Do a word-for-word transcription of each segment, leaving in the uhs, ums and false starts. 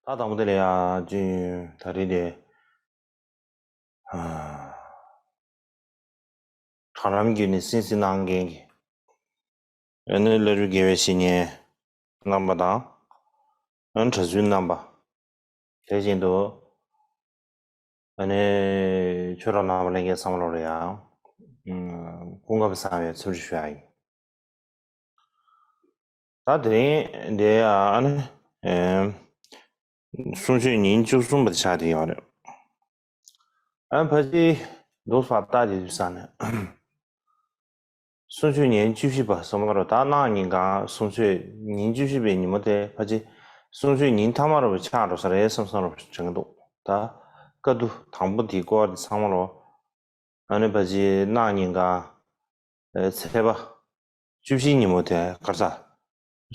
ད་དང་པོ་དེ་ལ་ཡ་ཅི་ད་རེས་དེ་ཨ། གྲྭ་རྣམས་ཀྱིས་ནི་སེམས་སེམས་གནང་མཁན་གྱི་ཨ་ནི་བླ་སྤྲུལ་དགེ་བའི་བཤེས་གཉེན་རྣམ་པ་དང་ཨ་ནི་གྲྭ་བཙུན་རྣམ་པ། དེ་བཞིན་དུ་ཨ་ནི་ཆོས་གྲོགས་རྣམ་པ་ལྷན་རྒྱས་ཚང་མ་ལོ་ལ་ཡང་སྐུ་ཁམས་བཟང་བའི་འཚམས་འདྲི་ཞུ་ཡ་ཡིན། ད་དེ་རིང་འདི་ཨ་ནི་ཨེ་གསུང་ཆོས་ཉིན་བཅུ་གསུམ་པ་དེ་ཆགས་བསྡད་ཡོད་རེད། ཨ་ཕལ་ཆེར་འདུག་ས་ལྟ་དེ་དུས་ས་ནས་གསུང་ཆོས་ཉིན་བཅུ་བཞི་པ་བསམ་བློ་ད་གནངས་ཉིན་གང་གསུང་ཆོས་ཉིན་བཅུ་བཞི་པའི་ཉིན་མོ་དེ་ཕལ་ཆེར་གསུང་ཆོས་ཉིན་མཐའ་མ་རུ་ཆགས་འགྲོ་ས་རེད་བསམ་བསམ་རུ་དྲན་གྱི་འདུག་ད་བཀའ་བསྡུ་དང་པོ་དེའི་སྐོར་དེ་ཚང་མ་ལོ། ཨ་ནི་ཕལ་ཆེར་གནངས་ཉིན་གང་ཚེས་པ་བཅུ་བཞི་ཉིན་མོ་དེ་གར་ས།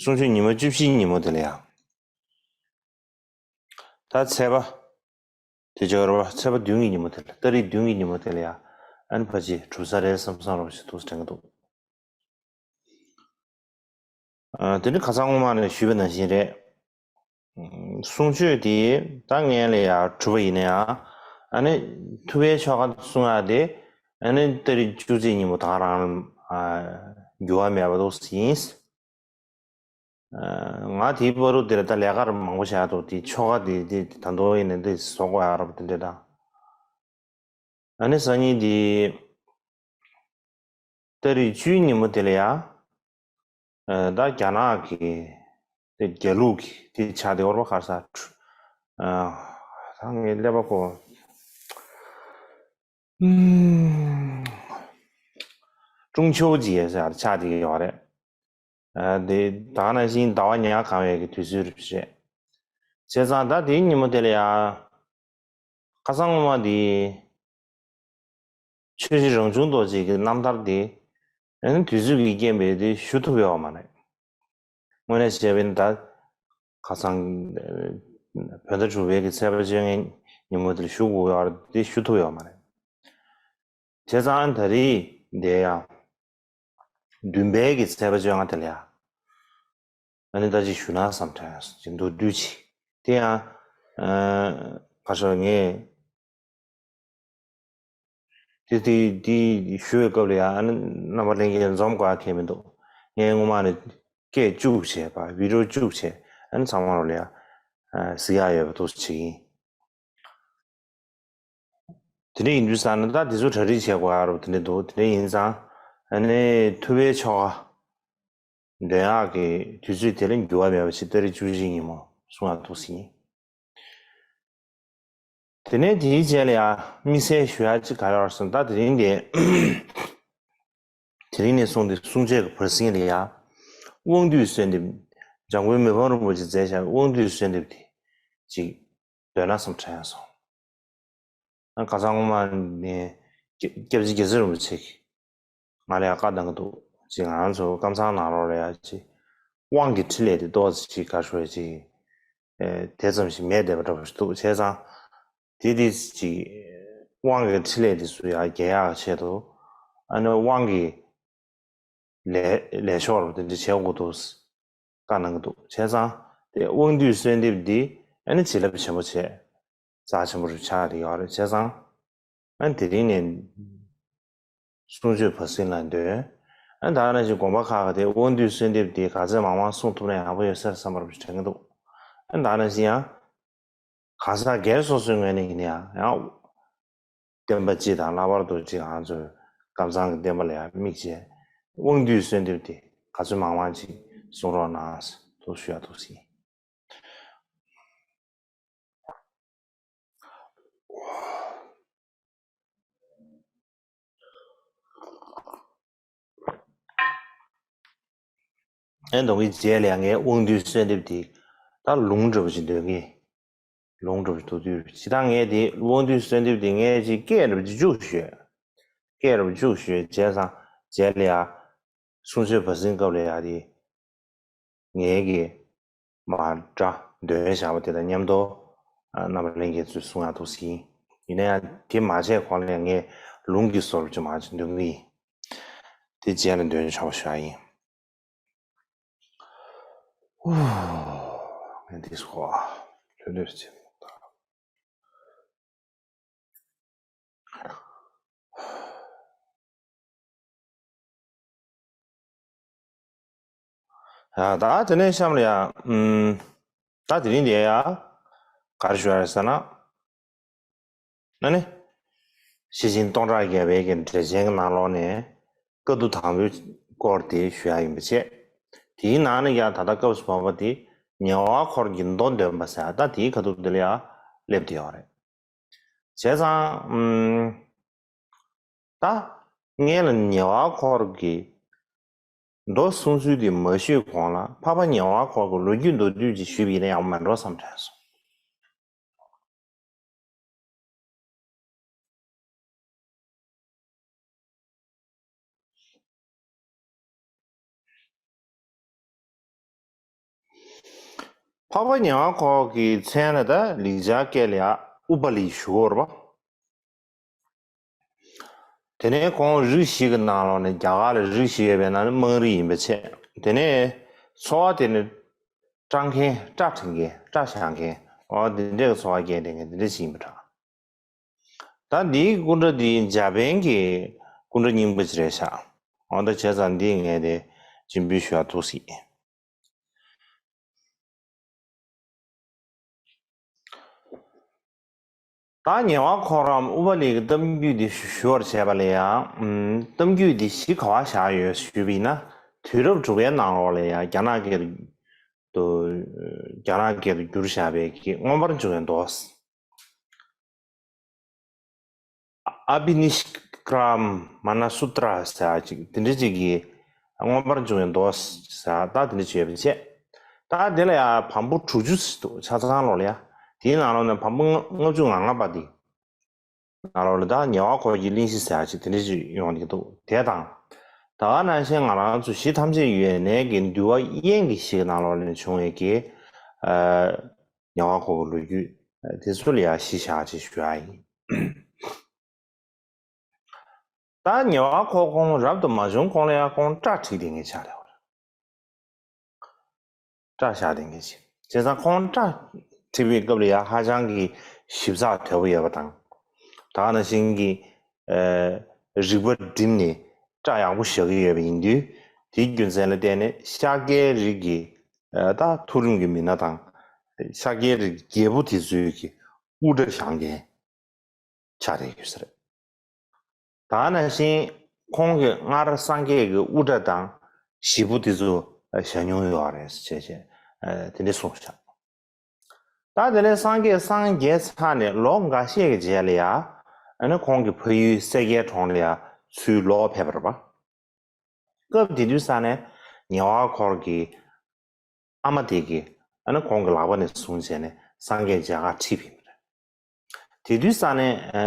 གསུང་ཆོས་ཉི་མ་བཅུ་བཞི་ཉིན་མོ་དེ་ལ་ཡ། ད་ཚེས་པ། དེ་ཅོག་ར་བ་ཚེས་པ་བདུན་གྱི་ཉིན་མོ་དེ་ལ་ཏ་རིག་བདུན་གྱི་ཉིན་མོ་དེ་ལ་ཡ། ཨ་ནི་ཕལ་ཆེར་གྲུབ་ས་རེད་བསམ་བསམ་རོགས་ཞེས་ཐུགས་དྲན་གྱི་འདུག་ཨ་དེ་ནི་ཁ་སང་སྔོན་མ་ནས་ཞུས་པ་ནང་བཞིན་རེད། གསུང་ཆོས་དེ་ད་ངས་ལ་ཡ་གྲུབ་པ་ཡིན་ན་ཡང་ཨ་ནི་ཐུབ་པའི་ཆོ་ག་གསུང་ཡ་དེ་ཨ་ནི་ཏ་རིག་བཅུ་གཅིག་ཉིན་མོ་ད་རང་འགྱུར་བ་མེད་པ་འདུག་ཡིན། ང་དེའི་བར་དུ་དེར་ད་ལས་ཀ་མང་པོ་བྱ་འདུག་དེ་ཆོ་ག་དེ་དེ་ད་དུང་ཡིན་ན་དེ་བཟོ་དགོས་ཡ་རབས་དེ་འདྲ་དང་། ཨ་ནི་སང་ཉིན་དེ་ཏ་རིག་བཅུའི་ཉིན་མོ་དེ་ལ་ཡ། ད་རྒྱ་ནག་གི་དེ་རྒྱ་ལུགས་ཀྱི་དེ་ཆ་དེ་བར་པ་ཁར་ས་ད་ངའི་ཀླད་པ་ཁོ། ཀྲུང་ཆོའུ་ཅི་ཡས་ཟེར་ཆགས་བསྡད་ཡོད་རེད། དེ་ད་ག་ནང་བཞིན་ཟླ་བ་ཉ་གང་བའི་གི་དུས་ཚོད་རེད་བྱས། བྱས་ཙང་ད་དེའི་ཉིན་མོ་དེ་ལ་ཡ། ཁ་སང་སྔོན་མ་དེ། ཆོས་རྗེ་རང་བྱུང་རྡོ་རྗེ་གི་རྣམ་ཐར་དེ། ཨ་ནི་དུས་ཚོད་ཀྱི་རྐྱེན་པས་དེ་ཞུ་ཐུབ་ཡོད་མ་རེད། དངོས་གནས་བྱས་པས་ད་ཁ་སང་བོད་ཟླ་དྲུག་པའི་གི་ཚེས་པ་བཅོ་ལྔའི་ཉིན་མོ་དེར་ཞུ་དགོས་ཡོད་རེད་དེ་ཞུ་ཐུབ་ཡོད་མ་རེད། བྱས་ཙང་ད་རེས་འདི་ཡང་བདུན་པའི་གི་ཚེས་པ་བཅོ་ལྔ་དེ་ལ་ཡང་ཨ་ནི་ད་ཅིག་ཞུ་ན་བསམ་དྲན་ཅིག་མདོར་བསྡུས་ཅིག་དེ་ཡང་ཁ་ཤོ་ངས། དེ་དེ་དེ་ཞུ་བའི་སྐབས་ལ་ཡང་ཨ་ནི་རྣམ་པ་ལྷན་རྒྱས་འཛོམས་དགོས་ཡ་གང་ཡང་མི་འདུག་ངས་སྔོན་མ་ནས་སྐད་བཅུག་བྱས་པ་བི་ཌི་ཡོ་བཅུག་བྱས་ཨ་ནི་ཚང་མ་རོགས་ལ་ཡང་གཟིགས་ཡ་ཡོད་པ་འདུག་ཅིག་ཡིན། དེ་འདྲ་ཡིན་དུས་ཙང་ན་ད་དེ་ཚོ་གྲ་སྒྲིག་བྱེད་དགོས་ཡ་རོགས་དེ་འདྲ་འདུག་དེ་འདྲ་ཡིན་ཙང་ཨ་ནི་ཐུབ་པའི་ཆོ་ག་འདོན་ཡག་གི་དུས་ཚོད་དེ་ལ་འགྱུར་བ་མེད་པ་ཞིག་ཏ་རིག་བཅུ་གཅིག་ཉིན་མོ་གསུང་ཡག་འདུག་ཟིན། དེ་ནས་དེའི་རྗེས་ལ་ཡང་དམིགས་བསལ་ཞུ་ཡག་ཅིག་ག་རེ་ཡོད་ཟེར་ན་ད་དེ་རིང་དེ། དེ་རིང་ནས་བཟུང་སྟེ་གསུང་ཆོས་ཀྱི་བར་གསེང་ལ་ཡང་། དབང་འདུས་གསོལ་འདེབས། འཇམ་མགོན་མི་ཕམ་རིན་པོ་ཆེས་མཛད་བཞག་པའི་དབང་འདུས་གསོལ་འདེབས་དེ་ཅིག་འདོན་ན་བསམ་དྲན་སོང་། ཁ་སང་སྔོན་མ་ནས་སྐྱབས་རྗེ་རྒྱལ་སྲས་རིན་པོ་ཆེ་གིས་ང་ལ་ཡང་བཀའ་གནང་གི་འདུག་ཅིག་ང་རང་ཚོ་ཀམ་ཚང་ནང་ལོགས་ལ་ཡང་ཅིག་དབང་གི་ཕྲིན་ལས་དེ་ཏོག་ཙམ་ཅིག་ག་ཞུ་ཡ་ཅིག་དེ་ཙམ་ཞིག་མེད་བསྡད་པ་འདྲ་པོ་ཞིག་འདུག་བྱས་ཙང་དེ་དེ་ཅིག་དབང་གི་ཕྲིན་ལས་དེ་ཚོ་ཡང་རྒྱས་ཡག་ཆེད་དུ་ཨ་ནི་དབང་གི་ལས་ལས་ཤོག་རུ་དེ་འདྲ་བྱེད་དགོས་འདུག་བཀའ་གནང་གི་འདུག་བྱས་ཙང་དེ་དབང་འདུས་གསོལ་འདེབས་འདི་ཨ་ནི་བྱིན་རླབས་ཆེན་པོ་བྱས་རྩ་ཆེན་པོ་རུ་ཆགས་བསྡད་ཡོད་རེད། བྱས་ཙང་ཨ་ནི་དེ་རིང་ནས་གསུང་ཆོས་བར་གསེང་ལ་འདོན། ཨ་ནི་ད་ག་ནང་བཞིན་དགོན་པ་ཁག་གི་དེ་དབང་འདུས་གསོལ་འདེབས་འདི་ག་ཚད་མང་མང་གསུང་ཐུབ་ན་ཡག་པོ་ཡོད་ས་རེད་བསམ་པ་རུ་དྲན་གྱི་འདུག་ཨ་ནི་ད་ག་ནང་བཞིན་ཡང་གང་ཟག་སྒེར་སོ་སོའི་ངོས་ནས་ཡིན་ན་ཡང་ཡང་། བསྟན་པ་སྤྱི་དང་ལྷག་པར་དུ་གཅིག་ང་ཚོའི་ཀམ་ཚང་གི་བསྟན་པ་ལ་ཡང་དམིགས་བྱས་དབང་འདུས་གསོལ་འདེབས་དེ་ག་ཚོད་མང་མང་ཅིག་གསུང་རོགས་གནང་ཐུགས་ཞུ་ཡ་ཐུགས་ཟིན། ཨེ་འདུག་གི་རྗེས་ལ་ཡང་ངས་དབང་འདུས་གསོལ་འདེབས་དེ་ད་ལུང་འདྲ་པོ་ཅིག་འདོན་གི། ལུང་འདྲ་པོ་ཞིག་འདུག་དུས་ཇི་ལྟར་ངས་དེ་དབང་འདུས་གསོལ་འདེབས་དེ་ངས་ཅིག་སྐད་འདྲ་པོ་ཅིག་བཅུག་ཞུས། སྐད་འདྲ་པོ་བཅུག་ཞུས་བྱས་ཙང་རྗེས་ལ་ཡ། གསུང་ཆོས་བར་གསེང་སྐབས་ལ་ཡ་དེ། ངས་ཀྱི་མ་སྒྲ་འདོན་བྱ་བ་དེ་དང་མཉམ་དུ་རྣམ་པ་ལྷན་རྒྱས་ཚོས་གསུང་ཡག་ཐུགས་ཟིན། ཡིན་ན་ཡང་དེ་མ་བྱས་གོང་ལ་ཡང་ངས་ལུང་གི་བཟོ་རུ་ཅིག་མ་ཅིག་འདོན་གི་ཡིན། དེ་རྗེས་ལ་འདོན་ཆོག་པ་ཞུ་ཡ་ཡིན། ཧུ། ངས་འདི་སོ། དོན་དེར་བྱེད་མི་དང་། ཡ་ད་དེ་ནས་གཤམ་ལ་ཡ། ཨུམ། ད་དེ་རིང་འདི་ཡ། ག་རེ་ཞུ་ཡ་རེད་ཟེར་ན། ཨ་ནི། ཤེར་ཕྱིན་སྟོང་ཕྲག་བརྒྱ་པའི་གི་འགྲེལ་ཆེན་གྱི་ནང་ལོགས་ནས། བཀའ་བསྡུ་དང་པོའི་སྐོར་དེ་ཞུ་ཡ་ཡིན་པ་བྱས། དེའི་ནང་ནས་ཡང་ད་ལྟ་སྐབས་སུ་བབ་པ་དེ་ཉེ་བར་འཁོར་གྱི་མདོ་འདོན་པ་ཟེར་ཡ་ད་དེའི་ཁ་ཐུག་དེ་ལ་ཡང་སླེབས་བསྡད་ཡོད་རེད། བྱས་ཙང་། ཨུམ། ད་སྔོན་ལ་ཉེ་བར་འཁོར་གྱི་མདོ་གསུང་ཚུལ་དེ་མ་ཞུས་གོང་ལ་འཕགས་པ་ཉེ་བར་འཁོར་གྱི་ལོ་རྒྱུས་མདོར་བསྡུས་ཅིག་ཞུས་པ་ཡིན་ན་ཡག་པོ་མེད་འགྲོ་བསམ་དྲན་སོང་། འཕགས་པ་ཉེ་བར་འཁོར་གྱི་མཚན་ལ་ད་ལེགས་སྦྱར་སྐད་ལ་ཡ་ཨུ་པ་ལི་ཞུ་གི་ཡོད་རེད་པ། དེ་ནས་ཁོང་རིགས་བཞི་གི་ནང་ལོགས་ནས་རྒྱ་གར་ལ་རིགས་བཞི་ཡོད་པའི་ནང་ནས་དམངས་རིགས་ཡིན་པ་བྱས། དེ་ནས་འཚོ་བ་དེ་ནི་སྐྲག་མཁན་སྐྲ་བྲེག་མཁན་སྐྲ་བཞར་མཁན་འོ་དེ་འདྲའི་འཚོ་བ་སྐྱེལ་བསྡད་མཁན་དེ་འདྲ་ཞིག་ཡིན་པ་འདྲ། ད་འདིའི་སྐུ་འདྲ་འདི་འཇར་པན་གྱི་སྐུ་འདྲ་རྙིང་པ་ཅིག་རེད་ཤག་འོ་ད་བྱས་ཙང་འདི་ངས་དེ་སྤྱན་འབུལ་ཞུ་བ་འདུག་སྲིད། ད་ཉེ་བར་འཁོར་རམ་ཨུ་པ་ལི་གི་གཏམ་རྒྱུད་འདི་ཞུ་བར་བྱས་པ་ལ་ཡང་། ཨམ། གཏམ་རྒྱུད་འདི་གཞི་ག་བར་བཞག་ཡོད་ཞུས་པ་ཡིན་ན། དུས་རབས་དྲུག་པའི་ནང་ལོགས་ལ་ཡང་རྒྱ་ནག་སྐད་དུ། རྒྱ་ནག་སྐད་དུ་བསྒྱུར་བཞག་པའི་གི་མངོན་པར་འབྱུང་བའི་མདོ། ཨ་བྷི་ནི་ཤ་ཀྲ་མ་ན་སུ་ཏྲ་ཟེར་ཅིག་དེ་འདྲ་ཅིག་གི་མངོན་པར་འབྱུང་བའི་མདོ་ཟེར་ད་དེ་འདྲ་ཅིག་ཡོད་པ་བྱས། ད་དེ་ལ་ཡང་བམ་པོ་དྲུག་ཅུ་ཙམ་འདུག་ཆ་ཚང་ལོགས་ལ་ཡ། དེའི་ནང་ལོགས་ནས་བམ་པོ་ལྔ་བཅུ་ང་ལྔ་པ་དེ་ནང་ལོགས་ལ་ད་ཉེ་བར་འཁོར་གྱི་གླེང་གཞི་ཟེར་ཅིག་དེ་འདྲ་ཅིག་ཡོང་གི་འདུག་དེ་དང་། ད་ག་ནང་བཞིན་ང་རང་ཚོ་གཞི་ཐམས་ཅད་ཡོད་གནས་ཀྱི་འདུལ་བ་དབྱེན་གྱི་གཞི་གི་ནང་ལོགས་ནས་བྱུང་བའི་གི། ཨ། ཉེ་བར་འཁོར་གྱི་ལོ་རྒྱུས་དེ་ཚོ་ལ་ཡང་གཞི་བཞག་ཅེས་ཞུ་ཡ་ཡིན། ད་ཉེ་བར་འཁོར་ཁོང་རབ་ཏུ་མ་བྱུང་གོང་ལ་ཡང་ཁོང་སྐྲ་བྲེགས་བསྡད་མཁན་ཆགས་རེད་བ། སྐྲ་བཞར་བསྡད་མཁན་ཞིག་བྱས་ཙང་ཁོང་སྐྲ་བྲེགས་པའི་སྐབས་ལ་ཡང་ཧ་ཅང་གི་ཞིབ་ཚགས་དོད་པོ་ཡོད་པ་དང་། ད་ག་ནང་བཞིན་གྱི་ཨ་རིག་པ་བསྒྲིམས་ནས་སྐྲ་ཡག་པོ་བཞར་གྱི་ཡོད་པ་ཡིན་དུས། དེའི་རྒྱུ་མཚན་ལ་བརྟེན་ནས་ཤཱཀྱའི་རིགས་ཀྱི་ཨ་ད་མཐོ་རིམ་གྱི་མི་སྣ་དང་། ཤཱཀྱའི་རིགས་རྒྱལ་པོ་དེ་ཚོའི་གི་དབུ་སྐྲ་བཞར་མཁན་ཆགས་བསྡད་ཡོད་ས་རེད། ད་ག་ནང་བཞིན་ཁོང་གིས་སྔར་སངས་རྒྱས་ཀྱི་དབུ་སྐྲ་དང་བཞེས་པོ་དེ་ཚོ་བཞར་མྱོང་ཡོད་རེད་ཅེས་བྱས་དེ་འདྲ་གསུངས་ཤག་ད་དེ་ནས་སངས་རྒྱས་སངས་རྒྱས་ཚར་ནས་ལོ་འགའ་ཤས་ཀྱི་རྗེས་ལ་ཡ། ཨ་ནི་ཁོང་གི་ཕ་ཡུལ་སེར་སྐྱའི་གྲོང་ལ་ཡ་ཚུར་ལོག་ཕེབས་པ་རེད་པ། སྐབས་དེ་དུས་ས་ནས་ཉེ་བར་འཁོར་གྱི་ཨ་མ་དེ་གིས་ཨ་ནི་ཁོང་གི་ལག་པ་ནས་བཟུང་བྱས་ནས་སངས་རྒྱས་མཇལ་ཁ་ཁྲིད་ཕེབས་པ་རེད། དེ་དུས་ས་ནས་ཨ་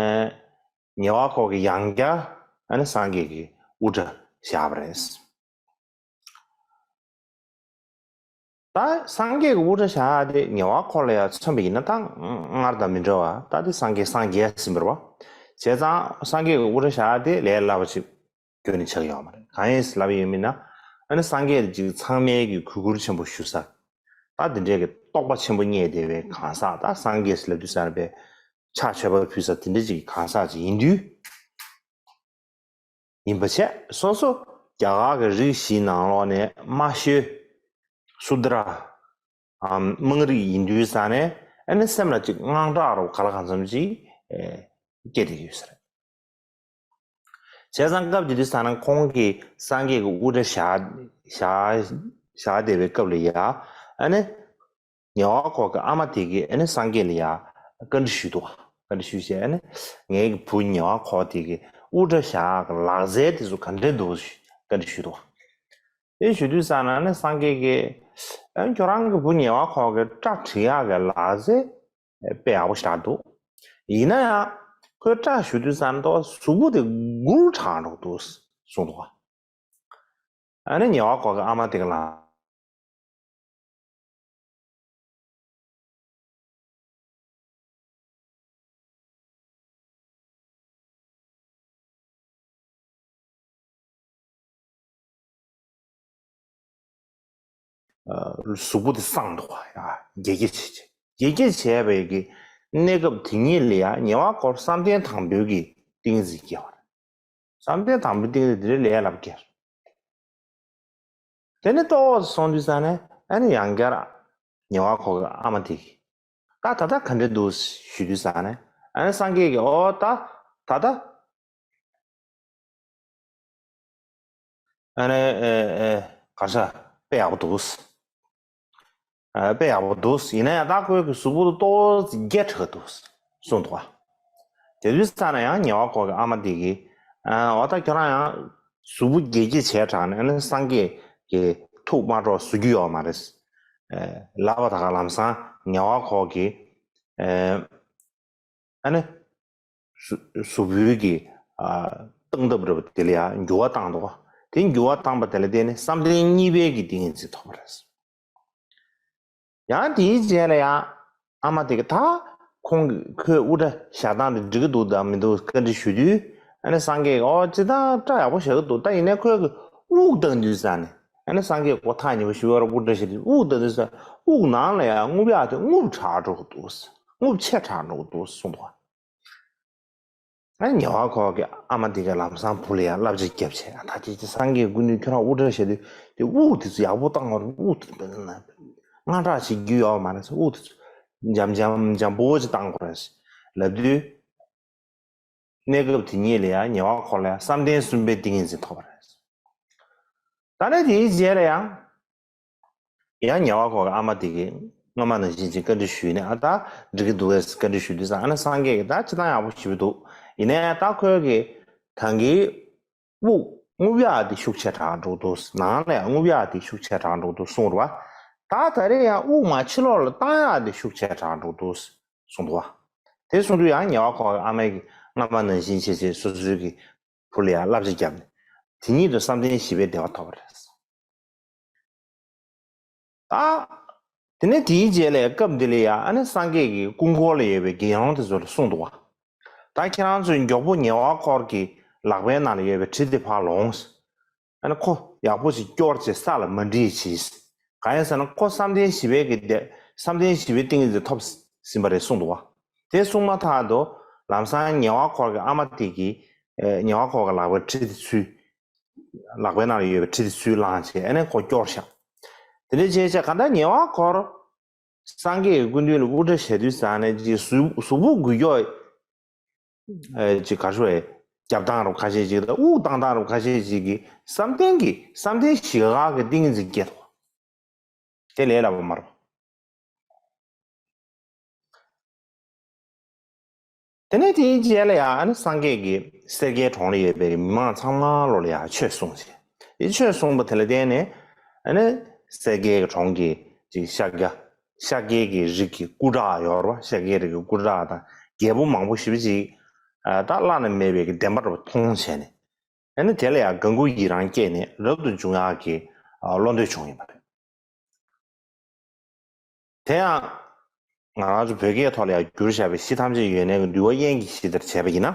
ཉེ་བར་འཁོར་གྱིས་ཡང་བསྐྱར་ཨ་ནི་སངས་རྒྱས་ཀྱི་དབུ་སྐྲ་བཞར་བ་རེད། ད་སངས་རྒྱས་ཀྱི་དབུ་སྐྲ་བཞར་ཡ་དེ་ཉེ་བར་འཁོར་ལ་ཡང་མཚོན་པ་ཡིན་ན་ད་སྔར་དང་མི་འདྲ་བ་ད་དེ་སངས་རྒྱས་སངས་རྒྱས་ཟིན་པ་རེད་བ། བྱས་ཙང་སངས་རྒྱས་ཀྱི་དབུ་སྐྲ་བཞར་ཡ་དེ་ལས་སླ་བ་ཞིག་ཁྱོན་ནས་ཆགས་ཡོད་མ་རེད། གང་ཡིན་ལབ་ཡོད་མིན་ན། ཨ་ནི་སངས་རྒྱས་ཅིག་ཚང་མས་ཀྱི་གུས་བཀུར་ཆེན་པོ་ཞུ་ས། ད་དེ་འདྲའི་གི་རྟོགས་པ་ཆེན་པོ་རྙེད་བསྡད་པའི་གང་ཟག་ད་སངས་རྒྱས་ལབ་དུས་ས་ནས་པའི་ཕྱག་མཆོད་པ་ཕུལ་ས་དེ་འདྲ་ཅིག་གི་གང་ཟག་ཅིག་ཡིན་དུས། ཡིན་པ་བྱས་སོ་སོ་རྒྱ་གར་གྱི་རིགས་བཞིའི་ནང་ལོགས་ནས་དམའ་ཤོས་སུ་དྲ་འམ་དམངས་རིགས་ཡིན་དུས་ས་ནས་ཨ་ནི་སེམས་ལ་ཅིག་དངངས་སྐྲག་རོ་ག་ལ་གང་འཚམ་ཅིག་སྐྱེ་བསྡད་ཡོད་ས་རེད། བྱས་ཙང་སྐབས་དེ་དུས་ས་ནས་ཁོང་གིས་སངས་རྒྱས་ཀྱི་དབུ་སྐྲ་བཞར་བཞར་བཞར་བསྡད་པའི་སྐབས་ལ་ཡ། ཨ་ནི་ཉེ་བར་འཁོར་གྱི་ཨ་མ་དེ་གིས་ཨ་ནི་སངས་རྒྱས་ལ་ཡ་བཀའ་འདྲི་ཞུས་འདུག་བཀའ་འདྲི་ཞུས་བྱས་ཨ་ནི་ངའི་གི་བུ་ཉེ་བར་འཁོར་དེ་གི་དབུ་སྐྲ་བཞར་གྱི་ལག་རྩལ་དེ་ཚོ་ག་འདྲས་འདུག་བཀའ་འདྲི་ཞུས་འདུག་དེ་ཞུ་དུས་ས་ནས་ཨ་ནི་སངས་རྒྱས་ཀྱིས་ཨ་ནི་ཁྱོད་རང་གི་བུ་ཉེ་བར་འཁོར་གྱི་སྐྲ་བྲེག་ཡག་གི་ལག་རྩལ་དཔེ་ཡག་པོ་བཞག་འདུག་ཡིན་ན་ཡང་ཁོས་སྐྲ་བཞར་དུས་ཙམ་དུ་གཟུགས་པོ་དེ་སྒུར་དྲགས་འགྲོ་འདུག་གསུངས་འདུག་ཨ་ནི་ཉེ་བར་འཁོར་གྱི་ཨ་མ་དེ་ག་ལ། གཟུགས་པོ་དེ་སངས་འདུག་བ་ཡ་དགྱེ་དགྱེ་བྱེད་ཅིག་དགེ་རྒྱས་བྱས་པའི་གི་གནས་སྐབས་དེ་ཉིད་ལ་ཡང་ཉེ་བར་འཁོར་བསམ་གཏན་དང་པོའི་གི་ཏིང་ངེ་འཛིན་སྐྱེ་བ་རེད། བསམ་གཏན་དང་པོའི་ཏིང་ངེ་འཛིན་དེ་ལས་ལབ་སྐྱེ། དེ་ནས་ཏོག་ཙམ་སོང་དུས་ཙང་ནས་ཨ་ནི་ཡང་བསྐྱར་ཉེ་བར་འཁོར་གྱི་ཨ་མ་དེ་གིས་ད་ད་ལྟ་ག་འདྲ་འདུག་ཞུ་དུས་ཙང་ནས་ཨ་ནི་སངས་རྒྱས་ཀྱིས་ཨོ་ད་ད་ལྟ་ཨ་ནི་ཨེ་ཨེ་ག་ས་དཔེ་ཡག་པོ་འདུག་ཨ་དཔེ་ཡག་པོ་འདུག་ཡིན་ན་ཡང་ད་ཁོའི་གི་གཟུགས་པོ་ཏོག་ཙམ་རྒྱས་དྲགས་འདུག་གསུངས་འདུག་ག་དེ་དུས་ཙང་ནས་ཡང་ཉེ་བར་འཁོར་གྱི་ཨ་མ་དེ་གིས་ཨ་འོ་ད་ཁྱོད་རང་ཡང་གཟུགས་པོ་རྒྱས་རྒྱས་བྱས་དྲགས་ནས་ཨ་ནི་སངས་རྒྱས་ཀྱི་ཐུགས་མ་སྤྲོ་བཟོ་རྒྱུ་ཡོད་མ་རེད། ཨེ་ལབ་པ་ད་ག་ལམ་སང་ཉེ་བར་འཁོར་གྱིས་ཨེ་ཨ་ནི་གཟུ་གཟུགས་པོའི་གི་ཨ་སྟངས་སྟབས་རེད་པ་དེ་ལ་ཡང་འགྱུར་བ་བཏང་འདུག་ག་དེ་འགྱུར་བ་བཏང་པ་དེ་ལ་བརྟེན་ནས་བསམ་གཏན་གཉིས་པའི་གི་ཏིང་ངེ་འཛིན་ཐོབ་པ་རེད། ཡང་དེའི་རྗེས་ལ་ཡང་ཨ་མ་དེ་གིས་ད་ཁོང་གི་ཁོའི་དབུ་སྐྲ་བཞར་སྟངས་དེ་འགྲིག་གི་འདུག་དང་མི་འདུག་བཀའ་འདྲི་ཞུ་དུས་ཨ་ནི་སངས་རྒྱས་ཀྱིས་ཨོ་ཅི་ད་སྐྲ་ཡག་པོ་བཞར་གི་འདུག་ད་ཡིན་ནའི་ཁོས་གི་དབུགས་བཏང་དུས་ཙང་ནས་ཨ་ནི་སངས་རྒྱས་ཁོ་ཐག་ཉེ་པོ་ཞུ་བར་དབུ་སྐྲ་བཞར་དུས་དབུགས་བཏང་དུས་ཙང་དབུགས་ནང་ལ་ཡང་རྔུབ་ཡག་དེ་རྔུབ་དྲགས་འགྲོ་གི་འདུག་རྔུབ་ཆེ་དྲགས་འགྲོ་གི་འདུག་གསུངས་འདུག་ཨ་ཉེ་བར་འཁོར་གྱི་ཨ་མ་དེ་གའི་ལམ་སང་བུ་ལ་ཡང་བསླབ་བྱ་བརྒྱབ་བྱས་ཨ་ད་ཅི་ཅི་སངས་རྒྱས་སྐུ་མདུན་ཁྱོད་རང་དབུ་སྐྲ་བཞར་དུས་དེ་དབུགས་དེ་ཚོ་ཡག་པོ་བཏང་བར་དབུགས་དེ་ཚོ་དཔེ་ན་སྔངས་སྐྲག་བྱེད་རྒྱུ་ཡོད་མ་རེད་ཟེར། དབུགས་དེ་ཚོ་འཇམ་འཇམ་འཇམ་པོ་ཅིག་བཏང་དགོས་རེད་ལབ་དུས། གནས་སྐབས་དེ་ཉིད་ལ་ཡང་ཉེ་བར་འཁོར་ལ་ཡང་བསམ་གཏན་གསུམ་པའི་ཏིང་ངེ་འཛིན་ཐོབ་པ་རེད། ད་ནས་དེའི་རྗེས་ལ་ཡང་། ཡང་ཉེ་བར་འཁོར་གྱི་ཨ་མ་དེ་གིས་སྔ་མ་ནང་བཞིན་ཅིག་བཀའ་འདྲི་ཞུས་ནས་ཨ་ད་འགྲིག་གི་འདུག་གས་བཀའ་འདྲི་ཞུས་དུས་ཙང་ཨ་ནི་སངས་རྒྱས་ཀྱིས་ད་སྤྱིར་བཏང་ཡག་པོ་ཞེ་པོ་འདུག་ཡིན་ནའི་ད་ཁོས་ཀྱིས་ད་གིན་དབུགས་རྔུབ་ཡག་དེ་ཤུགས་ཆེ་དྲགས་འགྲོ་འདུག་ནང་ལ་ཡང་རྔུབ་ཡག་དེ་ཤུགས་ཆེ་དྲགས་འགྲོ་འདུག་གསུངས་རེད་བ། ད་ད་རེས་ཡང་དབུགས་མར་ཕྱི་ལོགས་ལ་བཏང་ཡག་དེ་ཤུགས་ཆེ་དྲགས་འགྲོ་འདུག་གསུངས་འདུག་བ། དེ་གསུངས་དུས་ཡང་ཉེ་བར་འཁོར་གྱི་ཨ་མ་གིས་སྔ་མ་ནང་བཞིན་བྱས་བྱས་སོ་སོའི་གི་བུ་ལ་ཡང་བསླབ་བྱ་བརྒྱབ་ནས་དེ་ཉིད་དུ་བསམ་གཏན་བཞི་པའི་བདེ་བ་ཐོབ་པ་རེད། ད། དེ་ནས་དེའི་རྗེས་ལ་སྐབས་འདི་ལ་ཡང་ཨ་ནི་སངས་རྒྱས་ཀྱི་སྐུ་འཁོར་ལ་ཡོད་པའི་དགེ་སློང་དེ་ཚོ་ལ་གསུངས་འདུག་བ། ད་ཁྱེད་རང་ཚོས་མགྱོགས་པོ་ཉེ་བར་འཁོར་གྱི་ལག་པའི་ནང་ལ་ཡོད་པའི་གྲི་དེ་ཕར་ལོངས། ཨ་ནི་ཁོ་ཡག་པོ་ཞིག་སྐྱོར་བྱས་ས་ལ་མ་འགྲིལ་བྱས། གང་ཡིན་ཟེར་ན་ཁོ་བསམ་གཏན་བཞི་པའི་གི་བདེ་བསམ་གཏན་བཞི་པའི་ཏིང་ངེ་འཛིན་ཐོབ་ཟིན་པ་རེད་གསུངས་འདུག་བ། དེ་གསུངས་མ་ཐག་ཏུ་ལམ་སང་ཉེ་བར་འཁོར་གྱི་ཨ་མ་དེ་གིས་ཉེ་བར་འཁོར་གྱི་ལག་པའི་གྲི་དེ་ཚུར། ལག་པའི་ནང་ལ་ཡོད་པའི་གྲི་དེ་ཚུར་བླངས་བྱས་ཨ་ནི་ཁོ་སྐྱོར་བཞག་དེ་འདྲ་བྱས་བྱས་གང་ལྟར་ཉེ་བར་འཁོར། སངས་རྒྱས་ཀྱི་སྐུ་མདུན་ལ་དབུ་སྐྲ་བཞར་དུས་ཙང་ནས་ཅིག་གཟུགས་གཟུགས་པོ་འགུལ་སྐྱོད་ཅིག་ག་རེ་ཞུ་རེད། རྒྱབ་སྟངས་རུ་ཁ་ཤས་ཅིག་དང་དབུགས་བཏང་སྟངས་རུ་ཁ་ཤས་ཅིག་གིས་བསམ་གཏན་གྱི་བསམ་གཏན་བཞི་ཀ་གི་ཏིང་ངེ་འཛིན་སྐྱེ་ཐུབ། དེ་ལས་སླ་པོ་མ་རེད། དེ་ནས་དེའི་རྗེས་ལ་ཡང་ཨ་ནི་སངས་རྒྱས་ཀྱིས་སེར་སྐྱའི་གྲོང་ལ་ཡོད་པའི་མི་མང་ཚང་མ་ལོ་ལ་ཡང་ཆོས་གསུངས་བྱས། དེ་ཆོས་གསུངས་པ་དེ་ལ་བརྟེན་ནས་ཨ་ནི་སེར་སྐྱའི་གྲོང་གི་ཅིག་ཤཱཀྱ་ཤཱཀྱའི་གི་རིགས་ཀྱི་སྐུ་དྲག་ཡོད་རེད་བ། ཤཱཀྱའི་རིགས་ཀྱི་སྐུ་དྲག་དང་རྒྱལ་པོ་མང་པོ་ཞེ་པོ་ཅིག་ད་བླ་ན་མེད་པའི་གི་བདེན་པ་རུ་མཐོང་བྱས་ནས་ཨ་ནི་དེ་ལ་ཡང་དགའ་མགུ་ཡི་རངས་སྐྱེས་ནས་རབ་ཏུ་བྱུང་ཡག་གི་བློ་འདོད་བྱུང་ཡིན་པ་རེད། དེ་ཡང་ང་རང་ཚོ་བོད་སྐད་ཐོག་ལ་ཡང་བསྒྱུར་བཞག་པའི་གཞི་ཐམས་ཅད་ཡོན་ཏན་གྱི་འདུལ་བ་དབྱེན་གྱི་གཞི་དེར་བྱས་པ་ཡིན་ན།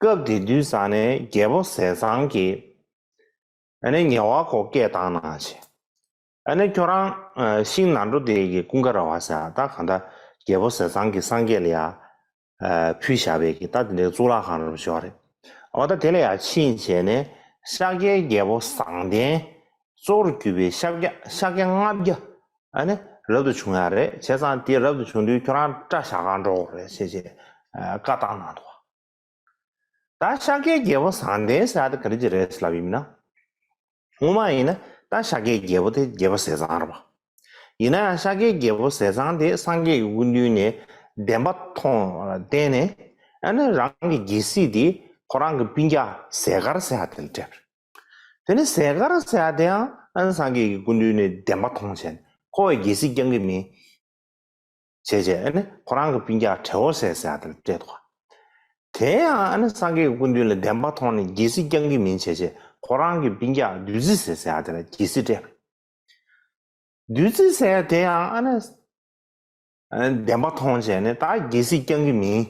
སྐབས་དེ་དུས་ཙང་ནས་རྒྱལ་པོ་ཟས་གཙང་གིས་ཨ་ནི་ཉེ་བར་འཁོར་སྐད་བཏང་གནང་བྱས། ཨ་ནི་ཁྱོད་རང་ཤིང་ནགས་འབྲོག་སྡེ་གི་ཀུན་དགའ་ར་བ་ཟེར་ད་གང་ལྟར་རྒྱལ་པོ་ཟས་གཙང་གིས་སངས་རྒྱས་ལ་ཡང་ཕུལ་བཞག་པའི་གི་ད་དེ་འདྲའི་གཙུག་ལག་ཁང་རུ་ཞོག་རེད། འོ་ད་དེ་ལ་ཡང་ཕྱིན་བྱས་ནས་ཤཱཀྱའི་རྒྱལ་པོ་བཟང་ལྡན་གཙོ་བོར་གྱུར་པའི་ཤཱཀྱ་ཤཱཀྱ་ལྔ་བརྒྱ་ཨ་ནི་རབ་ཏུ་བྱུང་ཡག་རེད། བྱས་ཙང་དེ་རབ་ཏུ་བྱུང་དུས་ཁྱོད་རང་སྐྲ་བཞར་གར་འགྲོ་དགོས་རེད་ཅེས་བྱས་བཀའ་བཏང་གནང་འདུག་ད་ཤཱཀྱའི་རྒྱལ་པོ་བཟང་ལྡན་ཟེར་ཡག་དེ་ག་རེ་ཅིག་རེད་ལབ་ཡིན་ན། སྔོན་མ་ཡིན་ན་ད་ཤཱཀྱའི་རྒྱལ་པོ་དེ་རྒྱལ་པོ་ཟས་གཙང་རེད་པ། ཡིན་ན་ཡང་ཤཱཀྱའི་རྒྱལ་པོ་ཟས་གཙང་དེ་སངས་རྒྱས་ཀྱི་སྐུ་མདུན་ནས་བདེན་པ་མཐོང་བརྟེན་ནས་ཨ་ནི་རང་གི་རྒྱལ་སྲིད་དེ་ཁོ་རང་གི་སྤུན་ཀྱག་ཟས་དཀར་ཟེར་ཡག་དེ་ལ་སྤྲད་པ་རེད། དེ་ནས་ཟས་དཀར་ཟེར་ཡག་དེའང་ཨ་ནི་སངས་རྒྱས་ཀྱི་སྐུ་མདུན་ནས་བདེན་པ་མཐོང་བྱས་ནས་ཁོ་བས་རྒྱལ་སྲིད་བསྐྱང་གི་མིན། བྱས་བྱས་ཨ་ནི་ཁོ་རང་གི་སྤུན་ཀྱག་བྲེ་བོ་ཟས་ཟེར་ཡག་དེ་ལ་སྤྲད་འདུག་ག་དེ་ཡང་ཨ་ནི་སངས་རྒྱས་ཀྱི་སྐུ་མདུན་ལ་བདེན་པ་མཐོང་ནས་རྒྱལ་སྲིད་བསྐྱང་གི་མིན་བྱས་བྱས་ཁོ་རང་གི་སྤུན་ཀྱག་བདུད་རྩི་ཟས་ཟེར་ཡག་དེ་ལ་རྒྱལ་སྲིད་སྤྲད་པ་རེད། བདུད་རྩི་ཟེར་ཡག་དེ་ཡང་ཨ་ནི་ཨ་ནི་བདེན་པ་མཐོང་བྱས་ནས་ད་རྒྱལ་སྲིད་བསྐྱང་གི་མིན།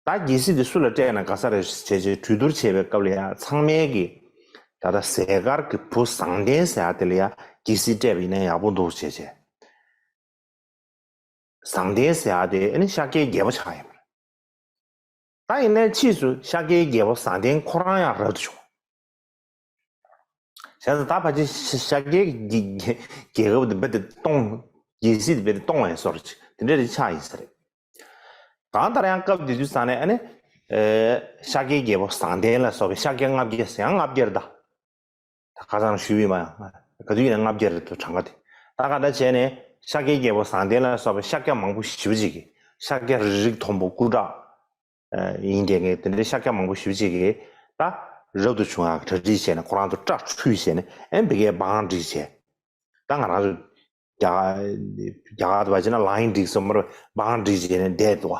ད་རྒྱལ་སྲིད་དེ་སུ་ལ་སྤྲད་ན་དགའ་ས་རེད་བྱས་བྱས་གྲོས་བསྡུར་བྱས་པའི་སྐབས་ལ་ཡང་ཚང་མས་ཀྱི་ད་ལྟ་ཟས་དཀར་གྱི་བུ་བཟང་ལྡན་ཟེར་ཡག་དེ་ལ་ཡང་རྒྱལ་སྲིད་སྤྲད་པ་ཡིན་ན་ཡག་པོ་འདུག་བྱས་བྱས། བཟང་ལྡན་ཟེར་ཡག་དེ་ཨ་ནི་ཤཱཀྱའི་རྒྱལ་པོ་ཆགས་ཡོད་པ་རེད། ད་ཡིན་ནའི་ཕྱིས་སུ་ཤཱཀྱའི་རྒྱལ་པོ་བཟང་ལྡན་ཁོ་རང་ཡང་རབ་ཏུ་བྱུང་། བྱས་ཙང་ད་ཕལ་ཆེར་ཤཱཀྱའི་རྒྱལ་ཁབ་དེ་རྦད་དེ་སྟོངས། རྒྱལ་སྲིད་དེ་རྦད་དེ་སྟོངས་པའི་བཟོ་འདྲ་ཅིག་དེ་འདྲ་རེ་ཆགས་ཡིན་ས་རེད། གང་ལྟར་ཡང་སྐབས་དེ་དུས་ཙང་ནས་ཨ་ནི། ཨེ། ཤཱཀྱའི་རྒྱལ་པོ་བཟང་ལྡན་ལ་སོགས་པའི་ཤཱཀྱ་ལྔ་བརྒྱ་ཟེར་ཡང་ལྔ་བརྒྱ་རེད་ད། ད་ཁ་སང་ཞུས་པ་ཡིན་པ་ཡང་ག་དུས་ཡིན་ན་ལྔ་བརྒྱ་རེད་འདུག་གྲངས་ཀ་དེ། ད་ག་འདྲ་བྱས་ནས་ཤཱཀྱའི་རྒྱལ་པོ་བཟང་ལྡན་ལ་སོགས་པའི་ཤཱཀྱ་མང་པོ་ཞེ་པོ་ཅིག་གིས་ཤཱཀྱ་རིགས་མཐོན་པོ་སྐུ་དྲག་ཡིན་བསྡད་མཁན་དེ་འདྲའི་ཤཱཀྱ་མང་པོ་ཞེ་པོ་ཅིག་གིས་ད་རབ་ཏུ་བྱུང་ཡག་གྲ་སྒྲིག་བྱས་ནས་ཁོ་རང་ཚོ་སྐྲ་འཁྲུད་བྱས་ནས་ཨེ་འབི་གའི་བང་སྒྲིག་བྱས། ད་ང་རང་ཚོ་རྒྱ་གར་རྒྱ་གར་དུ་བ་བྱས་ན་ལའིན་སྒྲིག་སོང་མར་བང་སྒྲིག་བྱས་ནས་བསྡད་འདུག་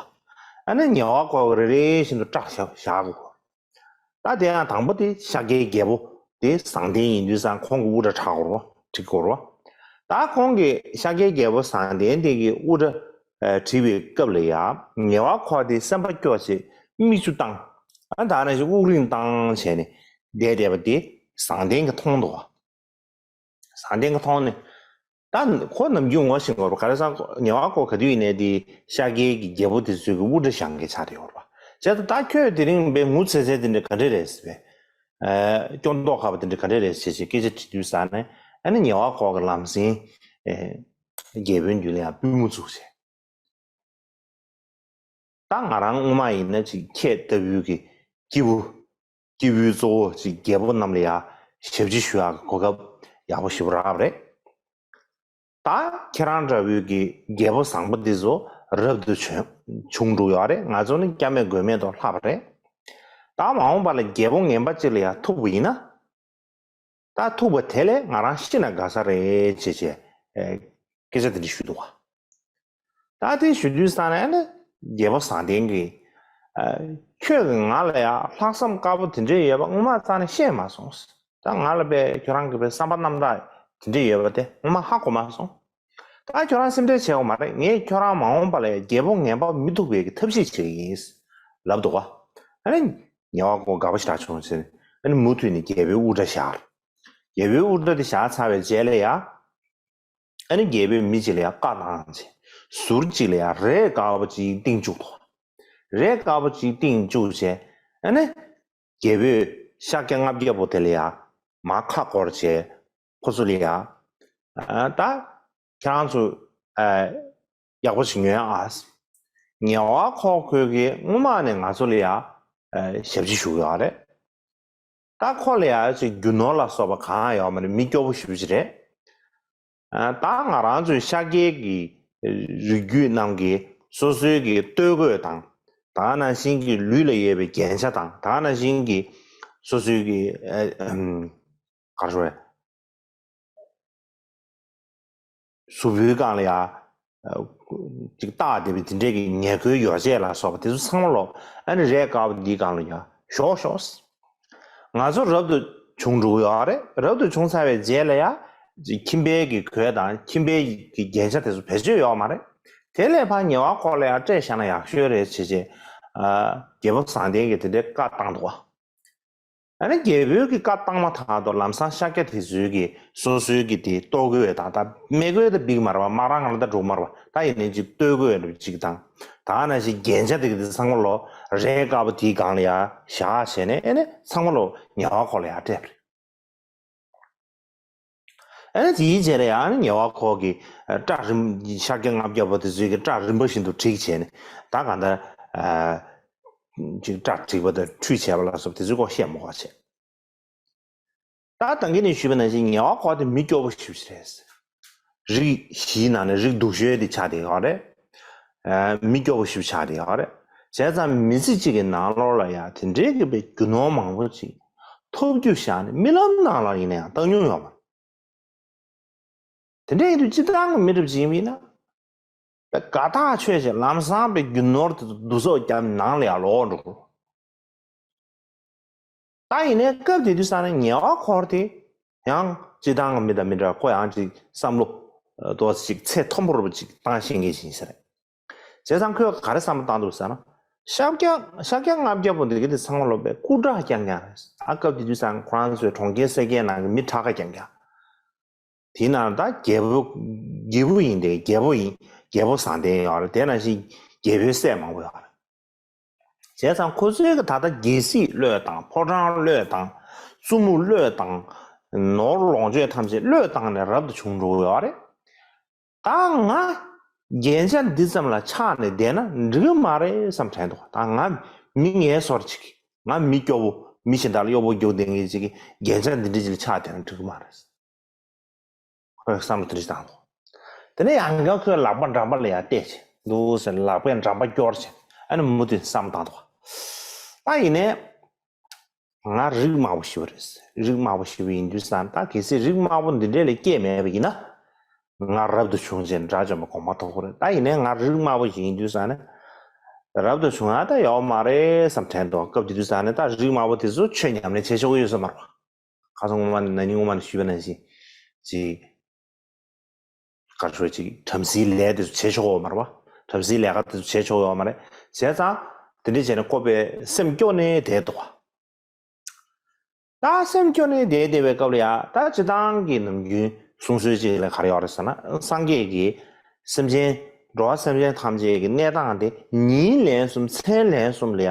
ཨ་ནི་ཉེ་བ་ཁོ་གི་རེ་རེ་བཞིན་དུ་སྐྲ་བཞར་བཞར་དགོས། ད་དེ་ཡང་དང་པོ་དེ་ཤཱཀྱའི་རྒྱལ་པོ་དེ་བཟང་ལྡན་ཡིན་དུས་ཙང་ཁོང་གི་དབུ་སྐྲ་བྲེག་དགོས་རེད་བ། བྲེག་དགོས་རེད་བ། ད་ཁོང་གིས་ཤཱཀྱའི་རྒྱལ་པོ་བཟང་ལྡན་དེ་གི་དབུ་སྐྲ་ཨ་བྲེག་པའི་སྐབས་ལ་ཡང་ཉེ་བ་ཁོ་དེ་སེམས་པ་སྐྱོ་བྱས་མིག་ཆུ་བཏང་། ཨ་ད་ནང་བཞིན་དབུགས་རིང་བཏང་བྱས་ནས་བསྡད་བསྡད་པ་དེ་བཟང་ལྡན་གྱིས་མཐོང་འདུག་བ། བཟང་ལྡན་གྱིས་མཐོང་ནས། ད་ཁོ་ནམ་རྒྱུན་ངོ་ཤེས་ཀྱི་ཡོད་རེད་བ། ག་རེ་ཟེར་ན་ཉེ་བ་ཁོ་ག་དུས་ཡིན་ནའི་དེ་ཤཱཀྱའི་གི་རྒྱལ་པོ་དེ་ཚོའི་གི་དབུ་སྐྲ་བཞེངས་མཁན་ཆགས་བསྡད་ཡོད་རེད་བ། བྱས་ཙང་ད་ཁྱོད་དེ་རིང་དཔེ་ངུ་ཚེ་ཚེ་དེ་འདྲ་ག་འདྲ་རེད་ཟེར་བས། ཨ་སྐྱོ་མདོག་ཁ་པོ་དེ་འདྲ་ག་འདྲ་རེད་ཟེར་བྱས་སྐད་ཆ་དྲིས་དུས་ཙང་ནས་ཨ་ནི་ཉེ་བ་ཁོ་གི་ལམ་སེང་ཨེ་རྒྱལ་པོའི་མདུན་ལ་ཡང་པུས་མོ་བཙུགས་བྱས། ད་ང་རང་སྔོན་མ་ཡིན་ན་ཅིག་ཁྱེད་ལྟ་བུའི་གི་སྐྱེས་བུ། སྐྱེས་བུའི་གཙོ་བོ་ཅིག་རྒྱལ་པོ་རྣམས་ལ་ཡང་ཞབས་ཕྱི་ཞུ་ཡག་གི་གོ་སྐབས་ཡག་པོ་ཞེ་པོ་རག་པ་རེད། ད་ཁྱེད་རང་འདྲ་བོའི་གི་རྒྱལ་པོ་བཟང་པོ་འདི་ཚོ་རབ་ཏུ་བྱུང་བྱུང་འགྲོ་ཡོད་རེད། ང་ཚོ་ནི་སྐྱབས་མེད་མགོན་མེད་དུ་ལྷག་པ་རེད། ད་མ་འོངས་པ་ལ་རྒྱལ་པོ་ངན་པ་ཅིག་ལ་ཡང་ཐུག་པ་ཡིན་ན། ད་ཐུག་པ་དེ་ལས་ང་རང་ཤི་ན་དགའ་ས་རེད་ཅེས་བྱས་ཨེ་སྐད་ཆ་དེ་འདྲ་ཞུས་འདུག་བ། ད་དེ་ཞུ་དུས་ཙང་ནས་ནི་རྒྱལ་པོ་བཟང་ལྡན་གྱིས་ཨ་ཁྱོད་ཀྱིས་ང་ལ་ཡང་ལྷག་བསམ་དཀར་པོ་དེ་འདྲ་ཡོད་པ་སྔོན་མ་རྩ་ནས་བཤད་མ་སོང་། ད་ང་ལ་དཔེ་ཁྱོད་རང་གི་དཔེ་བསམ་པ་རྣམ་དག་དེ་འདྲ་ཡོད་པ་དེ་སྔོན་མ་ཧ་གོ་མ་སོང་། ད་ཁྱོད་རང་སེམས་ཁྲལ་བྱེད་དགོས་མ་རེད། ངས་ཁྱོད་རང་མ་འོངས་པ་ལ་ཡང་རྒྱལ་པོ་ངན་པ་མི་ཐུག་པའི་གི་ཐབས་ཤེས་བྱེད་ཀྱི་ཡིན་ལབ་འདུག་ག་ཨ་ནི་ཉེ་བ་ཁོ་དགའ་པོ་ཞེ་དྲག་བྱུང་ཟེར། ཨ་ནི་མུ་མཐུད་ནས་རྒྱལ་པོའི་དབུ་སྐྲ་བཞར། རྒྱལ་པོའི་དབུ་སྐྲ་དེ་བཞག་ཚར་བའི་རྗེས་ལ་ཡང་། ཨ་ནི་རྒྱལ་པོས་མི་གཅིག་ལ་ཡང་བཀའ་གནང་བྱས། ཟུར་གཅིག་ལ་ཡང་རས་དཀར་པོ་གཅིག་བཏིང་བཅུག་དོ། རས་དཀར་པོ་གཅིག་བཏིང་བཅུག་བྱས། ཨ་ནི་རྒྱལ་པོས་ཤཱཀྱ་ལྔ་བརྒྱ་པོ་དེ་ལ་ཡང་མར་ཁ་བསྐོར་བྱས། ཁོ་ཚོ་ལ་ཡང་ཨ་ད་ཁྱེད་རང་ཚོ་ཨ་ཡག་པོ་ཞིག་ཉོན་ཨ། ཉེ་བ་ཁོ་ཁོས་གི་སྔོན་མ་ནས་ང་ཚོ་ལ་ཡང་ཨ་ཞབས་ཕྱི་ཞུ་གི་ཡོད་རེད། ད་ཁོ་ལ་ཡང་ཅིག་རྒྱུ་ནོར་ལ་སོགས་པ་གང་ཡང་ཡོད་མ་རེད། མི་སྐྱོ་པོ་ཞེ་པོ་ཅིག་རེད། ཨ་ད་ང་རང་ཚོའི་ཤཱཀྱའི་གི་རིགས་རྒྱུད་རྣམས་ཀྱི་སོ་སོའི་གི་སྟོད་གོས་དང་། ད་ག་ནང་བཞིན་གྱི་ལུས་ལ་ཡོད་པའི་རྒྱན་ཆ་དང་། ད་ག་ནང་བཞིན་གྱི་སོ་སོའི་གི་ཨ་ཨམ་ག་རེ་ཟེར། གཟུགས་པོའི་སྒང་ལ་ཡང་ཅིག་བཏགས་བསྡད་པའི་དེ་འདྲའི་གི་ཉེར་མཁོའི་ཡོ་བྱད་ལ་སོགས་པ་དེ་ཚོ་ཚང་མ་ལོ། ཨ་ནི་རས་དཀར་པོ་འདིའི་སྒང་ལ་ཡང་ཞོག་ཞོག་ང་ཚོ་རབ་ཏུ་བྱུང་འགྲོ་གི་ཡོད་རེད། རབ་ཏུ་བྱུང་ཚར་བའི་རྗེས་ལ་ཡང་ཁྱིམ་པའི་གི་གོས་དང་ཁྱིམ་པའི་གི་རྒྱན་ཆ་དེ་ཚོ་བེད་སྤྱོད་ཡོད་མ་རེད། དེ་ལས་ཕར་ཉེ་བ་ཁོ་ལ་ཡང་སྤྲད་བཞག་ན་ཡག་ཤོས་རེད་བྱས་བྱས། རྒྱལ་པོ་བཟང་ལྡན་གྱིས་དེ་འདྲའི་བཀའ་བཏང་འདུག་བ། ཨ་ནི་རྒྱལ་པོའི་གི་བཀའ་བཏང་མ་ཐག་ཏུ་ལམ་སང་ཤཱཀྱ་དེ་ཚོའི་གི་སོ་སོའི་གི་དེ་ལྟོ་གོས་དང་། ད་མི་གོས་དེ་འབིགས་མ་རེད་བ། དམག་རང་ང་ལ་ད་འགྲོ་མ་རེད་བ། ད་ཡིན་ནའི་ཅིག་ལྟོ་གོས་འདྲ་ཅིག་དང་། ད་ནང་བཞིན་རྒྱན་ཆ་དེ་གི་དེ་ཚང་མ་ལོ་རས་དཀར་པོ་དེའི་སྒང་ལ་ཡ་བཞག་བྱས་ནས། ཨ་ནི་ཚང་མ་ལོ་ཉེ་བ་ཁོ་ལ་ཡ་སྤྲད་པ་རེད། ཨ་ནི་དེའི་རྗེས་ལ་ཡང་ཉེ་བ་ཁོ་གི་སྐྲ་རིང་། ཤཱཀྱ་ལྔ་བརྒྱ་པོ་དེ་ཚོའི་གི་སྐྲ་རིམ་པ་བཞིན་དུ་བྲེགས་བྱས་ནས། ད་གང་ལྟར་ཨ་ཅིག་སྐྲ་བྲེགས་པ་དང་ཁྲུས་བྱས་པ་ལ་སོགས་དེ་ཚོའི་སྐོར་བཤད་མ་དགོས་བྱས། ད་ད་གིན་ནས་ཞུས་པ་ནང་བཞིན་ཉེ་བ་ཁོ་དེ་མི་སྐྱོ་པོ་ཞེ་པོ་ཅིག་རེད། རིགས་བཞིའི་ནང་ནས་རིགས་སྡུག་ཤོས་དེ་ཆགས་བསྡད་ཡོད་རེད། ཨ་མི་སྐྱོ་པོ་ཞེ་པོ་ཆགས་བསྡད་ཡོད་རེད། བྱས་ཙང་མི་ཚེ་གཅིག་གི་ནང་ལོགས་ལ་ཡང་དེ་འདྲའི་གི་པའི་རྒྱུ་ནོར་མང་པོ་ཅིག་ཐོབ་རྒྱུ་བཞག་ནས་རྨི་ལམ་ནང་ལ་ཡིན་ན་ཡང་བཏང་མྱོང་ཡོད་མ་རེད། དེ་འདྲ་ཡིན་དུས་སྤྱིར་བཏང་གི་མི་འདྲ་པོ་ཅིག་ཡིན་པ་ཡིན་ན། དགའ་ཐག་ཆོད་བྱས་ལམ་སང་པའི་རྒྱུ་ནོར་དེ་ཚོ་བསྡུ་གསོག་བརྒྱབ་ནང་ལ་ཡར་ལོག་འགྲོ་དགོས། ད་ཡིན་ནའི་སྐབས་དེ་དུས་ཙ་ན་ཉེ་བ་ཁོ་དེ་ཡང་སྤྱིར་བཏང་གི་མི་དང་མི་འདྲ། ཁོ་ཡང་ཅིག་བསམ་བློ་ཏོག་ཙམ་ཅིག་ཚད་མཐོན་པོ་རུ་ཅིག་བཏང་ཤེས་མཁན་ཞིག་ཡིན་ས་རེད། བྱས་ཙང་ཁོས་ག་རེ་བསམ་བློ་བཏང་འདུག་ཟེར་ན། ཤཱཀྱ་ཤཱཀྱ་ལྔ་བརྒྱ་པོ་འདི་གི་དེ་ཚང་མ་ལོ་པའི་སྐུ་དྲག་རྐྱང་རྐྱང་རེད། ཨ་སྐབས་དེ་དུས་ཙ་ན་ཁོ་རང་ཚོའི་གྲོང་ཁྱེར་སེར་སྐྱའི་ནང་གི་མི་དྲག་ཁ་རྐྱང་རྐྱང་། དེའི་ནང་ད་རྒྱལ་པོ་རྒྱལ་པོ་ཡིན་ཏེ། རྒྱལ་པོ་ཡིན། རྒྱལ་པོ་བཟང་ལྡན་ཡོད་རེད། དེ་ནང་བཞིན་རྒྱལ་པོའི་སྲས་མང་པོ་ཡོད་རེད། བྱས་ཙང་ཁོ་ཚོའི་གི་ད་ལྟ་རྒྱལ་སྲིད་བློས་བཏང་། ཕོ་བྲང་བློས་བཏང་། བཙུན་མོ་བློས་བཏང་། ནོར་ལོངས་སྤྱོད་ཐམས་ཅད་བློས་བཏང་ནས་རབ་ཏུ་བྱུང་འགྲོ་གི་ཡོད་རེད། ད་ང་རྒྱན་ཆ་འདི་ཙམ་ལ་ཆགས་ནས་བསྡད་ན་འགྲིག་གི་མ་རེད་བསམ་དྲན་འདུག་ད་ང་མི་ངལ་གསོ་བ་ཅིག་ང་མི་སྐྱོ་བོ། མི་གཞན་དག་ལ་གཡོ་བོ་རྒྱུག་བསྡད་མཁན་ཅིག་གི་རྒྱན་ཆ་འདི་འདྲ་ཅིག་ལ་ཆགས་བསྡད་ན་འགྲིག་གི་མ་རེད། ཁོས་བསམ་བློ་དེ་འདྲ་ཞིག་བཏང་འདུག་དེ་ནས་ཡང་བསྐྱར་ཁོས་ལག་པ་འགྲམ་པ་ལ་ཡར་གཏད་བྱས་འདུག་ཟེར། ལག་པས་འགྲམ་པ་སྐྱོར་བྱས། ཨ་ནི་མུ་མཐུད་བསམ་བཏང་འདུག་ད་ཡིན་ནའི་ང་རིགས་དམའ་པོ་ཞིག་རེད། རིགས་དམའ་པོ་ཞིག་ཡིན་དུས་ཙང་། ད་གལ་སྲིད་རིགས་དམའ་པོ་འདི་འདྲས་ལ་སྐྱེས་མེད་པ་ཡིན་ན། ང་རབ་ཏུ་བྱུང་ཅེས་དགྲ་བཅོམ་པའི་དགོངས་པ་མཐོ་པོ་རེད། ད་ཡིན་ནའི་ང་རིགས་དམའ་པོ་ཞིག་ཡིན་དུས་ཙང་ནས། རབ་ཏུ་བྱུང་ཡ་ད་ཡོད་མ་རེད་བསམ་དྲན་འདུག་སྐབས་དེ་དུས་ཙང་ནས་ད་རིགས་དམའ་པོ་དེ་ཚོ་ཆོས་ཉམས་ལེན་བྱེད་ཆོག་གི་ཡོད་ས་མ་རེད་པ། ཁ་སང་སྔོན་མ་ནས། ན་ནིང་སྔོན་མ་ནས་ཞུས་པ་ནང་བཞིན་ཅིག་ག་རེ་ཞུ། ཅིག་བྲམ་ཟེའི་ལས་དེ་ཚོ་བྱེད་ཆོག་ཡོད་མ་རེད་པ། བྲམ་ཟེའི་ལས་ཀ་དེ་ཚོ་བྱེད་ཆོག་ཡོད་མ་རེད། བྱས་ཙང་དེ་འདྲ་བྱས་ནས་ཁོ་པའི་སེམས་སྐྱོ་ནས་བསྡད་འདུག་ད་སེམས་སྐྱོ་ནས་བསྡད་བསྡད་པའི་སྐབས་ལ་ཡ། ད་སྤྱིར་བཏང་གི་ནམ་རྒྱུན་གསུང་སྲོལ་ཅིག་ལ་ག་རེ་ཡོད་རེད་ཟེར་ན། སངས་རྒྱས་ཀྱིས་སེམས་ཅན། འགྲོ་བ་སེམས་ཅན་ཐམས་ཅད་ཀྱི་གནས་སྟངས་དེ་ཉིན་ལན་གསུམ་མཚན་ལན་གསུམ་ལ་ཡ་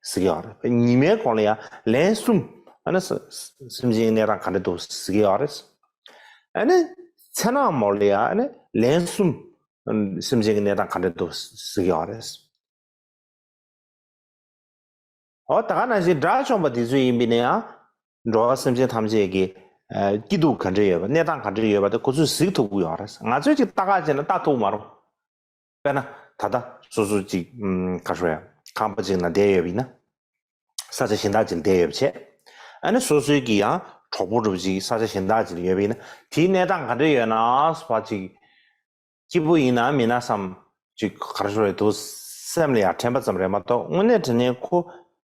གཟིགས་ཡོད་རེད། ཉི་མའི་གོང་ལ་ཡ་ལན་གསུམ། ཨ་ནི་ས་ས་སེམས་ཅན་གྱི་གནས་སྟངས་ག་འདྲ་འདུག་གཟིགས་ཡོད་རེད། ཨ་ནི་མཚན་ནག་མོ་ལ་ཡ་ཨ་ནི་ལན་གསུམ་སེམས་ཅན་གྱི་གནས་སྟངས་ག་འདྲ་འདུག་གཟིགས་ཡོད་རེད། འོ་ད་ག་ནང་བཞིན་དགྲ་བཅོམ་པ་དེ་ཚོ་ཡིན་པ་ཡིན་ན་ཡང་། འགྲོ་བ་སེམས་ཅན་ཐམས་ཅད་ཀྱི་ཨ་སྐྱིད་སྡུག་ག་འདྲ་ཡོད་པ། གནས་སྟངས་ག་འདྲ་ཡོད་པ་དེ་ཁོ་ཚོས་གཟིགས་ཐུབ་ཀྱི་ཡོད་རེད། ང་ཚོས་ཅིག་ལྟ་ག་བྱས་ན་ལྟ་ཐུབ་མ་རེད། དཔེར་ན་ད་ལྟ་སོ་སོ་ཅིག་ཨམ་ག་རེ་ཞུ་ཡ། ཁང་པ་ཅིག་ནང་བསྡད་ཡོད་པ་ཡིན་ན། ས་ཆ་གཞན་དག་ཅིག་ལ་བསྡད་ཡོད་པ་བྱས། ཨ་ནི་སོ་སོའི་གི་ཡང་གྲོགས་པོ་འདྲ་པོ་ཅིག་ས་ཆ་གཞན་དག་ཅིག་ལ་ཡོད་པ་ཡིན་ན། དེའི་གནས་སྟངས་ག་འདྲ་ཡོད་ན་ཟེར་བ་ཅིག་སྐྱིད་པོ་ཡིན་ན་མིན་ན་བསམ་ཅིག་ག་རེ་ཞུ་རེད་འདུག་སེམས་ལ་ཡང་དྲན་པ་ཙམ་རེད་མ་གཏོགས། དངོས་གནས་དྲང་གནས་ཁོ་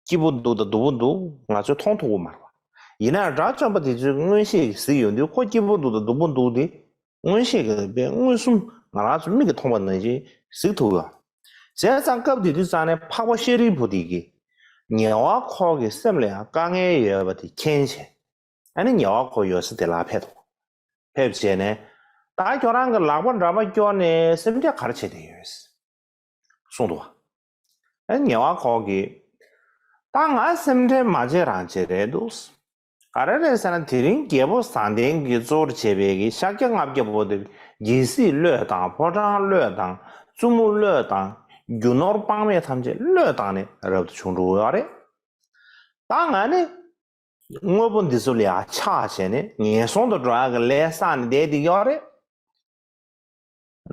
སྐྱིད་པོ་འདུག་དང་སྡུག་པོ་འདུག་ང་ཚོས་མཐོང་ཐུབ་ཀྱི་མ་རེད་པ། ཡིན་ན་ཡང་དགྲ་བཅོམ་པ་དེ་ཚོས་མངོན་ཤེས་ཀྱིས་གཟིགས་ཡོང་དུས། ཁོ་སྐྱིད་པོ་འདུག་དང་སྡུག་པོ་འདུག་དེ་མངོན་ཤེས་ཀྱིས་དཔེ་མངོན་སུམ་ང་རང་ཚོ་མིག་གིས་མཐོང་བ་ནང་བཞིན་གཟིགས་ཐུབ་ཀྱི་ཡོད། བྱས་ཙང་སྐབས་དེ་དུས་ཙང་ནས་འཕགས་པ་ཤཱ་རིའི་བུ་དེ་གིས་ཉེ་བ་ཁོ་གི་སེམས་ལ་ཡང་དཀའ་ངལ་ཡོད་པ་དེ་མཁྱེན་བྱས། ཨ་ནི་ཉེ་བ་ཁོ་ཡོད་ས་དེ་ལ་ཕེབས་འདུག་ཕེབས་བྱས་ནས། ད་ཁྱོད་རང་གི་ལག་པ་འགྲམ་པ་སྐྱོར་ནས་སེམས་ཁྲལ་ག་རེ་བྱས་བསྡད་ཡོད། གསུངས་འདུག་ཨ་ཉེ་བ་ཁོ་གིས། ད་ང་སེམས་ཁྲལ་མ་བྱེད་རང་བྱེད་རེད་འདུག་ག་རེ་རེད་ཟེར་ན། དེ་རིང་རྒྱལ་པོ་བཟང་ལྡན་གྱིས་གཙོ་བོར་བྱས་པའི་གི་ཤཱཀྱ་ལྔ་བརྒྱ་པོ་དེ་རྒྱལ་སྲིད་བློས་བཏང་། ཕོ་བྲང་བློས་བཏང་། བཙུན་མོ་བློས་བཏང་། རྒྱུ་ནོར་དཔག་མེད་ཐམས་ཅད་བློས་བཏང་ནས་རབ་ཏུ་བྱུང་འགྲོ་གི་ཡོད་རེད། ད་ང་ནི་དངོས་པོ་འདི་ཚོ་ལ་ཡང་ཆགས་བྱས་ནས་ངན་སོང་དུ་འགྲོ་ཡག་གི་ལས་བསགས་ནས་བསྡད་བསྡད་ཡོད་རེད།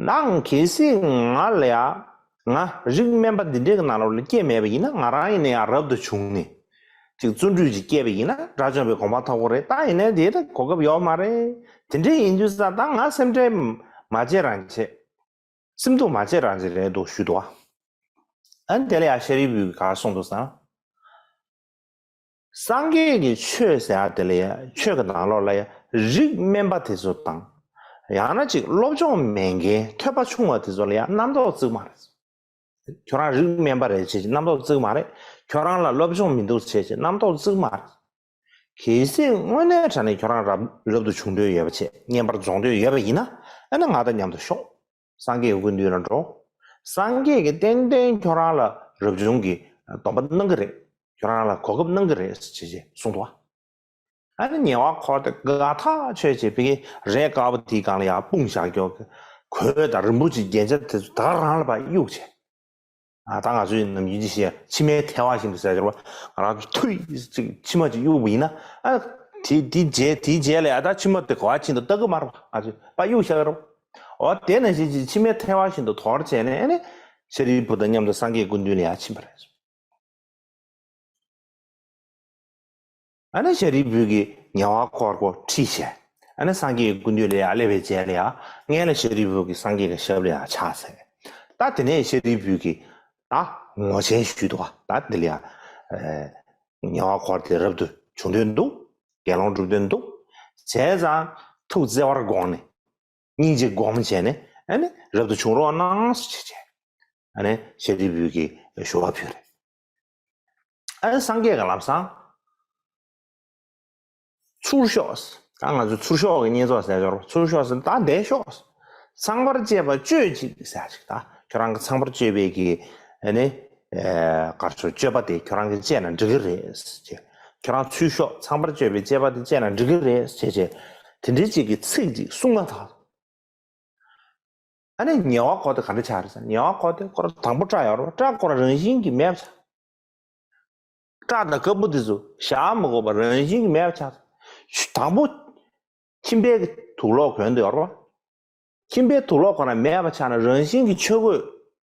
ནའང་གལ་སྲིད་ང་ལ་ཡང་། ང་རིགས་དམན་པ་འདི་འདྲའི་གི་ནང་ལོགས་ལ་སྐྱེས་མེད་པ་ཡིན་ན། ང་རང་ཡིན་ན་ཡང་རབ་ཏུ་བྱུང་ནས་ཅིག་བརྩོན་འགྲུས་ཅིག་སྐྱེས་པ་ཡིན་ན་དགྲ་བཅོམ་པའི་དགོངས་པ་མཐོ་པོ་རེད། ད་ཡིན་ནའི་དེ་ལ་གོ་སྐབས་ཡོད་མ་རེད། དེ་འདྲ་ཡིན་དུས་ཙང་ད་ང་སེམས་ཁྲལ་མ་བྱེད་རང་བྱེད། སེམས་སྡུག་མ་བྱེད་རང་བྱེད་རེད་འདུག་ཞུས་འདུག་ཨ་ནི་དེ་ལ་ཡང་ཤཱ་རིའི་བུས་ག་རེ་གསུངས་འདུག་ཟེར་ན། སངས་རྒྱས་ཀྱི་ཆོས་ཟེར་ཡག་དེ་ལ་ཡ། ཆོས་ཀྱི་ནང་ལོགས་ལ་ཡ། རིགས་དམན་པ་དེ་ཚོ་དང་། ཡང་ན་ཅིག་སློབ་སྦྱོང་མེད་མཁན། ཐོས་པ་ཆུང་བ་དེ་ཚོ་ལ་ཡ་རྣམ་རྟོག་བརྩི་གི་མ་རེད། ཁྱོད་རང་རིགས་དམན་པ་རེད་བྱས་བྱས་རྣམ་རྟོག་བརྩི་གི་མ་རེད། ཁྱོད་རང་ལ་སློབ་སྦྱོང་མི་འདུག་བྱས་བྱས་རྣམ་རྟོག་བརྩི་གི་མ་རེད། གལ་སྲིད་དངོས་གནས་དྲང་གནས་ཁྱོད་རང་རབ་རབ་ཏུ་བྱུང་འདོད་ཡོད་པ་བྱས། བསྙེན་པར་རྫོགས་འདོད་ཡོད་པ་ཡིན་ན། ཨ་ནི་ང་དང་མཉམ་དུ་ཤོག་སངས་རྒྱས་ཀྱི་སྐུ་མདུན་ལ་འགྲོ། སངས་རྒྱས་ཀྱིས་ཏན་ཏན་ཁྱོད་རང་ལ་རབ་བྱུང་གི་སྡོམ་པ་གནང་གི་རེད། ཁྱོད་རང་ལ་གོ་སྐབས་གནང་གི་རེད་ཟེར་བྱས་གསུངས་འདུག་ཨ་ནི་ཉེ་བ་ཁོ་དེ་དགའ་ཐག་ཆོད་བྱས། ཕ་གིའི་རས་དཀར་པོ་དེའི་སྒང་ལ་ཡར་སྤུངས་བཞག་རྒྱུ། གོས་དང་རིན་པོ་ཆེའི་རྒྱན་ཆ་དེ་ཚོ་ད་ག་རང་ལ་ཕར་གཡུགས་བྱས། ཨ། ད་ང་ཚོའི་ནམ་རྒྱུན་གྱི་བཤད་མཆི་མའི་ཐལ་བ་བཞིན་དུ་ཟེར་བ། ང་རང་ཚོ་ཐུག་ཅིག་མཆི་མ་ཅིག་གཡུགས་པ་ཡིན་ན། ཨ། དེ་དེའི་རྗེས་དེའི་རྗེས་ལ་ཡ་ད་མཆི་མ་དེ་ག་པར་ཕྱིན་འདུག་ལྟ་གི་མ་རེད་པ། ང་ཚོས་ཕར་གཡུགས་བཞག་གི་རེད་པ། འོ་དེ་ནང་བཞིན་གྱི་མཆི་མའི་ཐལ་བ་བཞིན་དུ་དོར་བྱས་ནས། ཨ་ནི་ཤཱ་རིའི་བུ་དང་མཉམ་དུ་སངས་རྒྱས་སྐུ་མདུན་ལ་ཡར་ཕྱིན་པ་རེད། ཨ་ནི་ཤཱ་རིའི་བུ་གིས་ཉེ་བར་འཁོར་པོ་ཁྲིད་བྱས། ཨ་ནི་སངས་རྒྱས་ཀྱི་སྐུ་མདུན་ལ་ཡར་སླེབས་པའི་རྗེས་ལ་ཡ། སྔོན་ལ་ཤཱ་རིའི་བུ་གིས་སངས་རྒྱས་ཀྱི་ཞབས་ལ་ཡར་ཕྱག་འཚལ། ད་དེ་ནས་ཤཱ་རིའི་བུ་གིས་ད་ངོ་ཆེན་ཞུས་འདུག་པ། ད་འདི་ལ་ཡ། ཨེ། ཉེ་བར་འཁོར་དེ་རབ་ཏུ་བྱུང་དོན་འདུག་དགེ་སློང་སྒྲུབ་དོན་འདུག་བྱས་ཙང་ཐུགས་བརྩེ་བར་དགོངས་ནས། སྙིང་རྗེ་སྒོམ་བྱས་ནས། ཨ་ནི་རབ་ཏུ་བྱུང་རོགས་གནང་ཟེར་བྱས། ཨ་ནི་ཤཱ་རིའི་བུ་གིས་ཞུ་བ་ཕུལ་རེད། ཨ་ནི་སངས་རྒྱས་ཀྱིས་ལམ་སང་ཚུར་ཤོག་ད་ང་ཚོས་ཚུར་ཤོག་གི་བསྙེན་རྫོགས་ཟེར་ཡ་ཅིག་ཡོད་རེད། ཚུར་ཤོག་ཟེར། ད་འདིར་ཤོག་ཚངས་པར་སྤྱད་པ་སྤྱོད་ཅིག་ཟེར་ཅིག་ད་ཁྱོད་རང་གི་ཚངས་པར་སྤྱོད་པའི་གི་ཨ་ནི་གར་ཚོ་སྤྱོད་པ་དེ་ཁྱོད་རང་གི་སྤྱད་ན་འགྲིག་གི་རེད་ཅེས། ཁྱོད་རང་ཚུར་ཤོག་ཚངས་པར་སྤྱོད་པའི་སྤྱད་པ་དེ་སྤྱད་ན་འགྲིག་གི་རེད་ཅེས་བྱས། དེ་འདྲའི་ཅིག་གི་ཚིག་ཅིག་གསུངས་ན་ད། ཨ་ནི་ཉེ་བ་འཁོར་དེ་ག་འདྲ་ཆགས་རེད་ཟེར། ཉེ་བ་འཁོར་དེ་ཁོ་རང་དང་པོ་སྐྲག་ཡོད་རེད་བ། སྐྲག་ཁོ་རང་རང་བཞིན་གྱིས་མེད་པ་ཆགས། སྐྲག་དང་དཀར་པོ་དེ་ཚོ་བཞག་མི་དགོས་པ་རང་བཞིན་གྱིས་མེད་པ་ཆགས། དང་པོ་ཁྱིམ་པའི་གི་དུག་ལོག་གོན་འདོད་ཡོད་རེད་བ། ཁྱིམ་པའི་དུག་ལོག་ཁོ་རང་མེད་པ་ཆགས་ན་རང་བཞིན་གྱིས་ཆོས་གོས་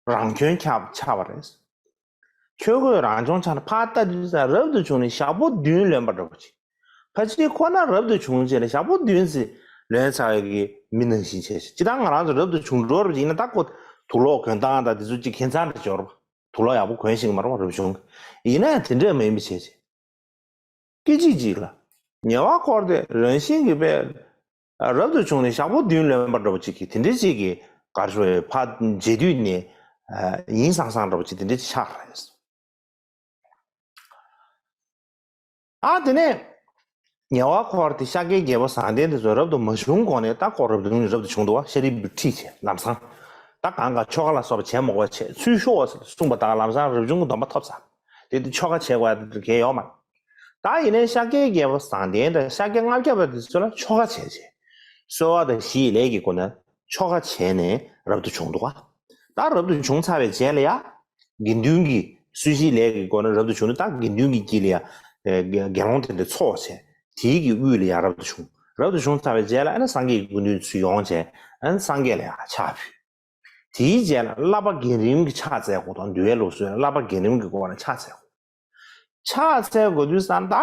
རང་བྱོན་ཆགས་ཆགས་པ་རེད། ཆོས་གོས་རང་བྱོན་ཆགས་ན་ཕར་ལྟ་དུས་ཙང་རབ་ཏུ་བྱུང་ནས་ཞག་པོ་བདུན་ལོན་པ་འདྲ་པོ་ཅིག་ཕལ་ཆེར་ཁོ་ན་རབ་ཏུ་བྱུང་རྗེས་ལ་ཞག་པོ་བདུན་ཙམ་ལོན་ཚར་བའི་གི་མི་ནང་བཞིན་བྱས་ཤིང་། ཅི་ལྟར་ང་རང་ཚོ་རབ་ཏུ་བྱུང་འགྲོ་བ་ཡིན་ན་ད་ཁོ་དུག་ལོག་གོན་སྟངས་དང་དེ་ཚོ་ཅིག་ཁྱད་མཚར་འདྲ་ཅིག་ཡོད་རེད་བ། དུག་ལོག་ཡག་པོ་གོན་ཤེས་ཀྱི་མ་རེད་བ་རབ་བྱུང་གི། ཡིན་ན་ཡང་དེ་འདྲས་མ་ཡིན་པ་བྱས་བྱས། སྐད་ཅིག་གཅིག་ལ། ཉེ་བ་འཁོར་དེ་རང་བཞིན་གྱིས་པས། རབ་ཏུ་བྱུང་ནས་ཞག་པོ་བདུན་ལོན་པ་འདྲ་པོ་ཅིག་གིས་དེ་འདྲའི་ཅིག་གིས་གར་ཞུ་བའི་ཕ་རྗེས་དུས་ནས་ཡིན་སང་སང་འདྲ་པོ་ཅིག་དེ་འདྲའི་ཅིག་ཆགས་རེད། ཨ་དེ་ནས་ཉེ་བ་འཁོར་དེ་ཤཱཀྱའི་རྒྱལ་པོ་བཟང་ལྡན་དེ་ཚོ་རབ་ཏུ་མ་བྱུང་གོང་ནས་ད་ཁོ་རབ་ཏུ་རབ་ཏུ་བྱུང་འདུག་བ། ཤཱ་རིའི་བུ་ཁྲིད་བྱས་ལམ་སང་། ད་གང་ག་ཆོ་ག་ལ་སོགས་པ་བྱས་མ་དགོས་པ་བྱས་ཚུར་ཤོག་ཟེར་གསུངས་པ་དང་ལམ་སང་རབ་བྱུང་གི་སྡོམ་པ་ཐོབ་ཚར། དེ་དུས་ཆོ་ག་བྱེད་དགོས་ཡ་དེ་གལ་ཡོད་མ་རེད། ད་ཡིན་ནའི་ཤཱཀྱའི་རྒྱལ་པོ་བཟང་ལྡན་དང་ཤཱཀྱ་ལྔ་བརྒྱ་པ་དེ་ཚོ་ལ་ཆོ་ག་བྱས་རྗེས། གསོལ་བ་དང་བཞི་ཡི་ལས་ཀྱི་སྒོ་ནས་ཆོ་ག་བྱས་ནས་རབ་ཏུ་བྱུང་འདུག་ག་ད་རབ་ཏུ་བྱུང་ཚར་བའི་རྗེས་ལ་ཡ། དགེ་འདུན་གྱི་གསོལ་བཞིའི་ལས་ཀྱི་སྒོ་ནས་རབ་ཏུ་བྱུང་ནས་ད་དགེ་འདུན་གྱི་དཀྱིལ་ལ་ཡ། དགེ་སློང་དེ་འདྲ་ཚོགས་བྱས། དེའི་གི་དབུས་ལ་ཡ་རབ་ཏུ་བྱུང་། རབ་ཏུ་བྱུང་ཚར་བའི་རྗེས་ལ་ཨ་ནི་སངས་རྒྱས་ཀྱི་སྐུ་མདུན་ཚུར་ཡོང་བྱས་ཨ་ནི་སངས་རྒྱས་ལ་ཡ་ཕྱག་ཕུལ། དེའི་རྗེས་ལ་བསླབ་པ་རྒན་རིམ་གྱི་ཕྱག་འཚལ་དགོས་དང་འདུལ་བའི་ལུགས་སྲོལ་ལ་བསླབ་པ་རྒན་རིམ་གྱི་སྐོར་ལ་ཕྱག་འཚལ་དགོས། ཕྱག་འཚལ་དགོས་དུས་ཙང་ད་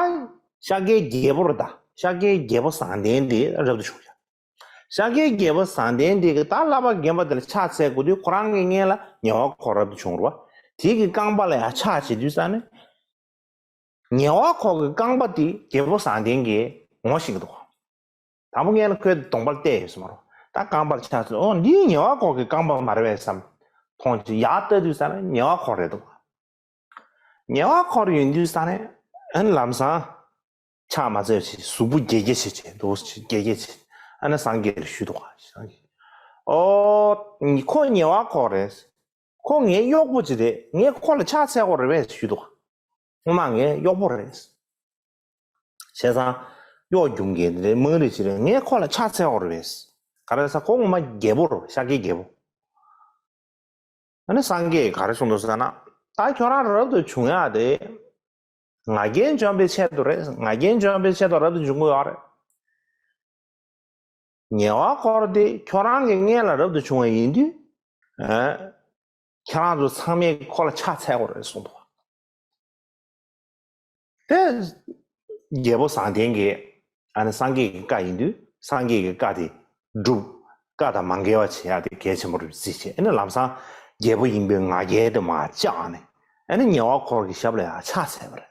ཤཱཀྱའི་རྒྱལ་པོ་རེད། ད་ཤཱཀྱའི་རྒྱལ་པོ་བཟང་ལྡན་དེ་རབ་ཏུ་བྱུང་ཡ། ཤཱཀྱའི་རྒྱལ་པོ་བཟང་ལྡན་དེ་གི་ད་བསླབ་པ་རྒན་པ་དེ་ལ་ཕྱག་འཚལ་དགོས་དུས་ཁོ་རང་གི་སྔོན་ལ་ཉེ་བ་འཁོར་རབ་ཏུ་བྱུང་རེད་བ། དེ་གི་རྐང་པ་ལ་ཡ་ཕྱག་བྱེད་དུས་ཙང་ནི། ཉེ་བ་འཁོར་གྱི་རྐང་པ་དེ་རྒྱལ་པོ་བཟང་ལྡན་གྱིས་ངོ་ཤེས་ཀྱི་འདུག་དང་པོ་སྔོན་ལ་ཁོས་གདོང་པར་བལྟས་ཡོད་ས་མ་རེད། ད་རྐང་པར་ཆགས་ཚུལ་ཨོ་འདི་ཉེ་བ་འཁོར་གྱི་རྐང་པ་མ་རེད་པས་བསམ། མཐོང་ཅི་ཡག་ལྟ་དུས་ཙང་ན་ཉེ་བ་འཁོར་རེད་འདུག་ཉེ་བ་འཁོར་ཡོང་དུས་ཙང་ནས་ཨ་ནི་ལམ་སང་ཕྱག་མ་འཚལ་བྱས་གཟུགས་པོ་བརྒྱད་བརྒྱ་བྱས་བྱས་འདུག་བརྒྱད་བརྒྱ་བྱས་ཨ་ནི་སངས་རྒྱས་ལ་ཞུས་འདུག་ག་ཨོ་ཁོ་ཉེ་བ་འཁོར་རེད། ཁོ་ངའི་གཡོག་པོ་ཅིག་རེད། ངས་ཁོ་ལ་ཕྱག་འཚལ་དགོས་རེད་པས་ཞུས་འདུག་སྔོན་མ་ངའི་གཡོག་པོ་རེད། བྱས་ཙང་གཡོག་རྒྱུག་མཁན་དེ་རེད། དམངས་རིགས་ཅིག་རེད། ངས་ཁོ་ལ་ཕྱག་འཚལ་དགོས་རེད་པས། ག་རེ་ཟེར་ཁོ་ངོ་མ་རྒྱལ་པོ་རེད། ཤཱཀྱའི་རྒྱལ་པོ། ཨ་ནི་སངས་རྒྱས་ག་རེ་གསུངས་འདུག་ཟེར་ན། ད་ཁྱོད་རང་རབ་ཏུ་བྱུང་ཡག་དེ། ང་རྒྱལ་འཇོམས་པའི་ཆེད་དུ་རེད། ང་རྒྱལ་འཇོམས་པའི་ཆེད་དུ་རབ་ཏུ་བྱུང་གི་ཡོད་རེད། ཉེ་བ་འཁོར་དེ་ཁྱོད་རང་གི་སྔོན་ལ་རབ་ཏུ་བྱུང་བ་ཡིན་དུས། ཨ། ཁྱེད་རང་ཚོ་ཚང་མས་ཁོ་ལ་ཕྱག་འཚལ་དགོས་རེད་གསུངས་འདུག་དེ། རྒྱལ་པོ་བཟང་ལྡན་གྱིས་ཨ་ནི་སངས་རྒྱས་ཀྱི་བཀའ་ཡིན་དུས་སངས་རྒྱས་ཀྱི་བཀའ་དེ་སྒྲུབ། བཀའ་དང་མ་འགལ་བ་བྱེད་ཡག་དེ་གལ་ཆེན་པོ་རེད་བརྩིས་བྱས། ཨ་ནི་ལམ་སང་རྒྱལ་པོ་ཡིན་པའི་ང་རྒྱལ་དེ་མར་བཅག་ནས་ཨ་ནི་ཉེ་བ་འཁོར་གྱི་ཞབས་ལ་ཡང་ཕྱག་འཚལ་བ་རེད།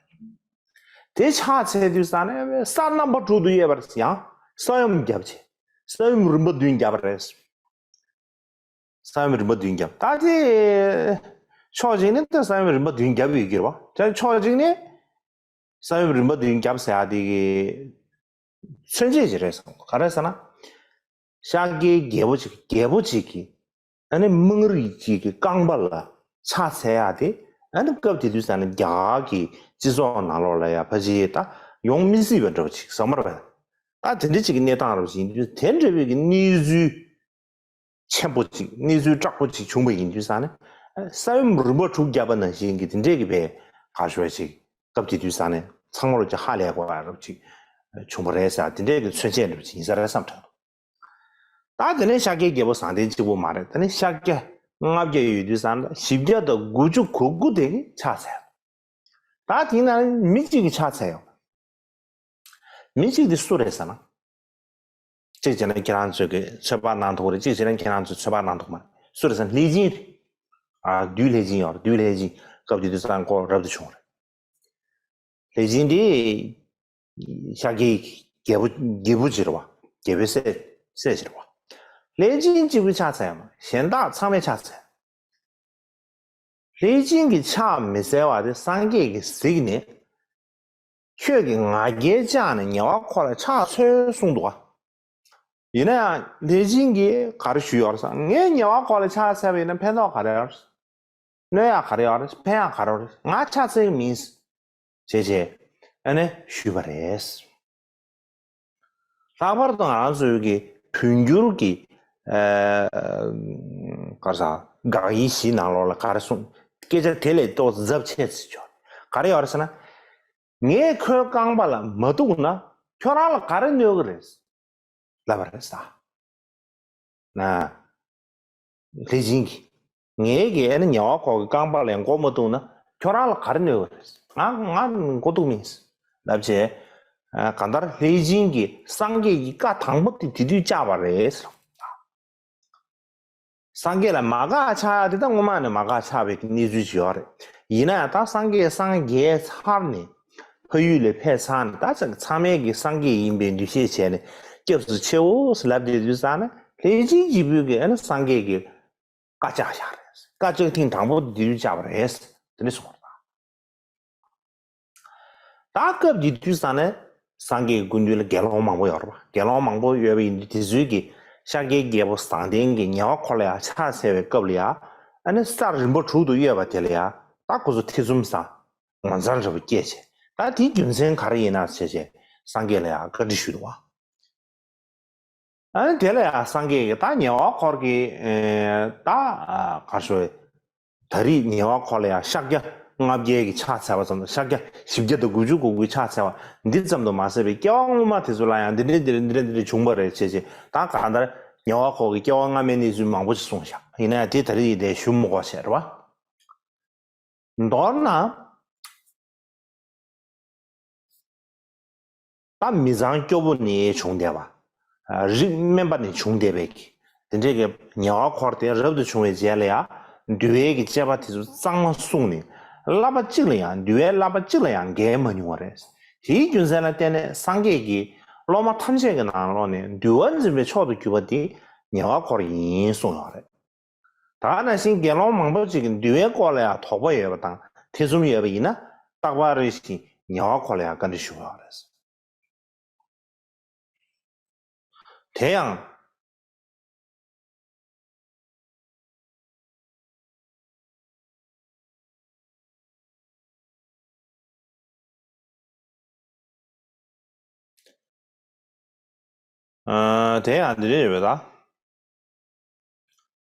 དེ་ཕྱག་འཚལ་དུས་ཙང་ནས་ས་རྣམ་པ་དྲུག་ཏུ་གཡས་པར་ཡང་ས་ཡོམ་བརྒྱབ་བྱས། ས་ཡོམ་རིམ་པ་བདུན་བརྒྱབ་པ་རེད། ས་ཡོམ་རིམ་པ་བདུན་བརྒྱབ། ད་དེ་ཕྱོགས་གཅིག་ནས་ད་ས་ཡོམ་རིམ་པ་བདུན་བརྒྱབ་ཡོད་ཀྱི་རེད་བ། ད་ཕྱོགས་གཅིག་ནས་ས་ཡོམ་རིམ་པ་བདུན་བརྒྱབ་ཟེར་ཡ་དེ་གི་མཚོན་བྱེད་ཅིག་རེད་བསམ། ག་རེ་ཟེར་ན། ཤཱཀྱའི་རྒྱལ་པོ་ཅིག་རྒྱལ་པོ་ཅིག་གིས་ཨ་ནི་དམངས་རིགས་ཅིག་གི་རྐང་པ་ལ་ཕྱག་འཚལ་ཡ་དེ་ཨ་ནི་སྐབས་དེ་དུས་ཙང་ནས་རྒྱ་གར་གྱི་སྤྱི་ཚོགས་ནང་ལོགས་ལ་ཡ་ཕལ་ཆེར་ད་ཡོང་མི་སྲིད་པ་འདྲ་བོ་ཅིག་བསམ་པ་རེད། ད་དེ་འདྲ་ཅིག་གི་གནས་སྟངས་རབ་ཅིག་ཡིན་དུས་དེ་འདྲ་བའི་གི་གནས་ཚུལ། ཆེན་པོ་ཅིག་གནས་ཚུལ་དྲག་པོ་ཅིག་བྱུང་བ་ཡིན་དུས་ཙང་ནས། ས་ཡོམ་རིམ་པ་དྲུག་བརྒྱབ་པ་ནང་བཞིན་གྱི་དེ་འདྲས་ཀྱི་བའི་ག་ཞུ་བ་ཅིག་སྐབས་དེ་དུས་ཙང་ནས་ཚང་མར་ཅིག་ཧ་ལས་དགོས་པ་རབ་ཅིག་བྱུང་བ་རེད་ཟེར་དེ་འདྲས་ཀྱི་མཚོན་བྱེད་འདྲ་བ་ཅིག་ཡིན་ས་རེད་བསམ་དྲན་འདུག་ད་དེ་ནས་ཤཱཀྱའི་རྒྱལ་པོ་བཟང་ལྡན་གཅིག་པུ་མ་རེད། ད་ནི་ཤཱཀྱ་ལྔ་བརྒྱ་ཡོད་དུས་ཙང་ནས་བཞི་བརྒྱ་དང་དགུ་བཅུ་གོ་དགུ་དེ་གི་ཕྱག་འཚལ། ད་དེ་ན་མི་གཅིག་གི་ཕྱག་འཚལ་ཡོང་། མི་གཅིག་དེ་སུ་རེད་ཟེར་ན། གཅིག་བྱས་ན་ཁྱེད་རང་ཚོས་ཀྱི་ཚོད་དཔག་གནང་ཐུབ་རེད། གཅིག་བྱས་ན་ཁྱེད་རང་ཚོས་ཚོད་དཔག་གནང་ཐུབ་མ་རེད། སུ་རེད་ཟེར་ན་ལྷས་སྦྱིན་རེད། ཨ་བདུད་ལྷས་སྦྱིན་ཡོད་རེད། བདུད་ལྷས་སྦྱིན་སྐབས་དེ་དུས་ཙང་ཁོ་རབ་ཏུ་བྱུང་རེད། ལྷས་སྦྱིན་དེ་ཤཱཀྱའི་རྒྱལ་པོ་རྒྱལ་པོ་ཅིག་རེད་བ། རྒྱལ་པོའི་སྲས་སྲས་ཅིག་རེད་བ། ལྷས་སྦྱིན་གཅིག་པུས་ཕྱག་འཚལ་ཡོད་མ་རེད། གཞན་དག་ཚང་མས་ཕྱག་འཚལ། ལྷས་སྦྱིན་གྱིས་ཕྱག་མི་འཚལ་བ་དེ་སངས་རྒྱས་ཀྱིས་གཟིགས་ནས། ཁྱོད་ཀྱིས་ང་རྒྱལ་བཅག་ནས་ཉེ་བར་འཁོར་ལ་ཕྱག་འཚལ་གསུངས་འདུག་ག་ཡིན་ན་ཡང་ལྷས་སྦྱིན་གྱིས་ག་རེ་ཞུས་ཡོད་རེད་ཟེར། ངས་ཉེ་བར་འཁོར་ལ་ཕྱག་འཚལ་བ་ཡིན་ན་ཕན་ཐོགས་ག་རེ་ཡོད་རེད། གནོད་ཡག་ག་རེ་ཡོད་རེད། ཕན་ཡག་ག་རེ་ཡོད་རེད། ང་ཕྱག་འཚལ་གྱི་མིན། བྱས་བྱས་ཨ་ནི་ཞུས་པ་རེད། ལྷག་པར་དུ་ང་རང་ཚོའི་གི་བོད་འགྱུར་གྱི་ཨ་ག་རེ་ཟེར། དགག་དབྱེ་བཞི་ནང་ལོགས་ལ་ག་རེ་གསུངས། སྐད་ཆ་དེ་ལས་ཏོག་ཙམ་ཚབས་ཆེ་ཙམ་ཅིག་ཡོད། ག་རེ་ཡོད་རེད་ཟེར་ན། ངས་ཁོའི་རྐང་པ་ལ་མ་གཏུགས་ན་ཁྱོད་རང་ལ་ག་རེ་གནོད་ཀྱི་རེད། ལབ་པ་རེད་ཟེར། ན། ལྷས་སྦྱིན་གྱིས། ངའི་གི་ཨ་ནི་ཉེ་བར་འཁོར་གྱི་རྐང་པ་ལ་མགོ་མ་གཏུགས་ན་ཁྱོད་རང་ལ་ག་རེ་གནོད་ཀྱི་རེད། ང་ང་མགོ་གཏུགས་མིན། ལབ་བྱས། ཨ་གང་ལྟར་ལྷས་སྦྱིན་གྱིས་སངས་རྒྱས་ཀྱི་བཀའ་དང་པོ་དེ་དེ་དུས་བཅག་པ་རེད་ཟེར། སངས་རྒྱས་ལ་མ་དགག་ཕྱག་ཡག་དེ་ད་སྔོན་མ་ནས་མ་དགག་ཕྱག་པའི་གནས་ཚུལ་ཅིག་ཡོད་རེད། ཡིན་ན་ཡང་ད་སངས་རྒྱས་སངས་རྒྱས་ཚར་ནས་ཕ་ཡུལ་ལ་ཕེབས་ཚར་ནས་ད་ཚང་མས་ཀྱི་སངས་རྒྱས་ཡིན་པའི་འདུ་ཤེས་བྱས་ནས་སྐྱབས་སུ་མཆིའོ་ལབ་བསྡད་དུས་ཙང་ནས་ལྷས་སྦྱིན་སྐྱེས་བུ་གིས་ཨ་ནི་སངས་རྒྱས་ཀྱི་བཀའ་བཅག་བཞག་རེད། བཀའ་བཅག་ཐེངས་དང་པོ་དེ་དུས་བཅག་པ་རེད། དེ་འདྲ་གསུངས་པ་རེད། ད་སྐབས་དེ་དུས་ཙང་ནས་སངས་རྒྱས་ཀྱི་སྐུ་མདུན་ལ་དགེ་སློང་མང་པོ་ཡོད་རེད་པ། དགེ་སློང་མང་པོ་ཡོད་པ་ཡིན་དུས་དེ་ཚོའི་གི་ཤཱཀྱའི་རྒྱལ་པོ་བཟང་ལྡན་གྱིས་ཉེ་བར་འཁོར་ལ་ཡང་ཕྱག་འཚལ་བའི་སྐབས་ལ་ཡང་ཨ་ནི་ས་རིམ་པ་དྲུག་ཏུ་གཡོས་པ་དེ་ལ་ཡང་ད་ཁོ་ཚོ་ཐེ་ཚོམ་ཟ། ངོ་མཚར་འདྲ་པོ་སྐྱེས་བྱས། ད་དེའི་རྒྱུ་མཚན་ག་རེ་ཡིན་ན་བྱས་བྱས་སངས་རྒྱས་ལ་ཡང་བཀའ་འདྲི་ཞུས་འདུག་བ། ཨ་ནི་དེ་ལ་ཡང་སངས་རྒྱས་ཀྱིས་ད་ཉེ་བར་འཁོར་གྱི་ཨེ་ད་ཨ་ག་རེ་ཞུ། ད་རེས་ཉེ་བར་འཁོར་ལ་ཡང་ཤཱཀྱ་ལྔ་བརྒྱའི་གི་ཕྱག་འཚལ་བ་ཙམ་དང་ཤཱཀྱ་བཞི་བརྒྱ་དང་དགུ་བཅུ་གོ་དགུའི་ཕྱག་འཚལ་བ་འདི་ཙམ་དུ་མ་ཟད་པའི་སྐྱེ་བ་སྔོན་མ་དེ་ཚོ་ལ་ཡང་འདི་འདྲ་འདི་འདྲ་འདི་འདྲ་འདི་འདྲ་བྱུང་བ་རེད་བྱས་བྱས། ད་གང་ལྟར་ཉེ་བར་འཁོར་གྱི་སྐྱེ་བ་སྔ་མའི་གནས་ཚུལ་མང་པོ་ཞིག་གསུངས་བཞག། ཡིན་ན་ཡང་དེ་ད་རེས་ཡིན་དེ་ཞུ་མི་དགོས་བྱས་རེད་བ། མདོར་ན། ད་མི་ཚང་སྐྱོ་པོ་ནས་བྱུང་བསྡད་པ། རིགས་དམན་པ་ནས་བྱུང་བསྡད་པའི་གི། དེ་འདྲའི་གི་ཉེ་བར་འཁོར་དེ་རབ་ཏུ་བྱུང་བའི་རྗེས་ལ་ཡང་འདུལ་བའི་གི་དཔྱད་པ་དེ་ཚོ་གཙང་མ་བསྲུངས་ནས། བསླབ་པ་གཅིག་ལ་ཡང་འདུལ་བའི་བསླབ་པ་གཅིག་ལ་ཡང་འགལ་མ་མྱོང་བ་རེད། དེའི་རྒྱུ་མཚན་ལ་བརྟེན་ནས་སངས་རྒྱས་ཀྱིས་སློབ་མ་ཐམས་ཅད་ཀྱི་ནང་ལོགས་ནས་འདུལ་བ་འཛིན་པའི་མཆོག་ཏུ་གྱུར་པ་དེ་ཉེ་བར་འཁོར་ཡིན་གསུངས་ཡོད་རེད། ད་ག་ནང་བཞིན་དགེ་སློང་མང་པོ་ཅིག་གིས་འདུལ་བའི་སྐོར་ལ་ཡང་དོགས་པ་ཡོད་པ་དང་ཐེ་ཚོམ་ཡོད་པ་ཡིན་ན་རྟག་པར་རེ་ཞིག་ཉེ་བར་འཁོར་ལ་ཡང་བཀའ་འདྲི་ཞུ་དགོས་པ་རེད། དེ་ཡང་། ཨ། དེ་ཡང་འདི་འདྲ་ཡོད་པ་ད།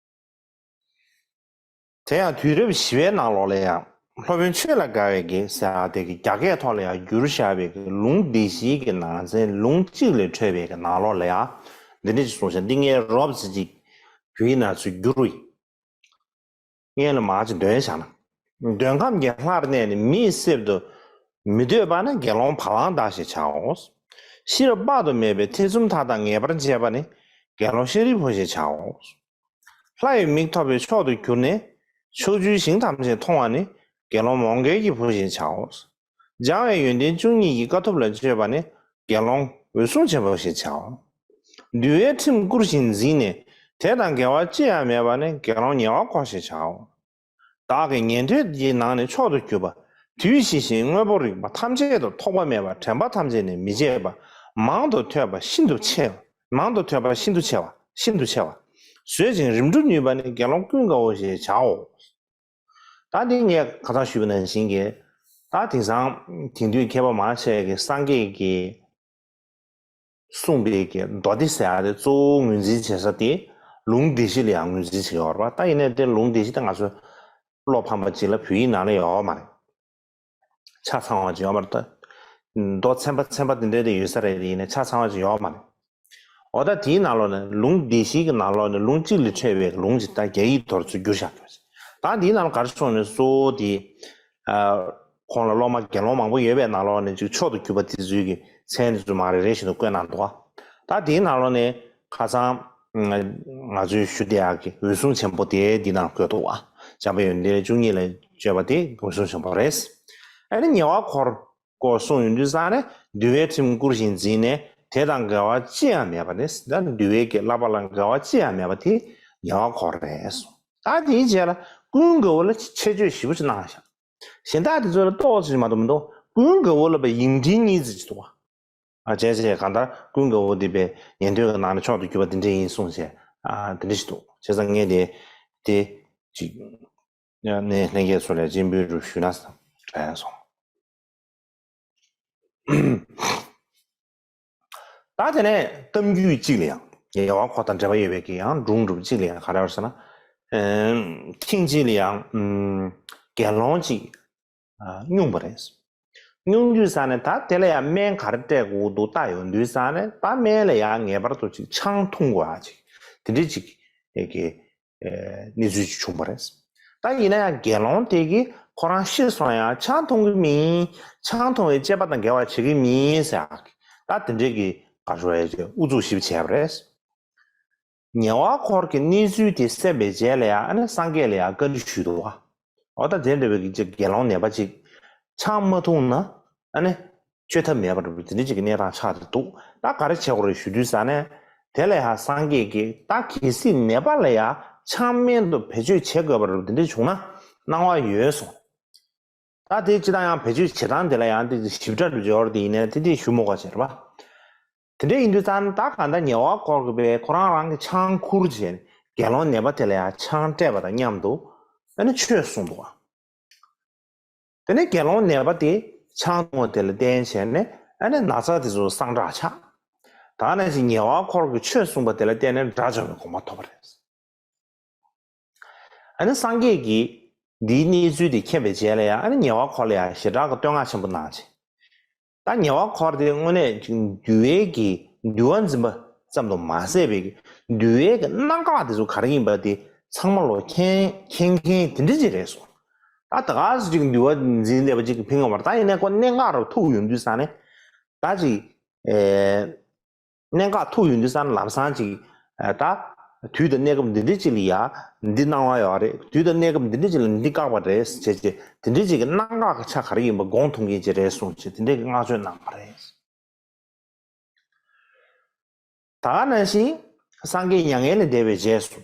དེ་ཡང་དུས་རབས་བཞི་པའི་ནང་ལོགས་ལ་ཡང་སློབ་དཔོན་ཆོས་ལ་དགའ་བའི་གི་ཟེར་བ་དེ་གི་རྒྱ་སྐད་ཐོག་ལ་ཡང་བསྒྱུར་བཞག་པའི་གི་ལུང་སྡེ་བཞིའི་གི་ནང་ཚན་ལུང་གཅིག་ལས་འཕྲོས་པའི་གི་ནང་ལོགས་ལ་ཡང་འདི་འདྲ་ཞིག་གསུངས་ཤག། འདི་ངས་རོབ་ཙམ་ཅིག་བོད་ཡིག་ནང་ཚུར་བསྒྱུར་རོ། སྔོན་ལ་མར་ཅིག་འདོན་བཞག་ན། འདོད་ཁམས་ཀྱི་ལྷར་གནས་ནས་མི་ཡི་གསེབ་ཏུ་མི་སྡོད་པ་ནི་དགེ་སློང་བ་ལང་སྟག་ཞེས་བྱའོ། ཤེས་རབ་དཔག་ཏུ་མེད་པའི་ཐེ་ཚོམ་མཐའ་དག་ངེས་པར་འབྱེད་པ་ནི་དགེ་སློང་ཤཱ་རིའི་བུ་ཞེས་བྱའོ། ལྷ་ཡི་མིག་ཐོབ་པའི་མཆོག་ཏུ་གྱུར་ནས་ཕྱོགས་བཅུའི་ཞིང་ཐམས་ཅད་མཐོང་བ་ནི་དགེ་སློང་མོའུ་འགལ་གྱི་བུ་ཞེས་བྱའོ། སྦྱང་བའི་ཡོན་ཏན་བཅུ་གཉིས་ཀྱི་དཀའ་ཐུབ་ལ་སྤྱོད་པ་ནི་དགེ་སློང་འོད་སྲུང་ཆེན་པོ་ཞེས་བྱའོ། འདུལ་བའི་ཁྲིམས་བཀུར་ཞིང་འཛིན་ནས་དེ་དང་འགལ་བ་ཅི་ཡང་མེད་པ་ནི་དགེ་སློང་ཉེ་བར་འཁོར་ཞེས་བྱའོ། བདག་གི་ཉན་ཐོས་ཀྱི་ནང་ནས་མཆོག་ཏུ་གྱུར་པ། དུས་ཞི་ཞིང་དངོས་པོ་རིག་པ་ཐམས་ཅད་དུ་ཐོགས་པ་མེད་པ་དྲན་པ་ཐམས་ཅད་ནས་མི་བརྗེད་པ། མང་དུ་ཐོས་པ་ཤིན་ཏུ་ཆེ་བ། མང་དུ་ཐོས་པ་ཤིན་ཏུ་ཆེ་བ། ཤིན་ཏུ་ཆེ་བ། བཟོད་ཅིང་རིམ་གྲོ་ནུས་པ་ནི་དགེ་སློང་ཀུན་དགའ་བོ་ཞེས་བྱའོ། ད་འདི་ངས་ཁ་སང་ཞུས་པ་ནང་བཞིན་གྱི། ད་དེང་སང་དེང་དུས་མཁས་པ་མང་ཆེ་གིས་སངས་རྒྱས་ཀྱིས་གསུངས་པའི་གི་མདོ་སྡེ་ཟེར་ཡ་དེ་གཙོ་བོ་ངོས་འཛིན་བྱེད་ས་དེ་ལུང་སྡེ་བཞི་ལ་ཡང་ངོས་འཛིན་བྱེད་ཀྱི་ཡོད་རེད་པ། ད་ཡིན་ནའི་དེ་ལུང་སྡེ་བཞི་དེ་ང་ཚོ་བློ་ཕམ་པ་ཅིག་ལ་བོད་ཡིག་ནང་ལ་ཡོད་མ་རེད། ཆ་ཚང་བ་ཅིག་ཡོད་མ་རེད་ད། མདོ་ཚན་པ་ཚན་པ་དེ་འདྲ་དེ་ཡོད་ས་རེད། ཡིན་ནའི་ཆ་ཚང་བ་ཅིག་ཡོད་མ་རེད། འོ་ད་དེའི་ནང་ལོགས་ནས་ལུང་སྡེ་བཞི་གི་ནང་ལོགས་ནས་ལུང་གཅིག་ལས་འཕྲོས་པའི་ལུང་ཅིག་ད་རྒྱ་ཡིག་ཐོག་ཚུར་བསྒྱུར་བཞག་གི་ཡོད་རེད། ད་དེའི་ནང་ལ་ག་རེ་གསུངས་ནས་གཙོ་བོ་དེ། ཨ། ཁོང་ལ་སློབ་མ་དགེ་སློང་མང་པོ་ཡོད་པའི་ནང་ལོགས་ནས་ཅིག་མཆོག་ཏུ་གྱུར་པ་དེ་ཚོའི་གི་མཚན་དེ་ཚོ་མར་རེ་རེ་བཞིན་དུ་བཀོད་གནང་འདུག་ག། ད་དེའི་ནང་ལོགས་ནས་ཁ་སང་ང་ཚོས་ཞུ་བསྡད་ཡག་གི་འོད་སྲུང་ཆེན་པོ་དེ་འདི་ནང་བཀོད་འདུག་ག། སྦྱངས་པའི་ཡོན་ཏན་བཅུ་གཉིས་ལ་སྤྱོད་པ་དེ་འོད་སྲུང་ཆེན་པོ་རེད། ཨ་ནི་ཉེ་བར་འཁོར་སྐོར་གསུངས་ཡོང་དུས་ཙང་ནས་འདུལ་བའི་ཁྲིམས་བཀུར་ཞིང་འཛིན་ནས་དེ་དང་འགལ་བ་ཅི་ཡང་མེད་པ་ནི། ད་འདུལ་བའི་གི་བསླབ་པ་ལ་འགལ་བ་ཅི་ཡང་མེད་པ་དེ་ཉེ་བར་འཁོར་རེད་གསུངས། ད་དེའི་རྗེས་ལ་ཀུན་དགའ་བོ་ལ་ཆེ་བརྗོད་ཞེ་པོ་ཅིག་གནང་བཞག། གཞན་དག་དེ་ཚོ་ལ་ཏོག་ཙམ་མ་གཏོགས་མི་འདུག། ཀུན་དགའ་བོ་ལ་བ་ཡིག་འབྲེལ་གཉིས་ཙམ་ཅིག་འདུག་བ། ཨ་བྱས་བྱས་གང་ལྟར་ཀུན་དགའ་བོ་འདི་པའི་ཉན་ཐོས་ཀྱི་ནང་ནས་མཆོག་ཏུ་གྱུར་པ་འདི་འདྲ་ཡིན་གསུངས་བྱས། ཨ་འདི་འདྲ་ཞིག་འདུག་བྱས་ཙང་ངས་དེ་དེ་ཅིག་ནས་ལྷན་རྒྱས་ཚོ་ལ་སྤྱན་འབུལ་རུ་ཞུས་ན་བསམ་དྲན་སོང་། ད་དེ་ནས་གཏམ་རྒྱུད་གཅིག་ལ་ཡང་ཉེ་བར་འཁོར་དང་འབྲེལ་བ་ཡོད་པའི་གི་ཡང་སྒྲུང་འདྲ་པོ་གཅིག་ལ་ཡང་ག་རེ་ཡོད་ཟེར་ན། ཨེམ། ཐེངས་གཅིག་ལ་ཡང་ཨམ། དགེ་སློང་གཅིག་ཨ། སྙུང་བ་རེད། སྙུང་དུས་ཙ་ནས་ད་དེ་ལ་ཡང་སྨན་ག་རེ་སྤྲད་དགོས་འདུག་ལྟ་ཡོང་དུས་ཙ་ནས་ད་སྨན་ལ་ཡང་ངེས་པར་དུ་ཅིག་ཆང་འཐུང་དགོས་ཨ་ཅིག་དེ་འདྲ་ཅིག་ཨེ་གི་ཨེ། གནས་ཚུལ་ཅིག་བྱུང་བ་རེད། ད་ཡིན་ན་ཡང་དགེ་སློང་དེ་གིས་ཁོ་རང་ཤི་སོང་ཡང་ཆང་འཐུང་གི་མིན། ཆང་འཐུང་བའི་སྤྱད་པ་དང་འགལ་བ་བྱེད་ཀྱི་མིན་ཟེར་ཡག་གི་ད་དེ་འདྲའི་གི་ག་རེ་ཟེར་ཨུ་ཚུགས་ཞེ་པོ་བྱས་པ་རེད། ཉེ་བར་འཁོར་གྱི་གནས་ཚུལ་དེ་གསན་པའི་རྗེས་ལ་ཡང་ཨ་ནི་སངས་རྒྱས་ལ་ཡང་བཀའ་འདྲི་ཞུས་འདུག་ག་འོ་ད་དེ་འདྲ་བའི་གི་ཅིག་དགེ་སློང་ནད་པ་ཅིག་ཆང་མ་འཐུང་ན་ཨ་ནི་བཅོས་ཐབས་མེད་པ་འདྲ་པོ་དེ་འདྲ་ཅིག་གི་གནས་སྟངས་ཆགས་ཏེ་འདུག་ད་ག་རེ་བྱེད་དགོས་རེད་ཞུ་དུས་ཙ་ནས་དེ་ལ་ཡང་སངས་རྒྱས་ཀྱིས་ད་གལ་སྲིད་ནད་པ་ལ་ཡང་ཆང་སྨན་དུ་བེད་སྤྱོད་བྱེད་དགོས་པ་འདྲ་པོ་དེ་འདྲ་བྱུང་ན་གནང་བ་ཡོད་གསུངས། ད་དེ་སྤྱིར་བཏང་ཡང་བེད་སྤྱོད་བྱེད་སྟངས་དེ་ལ་ཡང་དེ་ཞིབ་ཕྲ་འགྲོ་འབྱོར་དེ་ཡིན་ནའི་དེ་དེ་ཞུ་མི་དགོས་བྱས་རེད་པ། དེ་འདྲ་ཡིན་དུས་ཙང་ད་གང་ལྟར་ཉེ་བར་འཁོར་གྱི་པས་ཁོ་རང་རང་གི་ཆང་ཁུར་བྱས་ནས་དགེ་སློང་ནད་པ་དེ་ལ་ཡང་ཆང་སྤྲད་པ་དང་མཉམ་དུ་ཨ་ནི་ཆོས་གསུངས་འདུག་ག་དེ་ནས་དགེ་སློང་ནད་པ་དེ་ཆང་འཐུང་བ་དེ་ལ་བརྟེན་བྱས་ནས་ཨ་ནི་ན་ཚ་དེ་ཚོ་སངས་དྲག་ཆགས། ད་ནང་བཞིན་ཉེ་བར་འཁོར་གྱི་ཆོས་གསུངས་པ་དེ་ལ་བརྟེན་ནས་དགྲ་བཅོམ་པའི་དགོངས་པ་ཐོབ་པ་རེད། ཨ་ནི་སངས་རྒྱས་ཀྱིས་འདིའི་གནས་ཚུལ་དེ་མཁྱེན་པའི་རྗེས་ལ་ཡང་ཨ་ནི་ཉེ་བར་འཁོར་ལ་ཡང་ཞེ་དྲག་གི་བསྟོད་བསྔགས་ཆེན་པོ་གནང་བྱས། ད་ཉེ་བར་འཁོར་དེ་དངོས་གནས་ཅིག་འདུལ་བའི་གི་འདུལ་བ་འཛིན་པ་ཙམ་དུ་མ་ཟད་པའི་གི་འདུལ་བའི་གི་གནད་འགག་དེ་ཚོ་ག་རེ་ཡིན་པ་དེ་ཚང་མ་ལོ་མཁྱེན་མཁྱེན་མཁན་དེ་འདྲ་ཅིག་རེད་སོང་། ད་ད་ག་སེ་ཅིག་འདུལ་བ་འཛིན་བསྡད་པ་ཅིག་གི་ཕན་གི་མ་རེད། ད་ཡིན་ནའི་ཁོ་གནད་འགག་རུ་ཐུག་ཡོང་དུས་ཙ་ནས་ད་ཅིག་ཨེ། གནད་འགག་ཐུག་ཡོང་དུས་ཙ་ན་ལམ་སང་ཅིག་ཨ། ད་དུས་དང་གནས་སྐབས་འདི་འདྲ་ཅིག་ལ་ཡ་འདི་གནང་བ་ཡོད་རེད། དུས་དང་གནས་སྐབས་འདི་འདྲ་ཅིག་ལ་འདི་བཀག་པ་རེད་ཟེར་བྱས་དེ་འདྲ་ཅིག་གི་གནད་འགག་གི་ཆ་ག་རེ་ཡིན་པ་དགོངས་མཐོང་མཁན་ཅིག་རེད་གསུངས་བྱས་དེ་འདྲ་གི་བསྔགས་བརྗོད་གནང་བ་རེད། ད་ག་ནང་བཞིན་སངས་རྒྱས་མྱ་ངན་ལས་འདས་པའི་རྗེས་སུ་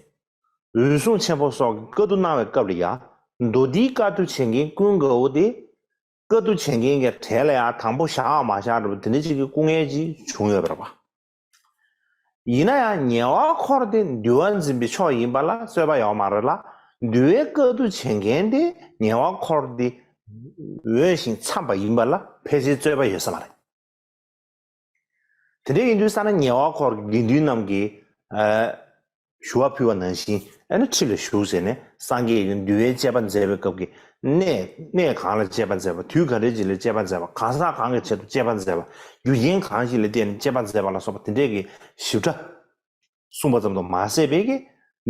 འོད་སྲུང་ཆེན་པོ་སོགས་ཀྱིས་བཀའ་བསྡུ་གནང་བའི་སྐབས་ལ་ཡ་མདོ་འདིའི་བཀའ་བསྡུ་བྱེད་མཁན་ཀུན་དགའ་བོ་དེ། བཀའ་བསྡུ་བྱེད་མཁན་གྱི་གྲས་ལ་ཡང་དང་པོ་བཞག་མ་བཞག་འདྲ་པོ་དེ་འདྲ་ཅིག་གི་སྐུ་ངལ་ཅིག་བྱུང་ཡོད་པ་རེད་པ། ཡིན་ན་ཡང་ཉེ་བར་འཁོར་དེ་འདུལ་བ་འཛིན་པའི་ཕྱོགས་ཡིན་པ་ལ་རྩོད་པ་ཡོད་མ་རེད་ལ། འདུལ་བའི་བཀའ་བསྡུ་བྱེད་མཁན་དེ་ཉེ་བར་འཁོར་དེ་འོས་ཤིང་འཚམས་པ་ཡིན་པ་ལ་ཕལ་ཆེར་རྩོད་པ་ཡོད་ས་མ་རེད། དེ་འདྲ་ཡིན་དུས་ཙ་ན་ཉེ་བར་འཁོར་གྱི་དགེ་འདུན་རྣམས་ཀྱིས་ཨ། ཞུ་བ་ཕུལ་བ་ནང་བཞིན་ཨ་ནི་ཁྲི་ལ་བཞུགས་ཟེར་ནས་སངས་རྒྱས་ཀྱི་འདུལ་བའི་བཅས་པ་མཛད་པའི་སྐབས་ཀྱི་གནས་གནས་གང་ལ་བཅས་པ་མཛད་པ། དུས་ག་འདྲ་ཅིག་ལ་བཅས་པ་མཛད་པ། གང་ཟག་གང་གི་ཆེད་དུ་བཅས་པ་མཛད་པ། རྒྱུ་རྐྱེན་གང་ཞིག་ལ་བརྟེན་ནས་བཅས་པ་མཛད་པ་ལ་སོགས་པ་དེ་འདྲས་ཀྱི་ཞིབ་ཕྲ་གསུངས་པ་ཙམ་དུ་མ་ཟད་པའི་གི་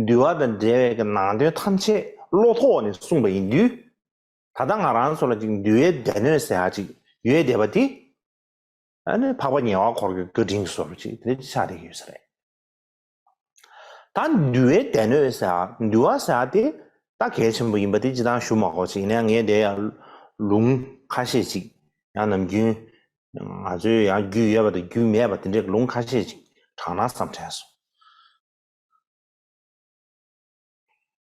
འདུལ་བ་དང་འབྲེལ་བའི་གི་ནང་དོན་ཐམས་ཅད་བློ་ཐོག་ནས་གསུངས་པ་ཡིན་དུས། ད་ལྟ་ང་རང་ཚོ་ལ་ཅིག་འདུལ་བའི་སྡེ་སྣོད་ཟེར་ཡ་ཅིག་ཡོད་བསྡད་པ་དེ། ཨ་ནི་འཕགས་པ་ཉེ་བར་འཁོར་གྱི་བཀའ་དྲིན་གྱི་བཟོ་འདྲ་ཅིག་དེ་འདྲ་ཅིག་ཆགས་བསྡད་ཀྱི་ཡོད་ས་རེད། ད་འདུལ་བའི་སྡེ་སྣོད་ཟེར་ཡ་འདུལ་བ་ཟེར་ཡ་དེ་ད་གལ་ཆེན་པོ་ཡིན་པ་དེ་སྤྱིར་བཏང་ཞུ་མ་དགོས་ཅིག་ཡིན་ནའང་ངས་དེ་ཡང་ལུང་ཁ་ཤས་ཅིག་ཡང་ནམ་རྒྱུན་ང་ཚོའི་ཡང་རྒྱུས་ཡོད་པ་དང་རྒྱུས་མེད་པ་དེ་འདྲའི་ལུང་ཁ་ཤས་ཅིག་དྲངས་ན་བསམ་དྲན་སོང་།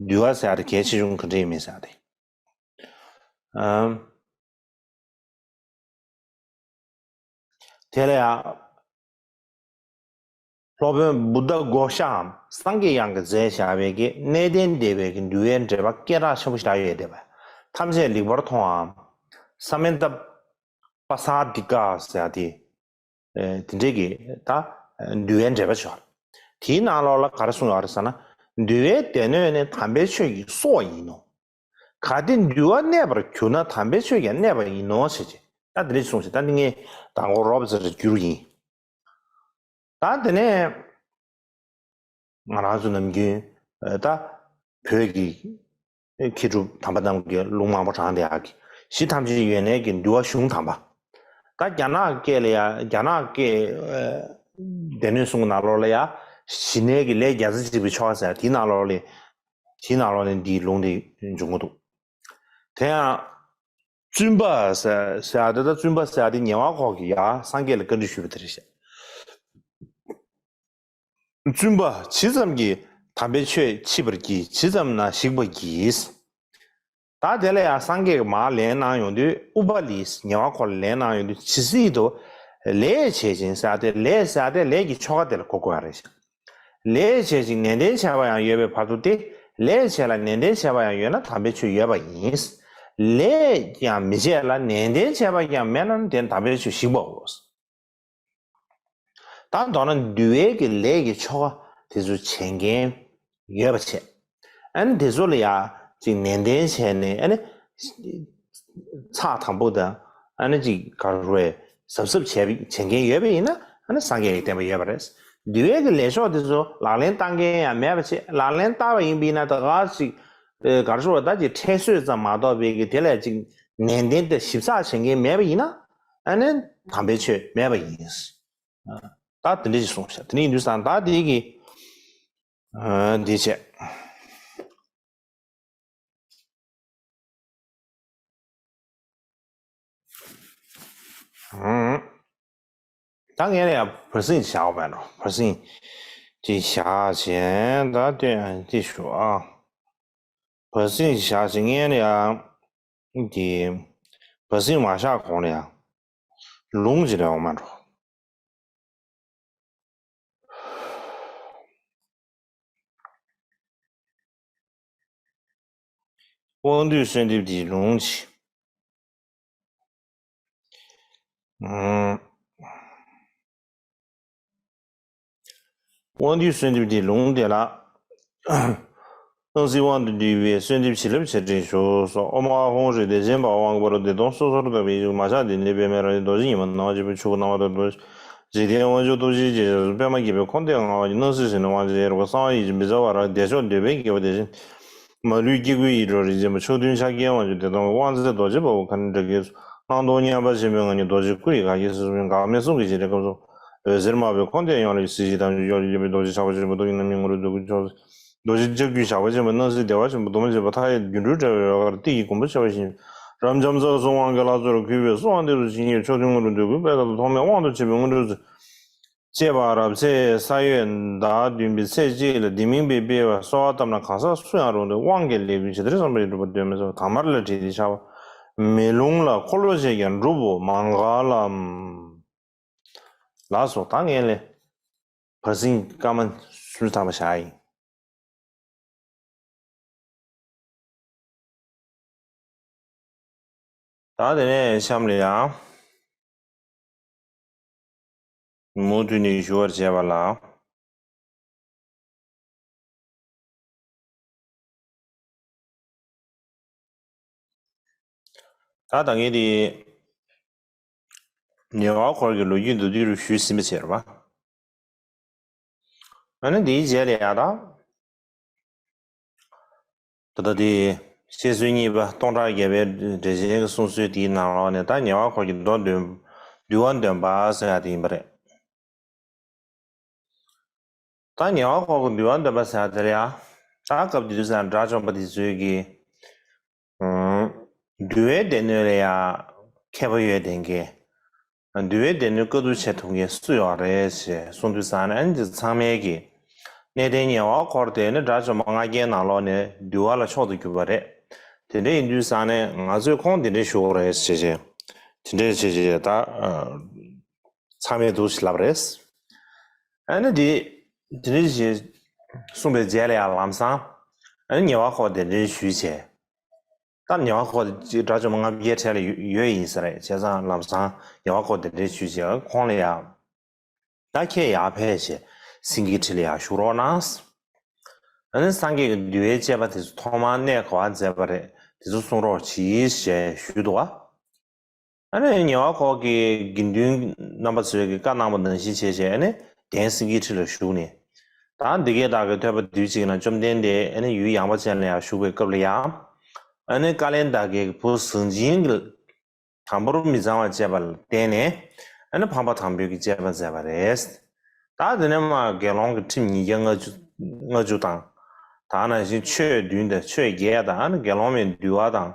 འདུལ་བ་ཟེར་ཡ་དེ་གལ་ཆེ་ཆུང་ག་འདྲ་ཡིན་མིན་ཟེར་ཡ་དེ། ཨམ། དེ་ལ་ཡང་སློབ་དཔོན་བུདྡྷ་གོ་ཤའམ་སངས་རྒྱས་དབྱངས་ཀྱིས་མཛད་བཞག་པའི་གི་གནས་བརྟན་སྡེ་པའི་གི་འདུལ་བའི་འགྲེལ་པ་སྐད་གྲགས་ཆེན་པོ་ཞིག་ཡོད་བསྡད་པ། ཐམས་ཅད་ལེགས་པར་མཐོང་བའམ་ས་མནྟ་པ་ས་ཏི་ཀ་ཟེར་ཡ་དེ། ཨེ། དེ་འདྲའི་གི་ད་འདུལ་བའི་འགྲེལ་པ་ཅིག་ཡོད་རེད། དེའི་ནང་ལོགས་ལ་ག་རེ་གསུངས་ཡོད་རེད་ཟེར་ན། འདུལ་བའི་སྡེ་སྣོད་ནི་དམ་པའི་ཆོས་ཀྱི་སྲོག་ཡིན་ནོ། གལ་ཏེ་འདུལ་བ་གནས་པར་གྱུར་ན་དམ་པའི་ཆོས་ཀྱང་གནས་པ་ཡིན་ནོ་ཞེས་བྱས། ད་འདི་འདྲ་གསུངས་ཤིང་། ད་འདི་ངས་མདང་དགོང་རོབ་ཙམ་རེ་བསྒྱུར་ཡིན། ད་དེ་ནས་ང་རང་ཚོ་ནམ་རྒྱུན་ད་བོད་ཀྱི་མཁས་གྲུབ་དམ་པ་རྣམས་ཀྱིས་ལུང་མང་པོ་དྲངས་བསྡད་ཡག་གི་གཞི་ཐམས་ཅད་ཡོན་གནས་ཀྱི་འདུལ་བ་གཞུང་དམ་པ། ད་རྒྱ་ནག་སྐད་ལ་ཡང་རྒྱ་ནག་སྐད་སྡེ་སྣོད་གསུམ་གྱི་ནང་ལོགས་ལ་ཡང་ཞི་གནས་ཀྱི་ལས་བརྒྱ་རྩ་གཅིག་པའི་ཆོ་ག་ཟེར་དེའི་ནང་ལོགས་ལ་དེའི་ནང་ལོགས་ནས་འདིའི་ལུང་དེ་འབྱུང་གི་འདུག་དེ་ཡང་བཙུན་པ་ཟེར་ཟེར་ཡ་དེ། ད་བཙུན་པ་ཟེར་ཡ་དེ་ཉེ་བར་འཁོར་གྱིས་ཡང་སངས་རྒྱས་ལ་བཀའ་འདྲི་ཞུས་པ་དེ་རེད་ཤག་བཙུན་པ་ཇི་ཙམ་གྱིས་དམ་པའི་ཆོས་མཆིས་པར་བགྱི། ཇི་ཙམ་ན་ཞིག་པར་བགྱི། ད་དེ་ལ་ཡང་སངས་རྒྱས་ཀྱིས་མར་ལན་གནང་ཡོང་དུས། ཨུ་པ་ལིས་ཉེ་བར་འཁོར་ལ་ལན་གནང་ཡོང་དུས། ཇི་སྲིད་དུ་ ལས་བྱེད་ཅིང་ཟེར་ཏེ། ལས་ཟེར་ཏེ་ལས་ཀྱི་ཆོ་ག་དེ་ལ་གོ་དགོས་པ་རེད། ལས་བྱེད་ཅིང་ནན་ཏན་བྱས་པ་ཡང་ཡོད་པའི་བར་དུ་སྟེ། ལས་བྱེད་ལ་ནན་ཏན་བྱས་པ་ཡང་ཡོད་ན་དམ་པའི་ཆོས་ཡོད་པ་ཡིན། ལས་ཀྱང་མི་བྱེད་ལ་ནན་ཏན་བྱས་པ་ཀྱང་མེད་ན་དེ་དམ་པའི་ཆོས་ཞིག་པའོ། ད་མདོར་ན་འདུལ་བའི་གི་ལས་ཀྱི་ཆོ་ག་དེ་ཚོ་བྱེད་མཁན་ཡོད་པ་བྱས། ཨ་ནི་དེ་ཚོ་ལ་ཡ་ཅིག་ནན་ཏན་བྱས་ནས། ཨ་ནི་ཚགས་དམ་པོ་དང་། ཨ་ནི་ཅིག་ག་རེ་རེད། གཟབ་གཟབ་བྱས་བྱེད་མཁན་ཡོད་པ་ཡིན་ན། ཨ་ནི་སངས་རྒྱས་ཀྱི་བསྟན་པ་ཡོད་པ་རེད། འདུལ་བའི་གི་ལས་ཆོག་དེ་ཚོ་ལག་ལེན་བསྟར་མཁན་ཡང་མེད་པ་བྱས། ལག་ལེན་བསྟར་བ་ཡིན་པ་ཡིན་ན་ད་ག་ཅིག་ཨེ་ག་རེ་ཞུ་བ། ད་ཅིག་ཁྲལ་གསོད་ཙམ་མ་གཏོགས་པའི་གི་དེ་ལ་ཅིག་ནན་ཏན་དང་ཞིབ་ཚགས་བྱེད་མཁན་མེད་པ་ཡིན་ན། ཨ་ནི་དམ་པའི་ཆོས་མེད་པ་ཡིན། ད་དེ་འདྲ་ཞིག་གསུངས་ཤག་དེ་འདྲ་ཡིན་དུས་ཙང་ད་དེ་གི་ཨ་འདི་བྱས། ཨང་། ད་ངས་ལ་ཡང་བར་སེང་བཞག་པ་ཡིན་ནོ། བར་སེང་ཅིག་བཞག་བྱས། ད་ལྟོས་ཏེ་ཞུ་ཨ། བར་སེང་བཞག་བྱས་ངས་ལ་ཡང་འདི་བར་སེང་མ་བཞག་གོང་ལ་ཡང་ལུང་ཅིག་ལ་འོང་མ་འགྲོ། དབང་འདུས་གསོལ་འདེབས་འདིའི་ལུང་ཅིག་ཨང་། དབང་འདུས་གསོལ་འདེབས་འདིའི་ལུང་དེ་ལ། སྣང་སྲིད་དབང་དུ་འདུས་པའི་གསོལ་འདེབས་བྱིན་རླབས་ཆེར་སྤྲིན་ཞུ་སོགས། ཨོཾ་ཨཱཿཧཱུྃ་ཧྲཱིཿདེ་ཆེན་པ་དབང་གི་བར་དུ་བདེ་སྟོང་སོ་སོར་རྟོག་པའི་ཡེ་ཤེས་མ་ཆག་ལྡན་ལྡན་པདྨའི་རང་བཞིན་རྡོ་རྗེ་ཉི་མ་སྣང་བ་ཆེན་པོའི་ཆུ་བོ་སྣང་བ་ལྟར་རྡོ་རྗེ་འཇིག་རྟེན་དབང་ཕྱུག་སྟོབས་ཆེན་རྗེ་བཙུན་པདྨ་རྒྱས་པའི་འཁོར་འདས་མངའ་བ་ཉིད་སྣང་སྲིད་ཞི་གནས་དབང་ཕྱུག་ཡེ་རུ་པ་གསང་བ་ཡིད་བཞིན་བི་ཛ་ཝ་ར་བདེ་མཆོག་འདོད་པའི་རྒྱལ་པོ་བདེ་ཆེན། མ་ལུས་སྐྱེ་དགུའི་ཡིད་འཕྲོག་རིན་ཆེན་པ། ཕྱོགས་མཐུན་ཕྱག་རྒྱའི་དབང་ཕྱུག་བདེ་སྟོང་གི། དབང་རྫས་རྡོ་རྗེ་དཔའ་བོ་མཁའ་འགྲོའི་སྐད་སོགས། སྣང་སྟོང་མཉམ་པར་བཞེངས་པའི་ངང་ཉིད་རྡོ་རྗེ་སྐུ་ཡི་ག་གེ་སོ་སོ་འགག་མེད་གསུང་གི་བཞིན་རས་སྐབས་སུ་འོད་ཟེར་དམར་པོས་འཁོར་འདས་ཡོངས་ལ་གཟིགས་ཤིག་དམ་ཆོས་སྐྱོབ་པའི་སྐྱོབ་པའི་རྡོ་རྗེ་ཞགས་པ་ཆེན་པོ་སྟོང་ཉིད་རྣམ་སྨིན་ངུ་རུ་འདོད་དགུའི་ཕྱོགས་སུ། རྡོ་རྗེ་ལྕགས་ཀྱུའི་ཞགས་པ་ཆེན་པོ་སྣང་སྲིད་བདེ་བ་ཆེན་པོ་གདོང་པ་བྱེད་པ་ལྟ་ཡི་རྒྱུ་འགྲུལ་དཔྲལ་བའི་འོད་དཀར་ཏི་ཡི་གོང་བུ་བྱེ་བ་བཞིན། རབ་འབྱམས་རྩ་གསུམ་དབང་གི་ལྷ་ཚོགས་ལ་གུས་པས་གསོལ་བ་འདེབས་སོ་བྱིན་གྱིས་རློབས། ཕྱོགས་མཐུན་ངུ་རུ་འདོད་དགུའི་དཔལ་དག་ཏུ། ཐོགས་མེད་དབང་དུ་བྱེད་པའི་དངོས་གྲུབ་སྩོལ། ཅེས་པ་རབ་ཚེས་ས་ཡོས་ཟླ་བདུན་པའི་ཚེས་གཅིག་ལ་འདི་མིན་པའི་སྤེལ་བ་གསོལ་བ་བཏབ་ན་གང་ཟག་སུ་ཡང་རུང་སྟེ་དབང་གི་ལས་ཀུན་ཇི་ལྟར་བསམ་པ་བཞིན་འགྲུབ་པར་འདོད་མི་ཚོགས་དང་མར་ལ་བྲིས་ཏེ་བཞག་པ། མེ་ལོང་ལ་འཁོར་ལོ་བཅས་ཀྱང་འགྲུབ་བོ་མངྒ་ལམ། ལགས་སོ། ད་ངས་ལས་བར་སེང་སྐར་མ་སུམ་ཅུ་ཐམ་པ་བཞག་ཡིན། ད་དེ་ནས་གཤམ་ལ་ཡང་མུ་མཐུད་ནས་ཞུ་བར་བྱས་པ་ལ། ད་ད་ངས་དེ་ཉེ་བར་འཁོར་གྱི་ལོ་རྒྱུས་མདོར་བསྡུས་རུ་ཞུས་ཟིན་པ་བྱས་རེད་པ། ཨ་ནི་དེའི་རྗེས་ལ་ཡང་ད། ད་ལྟ་དེ་བཤད་སྲོལ་གཉིས་པ་སྟོང་ཕྲག་བརྒྱ་པའི་འགྲེལ་ཆེན་གྱི་གསུང་སྲོལ་དེའི་ནང་ལོགས་ནས་ད་ཉེ་བར་འཁོར་གྱི་མདོ་འདོན། འདུལ་བ་འདོན་པ་ཟེར་ཡ་དེ་ཡིན་པ་རེད། ད་ཉེ་བར་འཁོར་གྱི་འདུལ་བ་འདོན་པ་ཟེར་ཡ་དེ་ལ་ཡ། ད་སྐབས་དེ་དུས་ས་དགྲ་བཅོམ་པ་དེ་ཚོའི་གི་འདུལ་བའི་སྡེ་སྣོད་ལ་ཡ་མཁས་པ་ཡོད་ལྡན་གྱི། འདུལ་བའི་སྡེ་སྣོད་བཀའ་བསྡུ་བྱེད་ཐུབ་མཁན་སུ་ཡོད་རེད་ཞེས་གསུངས་དུས་ཙང་ནས། ཨ་ནི་འདི་ཚང་མས་ཀྱི་གནས་བརྟན་ཉེ་བར་འཁོར་དེ་ནི་དགྲ་བཅོམ་པ་ལྔ་བརྒྱའི་ནང་ལོགས་ནས་འདུལ་བ་ལ་མཆོག་ཏུ་གྱུར་པ་རེད། དེ་འདྲ་ཡིན་དུས་ཙང་ནས་ང་ཚོས་ཁོང་དེ་འདྲ་ཞུ་དགོས་རེད་ཞེས་བྱས། དེ་འདྲ་བྱས་བྱས་ད་ཚང་མས་འདུག་ཞེས་ལབ་རེད། ཨ་ནི་འདི་དེ་འདྲ་ཞེས་གསུངས་པའི་རྗེས་ལ་ཡང་ལམ་སང་ཨ་ནི་ཉེ་བར་འཁོར་དེ་འདྲ་ཞུས་བྱས། ད་ཉེ་བར་འཁོར་དེ་དགྲ་བཅོམ་པ་ལྔ་བརྒྱའི་གྲས་ལ་ཡོད་ཡོད་ཡིན་ས་རེད། བྱས་ཙང་ལམ་སང་ཉེ་བར་འཁོར་དེ་འདྲའི་ཞུས་བྱས་ཁོང་ལ་ཡང་། ད་ཁྱེད་ཡར་ཕེབས་བྱས་སེང་གེའི་ཁྲི་ལ་ཡར་བཞུགས་རོགས་གནང་། ཨ་ནི་སངས་རྒྱས་ཀྱི་འདུལ་བའི་བཅས་པ་དེ་ཚོ་ཐོག་མར་གནས་ག་པར་མཛད་པ་རེད། དེ་ཚོ་གསུང་རོགས་གྱིས་ཞེས་ཞུས་འདུག་པ། ཨ་ནི་ཉེ་བར་འཁོར་གྱི་དགེ་འདུན་རྣམ་པ་ཚོས་ཀྱིས་བཀའ་གནང་བ་ནང་བཞིན་བྱས་བྱས། ཨ་ནི་གདན་སེང་གེའི་ཁྲི་ལ་བཞུགས་ནས། ད་འདི་སྐད་བདག་གིས་ཐོས་པ་དུས་གཅིག་ན་བཅོམ་ལྡན་འདས་ཨ་ནི་ཡུལ་ཡངས་པ་ཅན་ལ་ཡར་བཞུགས་པའི་སྐབས་ལ་ཡང་། ཨ་ནི་བཀའ་ལན་བདག་གིས་བུ་གཟང་སྦྱིན་གྱིས་དམ་པོར་མི་གཙང་བ་བྱས་པ་ལ་བརྟེན་ནས། ཨ་ནི་འཕགས་པ་དང་པོའི་གི་བཅས་པ་མཛད་པ་རེད། ད་དེ་ནས་མར་དགེ་སློང་གི་ཁྲིམས་ཉིས་བརྒྱ་ལྔ་བཅུ་ལྔ་བཅུ་དང་། ད་ནང་བཞིན་ཆོས་བདུན་དང་ཆོས་བརྒྱད་དང་། ཨ་ནི་དགེ་སློང་མའི་འདུལ་བ་དང་།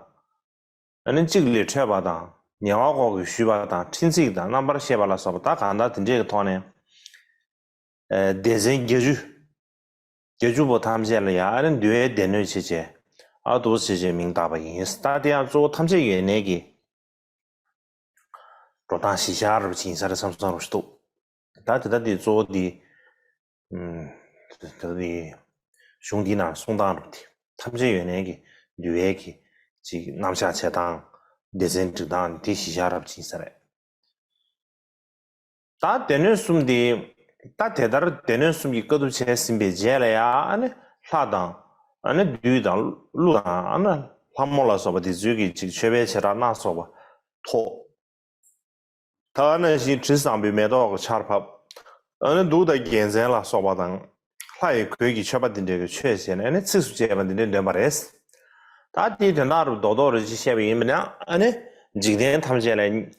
ཨ་ནི་གཅིག་ལས་འཕྲོས་པ་དང་། ཉེ་བར་འཁོར་གྱིས་ཞུས་པ་དང་། ཕྲིན་ཚིག་དང་རྣམ་པར་བཤད་པ་ལ་སོགས་པ་ད་གང་ལྟར་དེ་འདྲའི་གི་ཐོག་ནས། ཨ་སྡེ་ཚན་བརྒྱད་ཅུ། བརྒྱད་ཅུ་པོ་ཐམས་ཅད་ལ་ཡང་ཨ་ནི་འདུལ་བའི་སྡེ་སྣོད་བྱས་བྱས། ཨ་འདུག་བྱས་བྱས་མིང་བཏགས་པ་ཡིན། ད་དེ་ཡང་གཙོ་བོ་ཐམས་ཅད་ཡོད་གནས་ཀྱི། འགྲོ་སྟངས་གཞི་བཞག་རབ་ཅིག་ཡིན་ས་རེད་བསམ་བསམ་རོ་ཞིག་འདུག་ད་དེ་ལྟ་དེ་གཙོ་བོ་དེ་ད་དེ་གཞུང་འདི་ནང་གསུང་སྟངས་རབ་དེ་ཐམས་ཅད་ཡོད་གནས་ཀྱི་འདུལ་བའི་གི་ཅིག་རྣམ་གཞག་བྱེད་སྟངས་སྡེ་ཚན་སྒྲིག་སྟངས་དེ་གཞི་བཞག་རབ་ཅིག་ཡིན་ས་རེད། ད་སྡེ་སྣོད་གསུམ་དེ། ད་དེ་ལྟར་སྡེ་སྣོད་གསུམ་གྱི་དཀའ་ཐུབ་བྱས་ཟིན་པའི་རྗེས་ལ་ཡང་ཨ་ནི་ལྷ་དང་། ཨ་ནི་བདུད་དང་ཀླུ་དང་ཨ་ནི་ལྷ་མོ་ལ་སོགས་པ་དེ་ཚོའི་གི་ཅིག་མཆོད་པའི་བྱེ་བྲག་སྣ་ཚོགས་པ་ཐོགས། ད་ནང་བཞིན་དྲི་བཟང་པོའི་མེ་ཏོག་གི་ཆར་ཕབ། ཨ་ནི་གདུགས་དང་རྒྱལ་མཚན་ལ་སོགས་པ་དང་། ལྷ་ཡི་གོས་ཀྱི་མཆོད་པ་འདི་འདྲའི་གི་མཆོད་བྱས་ནས་ཨ་ནི་ཚིགས་སུ་བཅད་པ་འདི་འདྲའི་འདོན་པ་རེད། ད་དེའི་དོན་དག་རུ་རྡོག་རྡོག་རུ་ཅིག་བཤད་པ་ཡིན་པ་ན་ཨ་ནི་འཇིག་རྟེན་ཐམས་ཅད་ལ།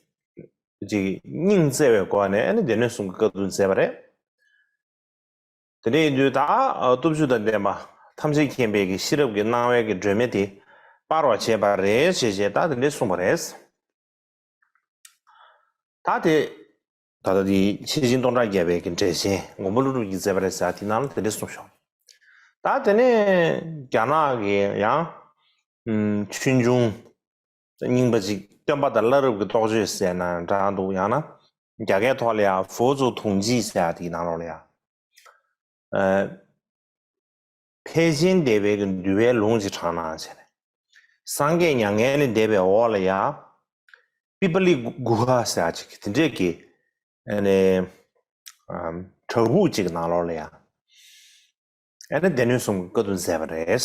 ཅིག་སྙིང་བརྩེ་བའི་སྒོ་ནས་ཨ་ནི་སྡེ་སྣོད་གསུམ་གྱི་དཀའ་ཐུབ་མཛད་པ་རེད། དེ་འདྲ་ཡིན་དུས་ད་སྟོབས་བཅུ་དང་ལྡན་པ་ཐམས་ཅད་མཁྱེན་པའི་གི་ཤེས་རབ་ཀྱི་སྣང་བའི་གི་སྒྲོན་མེ་དེ་སྤར་བར་བྱེད་པ་རེད་ཞེས་བྱས་ད་དེ་འདྲ་གསུངས་པ་རེད། ད་དེ་ད་ལྟ་དེ་ཤེར་ཕྱིན་སྟོང་ཕྲག་བརྒྱ་པའི་གི་འགྲེལ་ཆེན་མགོན་པོ་ཀླུ་སྒྲུབ་ཀྱིས་མཛད་པ་རེད་ཟེར་དེ་ནང་ལ་དེ་འདྲ་གསུངས་ཤོག་ད་དེ་ནས་རྒྱ་ནག་གི་ཡང་ཆོས་འབྱུང་རྙིང་པ་ཅིག་སྟོན་པ་དང་བླ་རབས་ཀྱི་རྟོགས་བརྗོད་ཟེར་ན་འདྲ་འདུག་ཡང་ན་རྒྱ་སྐད་ཐོག་ལ་ཡང་佛祖统计ཟེར་ཡ་དེའི་ནང་ལོགས་ལ་ཡང་ཨ། ཕལ་ཆེན་འདས་པའི་གི་འདུལ་བའི་ལུང་ཅིག་དྲངས་གནང་བྱས་ནས། སངས་རྒྱས་མྱ་ངན་ལས་འདས་པའི་འོག་ལ་ཡང་པི་པ་ལི་གུ་ཧ་ཟེར་ཡ་ཅིག་དེ་འདྲས་ཀྱི་ཨ་ནི་བྲག་ཕུག་ཅིག་གི་ནང་ལོགས་ལ་ཡང་ཨ་ནི་སྡེ་སྣོད་གསུམ་གྱི་དཀའ་ཐུབ་མཛད་པ་རེད།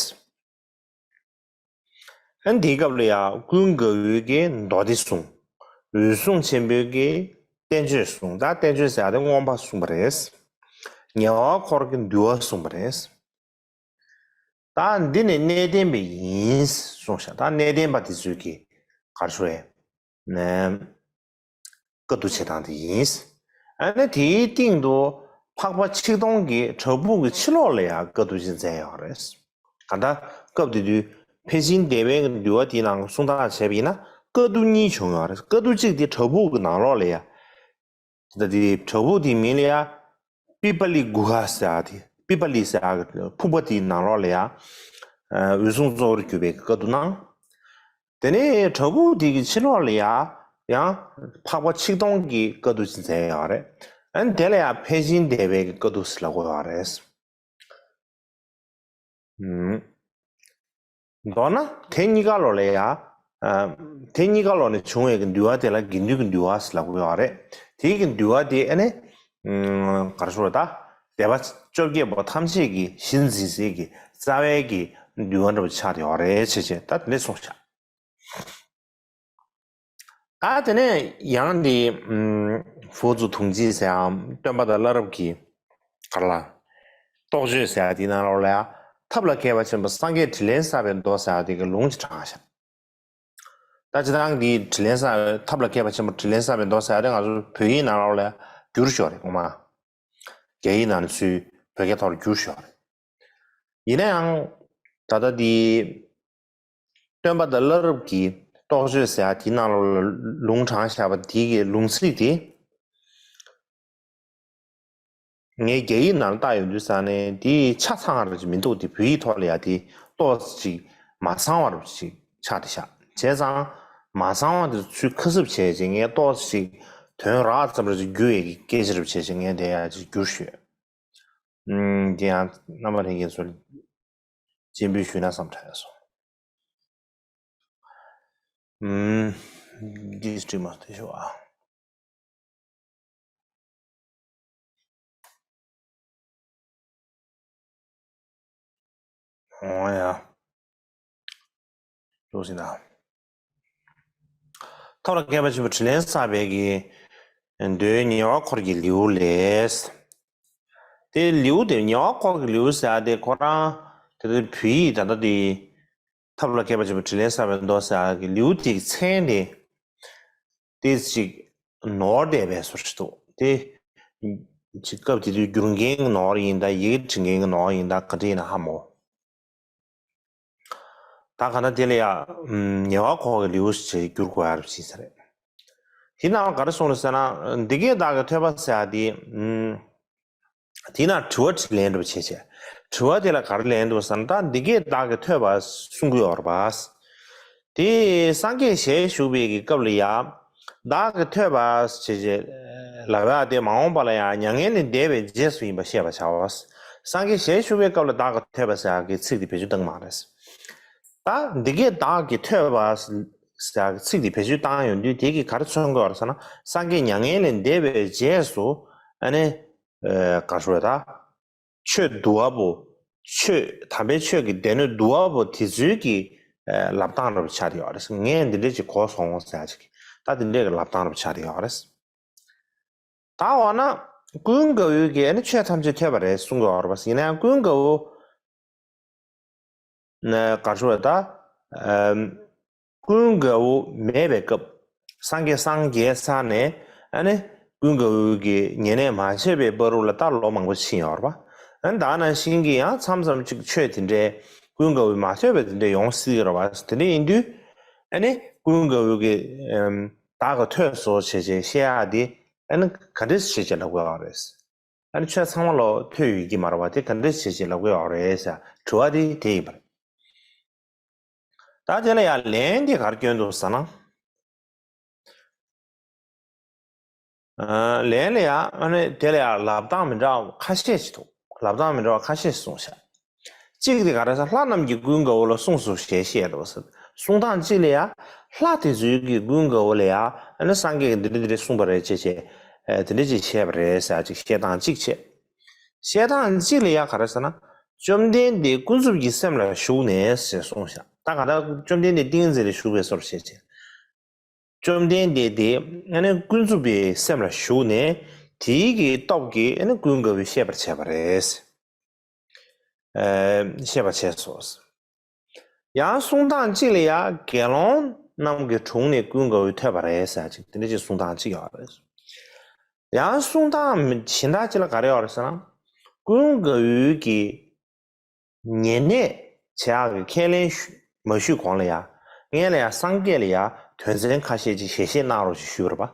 ཨ་ནི་དེའི་སྐབས་ལ་ཡང་ཀུན་དགའ་བོའི་གི་མདོ་སྡེ་གསུངས། འོད་སྲུང་ཆེན་པོའི་གི་བསྟན་བཅོས་གསུངས། ད་བསྟན་བཅོས་ཟེར་ཡ་དེ་མངོན་པ་གསུངས་པ་རེད། ཉེ་བ་འཁོར་གྱི་འདུལ་བ་གསུངས་པ་རེད། ད་འདི་ནི་གནས་བརྟན་པ་ཡིན་གསུངས་ཤག་ད་གནས་བརྟན་པ་དེ་ཚོས་ཀྱི་གར་ཤོར་ནས་དཀའ་སྡུག་བྱེད་སྟངས་དེ་ཡིན། ཨ་ནི་དེའི་སྟེང་དུ་འཕགས་པ་ཆིག་སྟོང་གི་བྲག་ཕུག་གི་ཕྱི་ལོགས་ལ་ཡང་དཀའ་སྡུག་ཅིག་མཛད་ཡོད་རེད། གང་ལྟར་སྐབས་དེ་དུས་ཕལ་ཆེན་འདས་པའི་འདུལ་བ་དེའི་ནང་གསུང་སྟངས་བྱས་པ་ཡིན་ན་དཀའ་སྡུག་གཉིས་བྱུང་ཡོད་རེད། དཀའ་སྡུག་གཅིག་དེ་བྲག་ཕུག་གི་ནང་ལོགས་ལ་ཡ། ད་དེ་བྲག་ཕུག་དེའི་མིང་ལ་ཡ། པི་པ་ལི་གུ་ཧ་ཟེར་ཡ་དེ་པི་པ་ལི་ཟེར་ཡ་གི་ཕུག་པ་དེའི་ནང་ལོགས་ལ་ཡ། འོད་སྲུང་གཙོ་བོར་གྱུར་པའི་བཀའ་བསྡུ་གནང་། དེ་ནས་བྲག་ཕུག་དེ་གི་ཕྱི་ལོགས་ལ་ཡ། ཡང་འཕགས་པ་ཆིག་སྟོང་གི་བཀའ་བསྡུ་ཅིག་མཛད་ཡོད་རེད། ཨ་ནི་དེ་ལ་ཡ་ཕལ་ཆེན་འདས་པའི་གི་བཀའ་བསྡུ་ཟེར་ལབ་ཀྱི་ཡོད་རེད། ཨུམ། མདོར་ན་དེ་གཉིས་ཀ་ལོགས་ལ་ཡ། ཨ། དེ་གཉིས་ཀ་ལོགས་ནས་བྱུང་བའི་གི་འདུལ་བ་དེ་ལ་དགེ་འདུན་གྱི་འདུལ་བ་ཟེར་ལབ་ཀྱི་ཡོད་རེད། དེའི་གི་འདུལ་བ་དེ་ཨ་ནི། ཨུམ། ག་རེ་ཟེར་ད། སྡེ་པ་བཅོ་བརྒྱད་པོ་ཐམས་ཅད་ཀྱི་གཞི་འཛིན་སའི་གི་རྩ་བའི་གི་འདུལ་བ་འདྲ་པོ་ཆགས་ཡོད་རེད་ཅེས་བྱས་ད་དེ་འདྲས་གསུངས་ཤག་ད་དེ་ནས་ཡང་འདི་ཨུམ།佛祖统计ཟེར་ཡའམ་སྟོན་པ་དང་བླ་རབས་ཀྱི་ག་རེ་ལ། རྟོགས་བརྗོད་ཟེར་ཡ་དེའི་ནང་ལོགས་ལ་ཡ། ཐབས་ལ་མཁས་པ་ཆེན་པོ་སངས་རྒྱས་དྲིན་ལན་བསབ་པའི་མདོ་ཟེར་ཡ་དེ་གི་ལུང་ཅིག་དྲངས་ཤག་ད་སྤྱིར་བཏང་འདི་དྲིན་ལན་བསབ། ཐབས་ལ་མཁས་པ་ཆེན་པོ་དྲིན་ལན་བསབ་པའི་མདོ་ཟེར་ཡ་དེ་ང་ཚོ་བོད་ཡིག་ནང་ལོགས་ལ་ཡ་བསྒྱུར་ཤོག་རེད་ངོ་མ། རྒྱ་ཡིག་ནང་ནས་ཚུར་བོད་སྐད་ཐོག་ལ་བསྒྱུར་ཤོག་རེད། ཡིན་ན་ཡང་། ད་ལྟ་འདི། སྟོན་པ་དང་བླ་རབས་ཀྱི་རྟོགས་བརྗོད་ཟེར་ཡ་དེའི་ནང་ལོགས་ལ་ལུང་དྲངས་བཞག་པ་དེ་གི་ལུང་ཚིག་དེ། ངས་རྒྱ་ཡིག་ནང་བལྟས་ཡོང་དུས་ཙང་ནས་དེ་ཆ་ཚང་བ་ར་ཅིག་མི་འདུག་དེ་བོད་ཡིག་ཐོག་ལ་ཡ་དེ་ཏོག་ཙམ་ཅིག་མ་ཚང་བ་ར་ཅིག་ཆགས་བསྡད་ཤག་བྱས་ཙང་མ་ཚང་བ་དེ་ཚུར་ཁ་གསབ་བྱས་རྗེས་ངས་ཏོག་ཙམ་ཅིག་དོན་རགས་ཙམ་ར་ཅིག་བསྒྱུར་བའི་སྐད་ཆ་ར་བྱས་རྗེས་ངས་དེ་ཡ་ཅིག་བསྒྱུར་ཤོད། ཨུམ། དེ་ཡང་རྣམ་པ་ལྷན་རྒྱས་ཚོར་སྤྱན་འབུལ་ཞུས་ན་བསམ་དྲན་སོང་། ཨུམ། འདི་སྤྲིས་མ་དེ་ཤོག་ཨ། འོ་ཡ། ལོ་ཟིན་ན། ཐབས་ལ་མཁས་པ་ཆེན་པོ་དྲིན་ལན་བསབ་པའི་གི་མདོའི་ཉེ་བར་འཁོར་གྱི་ལེའུ་ལས། དེ་ལེའུ་དེ་ཉེ་བར་འཁོར་གྱི་ལེའུ་ཟེར་ཡ་དེ་ཁོ་རང་དེ་དུས་བོད་ཡིག་ད་ལྟ་དེ་ཐབས་ལ་མཁས་པ་ཆེན་པོ་དྲིན་ལན་བསབ་པའི་མདོ་ཟེར་ཡ་གི་ལེའུ་དེ་གི་མཚན་དེ་དེ་ཅིག་ནོར་བསྡད་པའི་བཟོ་ཞིག་འདུག་དེ་ཅིག་སྐབས་དེ་དུས་བསྒྱུར་མཁན་གྱི་ནོར་ཡིན་ད་ཡི་གེ་འབྲི་མཁན་གྱི་ནོར་ཡིན་ད་ག་འདྲ་ཡིན་ན་ཧ་མོ། ད་ག་ན་དེ་ལ་ཡ། ཉེ་བར་འཁོར་གྱི་ལེའུ་ཞེས་བསྒྱུར་དགོས་ཡ་རེད་ཟེར་རེད། དེ་ནང་ག་རེ་གསུངས་རེད་ཟེར་ན། འདི་སྐད་བདག་གིས་ཐོས་པ་ཟེར་ཡ་དེ། དེ་ན་དྲི་བ་དྲིས་ལན་འདྲ་པོ་བྱས་བྱས། དྲི་བ་དེ་ལ་ག་རེ་ལན་འདུག་ཟེར་ན་ད་འདི་སྐད་བདག་གིས་ཐོས་པ་གསུང་གི་ཡོད་རེད་པ། དེ་སངས་རྒྱས་ཞལ་བཞུགས་པའི་གི་སྐབས་ལ་ཡ། བདག་གིས་ཐོས་པ་ཞེས་བྱ་ལབ་ཡག་དེ་མ་འོངས་པ་ལ་ཡང་མྱ་ངན་ལས་འདས་པའི་རྗེས་སུ་ཡིན་པ་ཤེས་པར་བྱའོ། སངས་རྒྱས་ཞལ་བཞུགས་པའི་སྐབས་ལ་བདག་གིས་ཐོས་པ་ཟེར་ཡག་གི་ཚིག་དེ་བེད་སྤྱོད་བཏང་གི་མ་རེད། ད་འདི་གས་བདག་གིས་ཐོས་པ་ཟེར་ཡག་གི་ཚིག་དེ་བེད་སྤྱོད་བཏང་ཡོང་དུས་དེ་གིས་ག་རེ་མཚོན་གྱི་ཡོད་རེད་ཟེར་ན། སངས་རྒྱས་མྱ་ངན་ལས་འདས་པའི་རྗེས་སུ་ཨ་ནི་ག་རེ་ཞུ་དགོས་རེད་ད། ཆོས་འདུལ་བ་པོ། ཆོས་དམ་པའི་ཆོས་ཀྱི་སྡེ་སྣོད་འདུལ་བ་པོ་དེ་ཚོའི་གི་ལབ་སྟངས་འདྲ་པོ་ཆགས་ཡོད་རེད། ངས་འདི་འདྲ་ཅིག་གོ་སོང་ཟེར་ཡག་ཅིག་ད་འདི་འདྲའི་གི་ལབ་སྟངས་འདྲ་པོ་ཆགས་ཡོད་རེད། ད་འོ་ན་ཀུན་དགའ་བོས་ཀྱིས་ཨ་ནི་ཆོས་ཐམས་ཅད་ཐོས་པ་རེད་གསུང་གི་ཡོད་རེད་པ། ཡིན་ན་ཡང་ཀུན་དགའ་བོ་ན་ག་རེ་ཞུ་དགོས་རེད་ད། ཀུན་དགའ་བོ་མེད་པའི་སྐབས། སངས་རྒྱས་སངས་རྒྱས་ཚར་ནས་ཨ་ནི་ཀུན་དགའ་བོ་གི་ཉེ་གནས་མ་བྱས་པའི་བར་དུ་ལ་ད་ལོ་མང་པོ་ཕྱིན་ཡོད་རེད་པ། ཨ་ནི་ད་ནང་བཞིན་གྱི་ཡང་མཚམས་མཚམས་ཅིག་ཆོས་དེ་འདྲའི་ཀུན་དགའ་བོས་མ་ཐོས་པ་དེ་འདྲ་ཡོང་སྲིད་ཀྱི་རེད་པ། དེ་འདྲ་ཡིན་དུས་ཨ་ནི་ཀུན་དགའ་བོ་གིས་བདག་གིས་ཐོས་སོ་ཞེས་བཤད་ཡག་དེ་ཨ་ནི་ག་འདྲ་ཞིག་བྱས་ལབ་དགོས་ཡོད་རེད། ཨ་ནི་ཆོས་ཚང་མ་ལོ་ཐོས་ཡོད་ཀྱི་མ་རེད་པ། དེ་ག་འདྲ་བྱས་བྱས་ལབ་དགོས་ཡོད་རེད་ཟེར་དྲི་བ་དེ་དེ་ཡིན་པ་རེད། ད་དེ་ལ་ཡང་ལན་དེ་ག་རེ་སྐྱོན་འདུག་ཟེར་ན། ཨ་ལན་ལ་ཡང་ཨ་ནི་དེ་ལ་ཡང་ལབ་སྟངས་མི་འདྲ་བ་ཁ་ཤས་ཤིག་འདུག་ལབ་སྟངས་མི་འདྲ་བ་ཁ་ཤས་ཤིག་གསུངས་ཤག་གཅིག་དེ་ག་རེ་ཟེར། ལྷ་རྣམས་ཀྱིས་ཀུན་དགའ་བོ་ལ་གསུངས་སོ་ཞེས་བཤད་དོ་ཟེར། གསུང་སྟངས་གཅིག་ལ་ཡང་ལྷ་དེ་ཚོས་ཀྱིས་ཀུན་དགའ་བོ་ལ་ཡང་ཨ་ནི་སངས་རྒྱས་ཀྱིས་འདི་འདྲ་འདི་འདྲ་གསུངས་པ་རེད་ཅེས་བྱས། ཨ་དེ་འདྲ་ཅིག་བཤད་པ་རེད་ཟེར་ཅིག་བཤད་སྟངས་གཅིག་བྱས། བཤད་སྟངས་གཅིག་ལ་ཡང་ག་རེ་ཟེར་ན། བཅོམ་ལྡན་འདས་ཀུན་རྫོབ་ཀྱི་སེམས་ལ་ཞུགས་ནས་ཞེས་གསུངས་ཤག་ད་ག་ད་བཅོམ་ལྡན་འདས་ཏིང་ངེ་འཛིན་ལ་ཞུགས་པའི་བཟོ་འདྲ་བྱས་བྱས། བཅོམ་ལྡན་འདས་དེ་ཨ་ནི་ཀུན་རྫོབ་པའི་སེམས་ལ་ཞུགས་ནས་དེའི་གི་སྟོབས་ཀྱིས་ཨ་ནི་ཀུན་དགའ་བོས་བཤད་པར་བྱས་པ་རེད། ཨ་བཤད་པར་བྱས་སོ། ཡང་གསུང་སྟངས་གཅིག་ལ་ཡང་དགེ་སློང་རྣམས་ཀྱི་དྲུང་ནས་ཀུན་དགའ་བོས་ཐོས་པ་རེད་ཟེར་ཅིག་དེ་འདྲ་ཅིག་གསུང་སྟངས་གཅིག་ཡོད་རེད། ཡང་གསུང་སྟངས་གཞན་དག་ཅིག་ལ་ག་རེ་ཡོད་རེད་ཟེར་ན། ཀུན་དགའ་བོའི་གི་ཉེ་གནས་བྱེད་ཡག་གི་ཁས་ལེན་ཞུ་མ་ཞུས་གོང་ལ་ཡང་སྔོན་ལ་ཡང་སངས་རྒྱས་ལ་ཡང་དོན་ཚན་ཁ་ཤས་ཅིག་ཞལ་བཞེས་གནང་རོགས་ཞེས་ཞུས་པ་རེད་པ།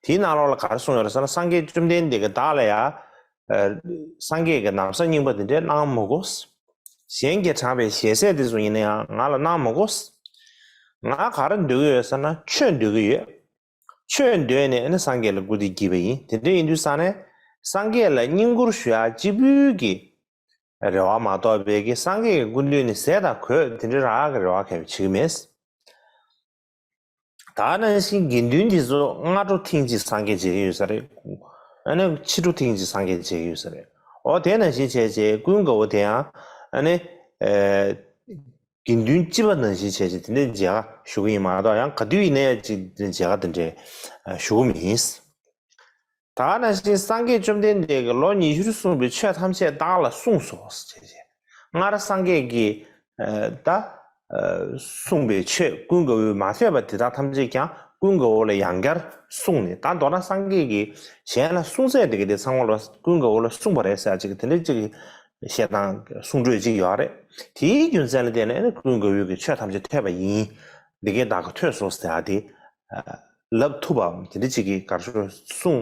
དེའི་ནང་ལོགས་ལ་ག་རེ་གསུངས་ཡོད་རེད་ཟེར་ན། སངས་རྒྱས་བཅོམ་ལྡན་འདས་ཀྱིས་བདག་ལ་ཡང་ཨ་སངས་རྒྱས་ཀྱི་ན་བཟའ་རྙིང་པ་འདི་འདྲ་གནང་མི་དགོས། གཞན་གྱིས་དྲངས་པའི་ཞལ་ཟས་དེ་ཚོ་ཡིན་ན་ཡང་ང་ལ་གནང་མི་དགོས། ང་ག་རེ་འདོད་ཀྱི་ཡོད་ཟེར་ན་ཆོས་འདོད་ཀྱི་ཡོད། ཆོས་འདོད་ནས་ནི་སངས་རྒྱས་ལ་སྐུར་འདེབས་བགྱིས་པ་ཡིན། དེ་འདྲ་ཡིན་དུས་ཙང་ནས་སངས་རྒྱས་ལ་བསྙེན་བཀུར་ཞུ་ཡག་གཅིག་པུའི་གི་རེ་བ་མ་གཏོགས་པའི་གི་སངས་རྒྱས་ཀྱི་སྐུ་མདུན་ནས་ཟས་དང་གོས་དེ་འདྲ་རག་གི་རེ་བ་ག་ཡང་བྱེད་ཀྱི་མེད། ད་ནང་བཞིན་དགེ་འདུན་འདི་ཚོ་སྔ་དྲོ་ཐེངས་གཅིག་སངས་རྒྱས་མཇལ་གྱི་ཡོད་ས་རེད། ཨ་ནི་ཕྱི་དྲོ་ཐེངས་གཅིག་སངས་རྒྱས་མཇལ་གྱི་ཡོད་ས་རེད། འོ་དེ་ནང་བཞིན་བྱས་བྱས་ཀུན་དགའ་བོ་དེ་ཡང་ཨ་ནི་ཨེ་དགེ་འདུན་སྤྱི་པ་ནང་བཞིན་བྱས་བྱས་དེ་འདྲའི་མཇལ་ཁ་ཞུ་གི་ཡིན་མ་གཏོགས། ཡང་ག་དུས་ཡིན་ན་ཡང་ཅིག་དེ་འདྲའི་མཇལ་ཁ་དེ་འདྲའི་ཞུ་གི་མིན། ད་ནང་བཞིན་སངས་རྒྱས་བཅོམ་ལྡན་འདས་ཀྱིས་ལོ་ཉི་ཤུར་གསུངས་པའི་ཆོས་ཐམས་ཅད་བདག་ལ་གསུངས་སོ་ཞེས་བྱས། སྔར་སངས་རྒྱས་ཀྱིས་ཨ་ད་ཨ་གསུངས་པའི་ཆོས་ཀུན་དགའ་བོས་མ་ཐོས་པ་དེ་དག་ཐམས་ཅད་ཀྱང་ཀུན་དགའ་བོ་ལ་ཡང་བསྐྱར་གསུངས་ནས། ད་མདོར་ན་སངས་རྒྱས་ཀྱིས་གཞན་ལ་གསུང་ཚད་དེ་ག་དེ་ཚང་མ་ལ་ཀུན་དགའ་བོ་ལ་གསུངས་པ་རེད་ཟེར་ཅིག་དེ་འདྲ་ཅིག་བཤད་སྟངས་གསུང་སྒྲོས་ཅིག་ཡོད་རེད། དེའི་རྒྱུ་མཚན་ལ་བརྟེན་ནས་ནི་ཀུན་དགའ་བོས་ཀྱི་ཆོས་ཐམས་ཅད་ཐོས་པ་ཡིན། འདི་སྐད་བདག་གིས་ཐོས་སོ་ཟེར་ཡག་དེ་ལབ་ཐུབ་པའམ་དེ་འདྲ་ཅིག་གི་ག་རེ་ཞུ་གསུང་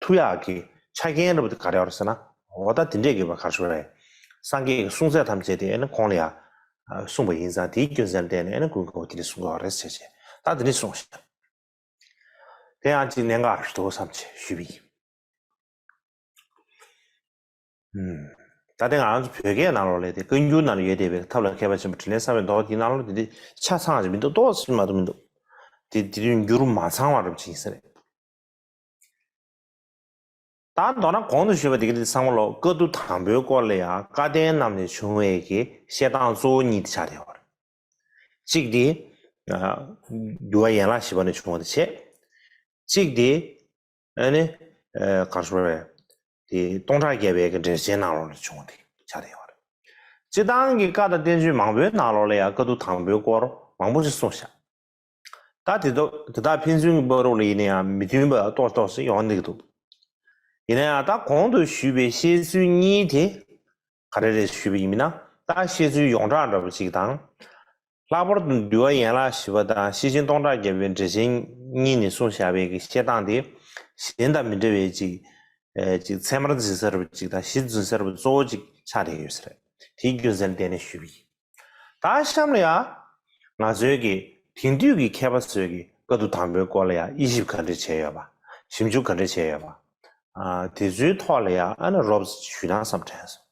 ཐུབ་ཡག་གི་ཆ་རྐྱེན་འདྲ་པོ་དེ་ག་རེ་ཡོད་རེད་ཟེར་ན། འོ་ད་དེ་འདྲས་ཀྱི་བ་ག་རེ་ཞུ་རེད། སངས་རྒྱས་ཀྱི་གསུང་ཚད་ཐམས་ཅད་དེ་ཨ་ནི་ཁོང་ལ་ཡང་གསུངས་པ་ཡིན་ཙང་། དེའི་རྒྱུ་མཚན་ལ་བརྟེན་ནས་ཨ་ནི་ཀུན་དགའ་བོ་དེ་འདྲས་གསུང་གི་ཡོད་རེད་ཟེར་བྱས། ད་དེ་འདྲས་གསུངས་ཤག་དེ་ཡང་ཅིག་གནད་འགག་རེད་འདུག་བསམ་བྱས་ཞུས་པ་ཡིན། ད་ལྟ་ང་རང་ཚོ་བོད་སྐད་ནང་ལོགས་ལ་དེ་བཀའ་འགྱུར་ནང་ལ་ཡོད་བསྡད་པའི་ཐབས་ལ་མཁས་པ་ཆེན་པོ་དྲིན་ལན་གསབ་པའི་མདོ་དེའི་ནང་ལོགས་དེ་འདྲ་ཆ་ཚང་ཞིག་མི་འདུག་ཏོག་ཙམ་མ་གཏོགས་མི་འདུག་དེ་དེ་དུས་འགྱུར་མ་ཚང་བ་རབ་ཅིག་ཡིན་ས་རེད། ད་མདོར་ན་གོང་དུ་ཞུས་པ་དེ་ག་དེ་ཚང་མ་ལོག་བཀའ་བསྡུ་དང་པོའི་སྐོར་ལ་ཡང་བཀའ་བསྟན་རྣམས་ནས་བྱུང་བའི་གི་བཤད་སྟངས་གཙོ་བོ་གཉིས་དེ་ཆགས་བསྡད་ཡོད་རེད། གཅིག་དེ་འདུལ་བ་ཡན་ལག་བཞི་པ་ནས་བྱུང་བ་དེ་བྱས། གཅིག་དེ་ཨ་ནི་ག་རེ་ཞུ་དགོས་རེད། དེ་སྟོང་ཕྲག་བརྒྱ་པའི་གི་འགྲེལ་ཆེན་ནང་ལོགས་ལ་བྱུང་བ་དེ་ཆགས་བསྡད་ཡོད་རེད། སྤྱིར་བཏང་གི་བཀའ་དང་བསྟན་བཅོས་མང་པོའི་ནང་ལོགས་ལ་ཡང་བཀའ་བསྡུ་དང་པོའི་སྐོར་མང་པོ་ཞིག་གསུངས་ཤག་ད་དེ་དག་དེ་དག་ཕན་ཚུན་གྱི་བར་དུ་ལ་ཡིན་ན་ཡང་མི་མཐུན་པ་ཏོག་ཏོག་ཙམ་ཡོང་བསྡད་ཀྱི་འདུག་ཡིན་ན་ཡང་ད་གོང་དུ་ཞུས་པའི་བཤད་ཚུལ་གཉིས་དེ་ག་རེ་རེད་ཞུས་པ་ཡིན་ན། ད་བཤད་ཚུལ་ཡོངས་གྲགས་འདྲ་པོ་གཅིག་དང་། ལྷག་པར་དུ་འདུལ་བ་ཡན་ལག་བཞི་པ་དང་ཤེར་ཕྱིན་སྟོང་ཕྲག་བརྒྱ་པའི་འགྲེལ་ཆེན་གཉིས་ནས་གསུངས་བཞག་པའི་གི་བཤད་སྟངས་དེ་གཞན་དང་མི་འདྲ་བའི་ཅིག་ཨེ་ཅིག་ཚད་མར་འཛིན་ས་འདྲ་པོ་ཅིག་དང་གཞི་འཛིན་ས་འདྲ་པོ་གཙོ་བོ་ཅིག་ཆགས་བསྡད་ཡོད་ས་རེད། དེའི་རྒྱུ་མཚན་ལ་བརྟེན་ནས་ཞུས་པ་ཡིན། ད་གཤམ་ལ་ཡང་ང་ཚོའི་གི་དེང་དུས་ཀྱི་མཁས་པ་ཚོས་ཀྱི་ བཀའ་བསྡུ་དང་པོའི་སྐོར་ལ་ཡང་དབྱེ་ཞིབ་ག་འདྲ་བྱས་ཡོད་པ། ཞིབ་འཇུག་ག་འདྲ་བྱས་ཡོད་པ། ཨ། དེ་ཚོའི་ཐོག་ལ་ཡང་ཨ་ནི་རོབ་ཞུས་ན་བསམ་དྲན་སོང་།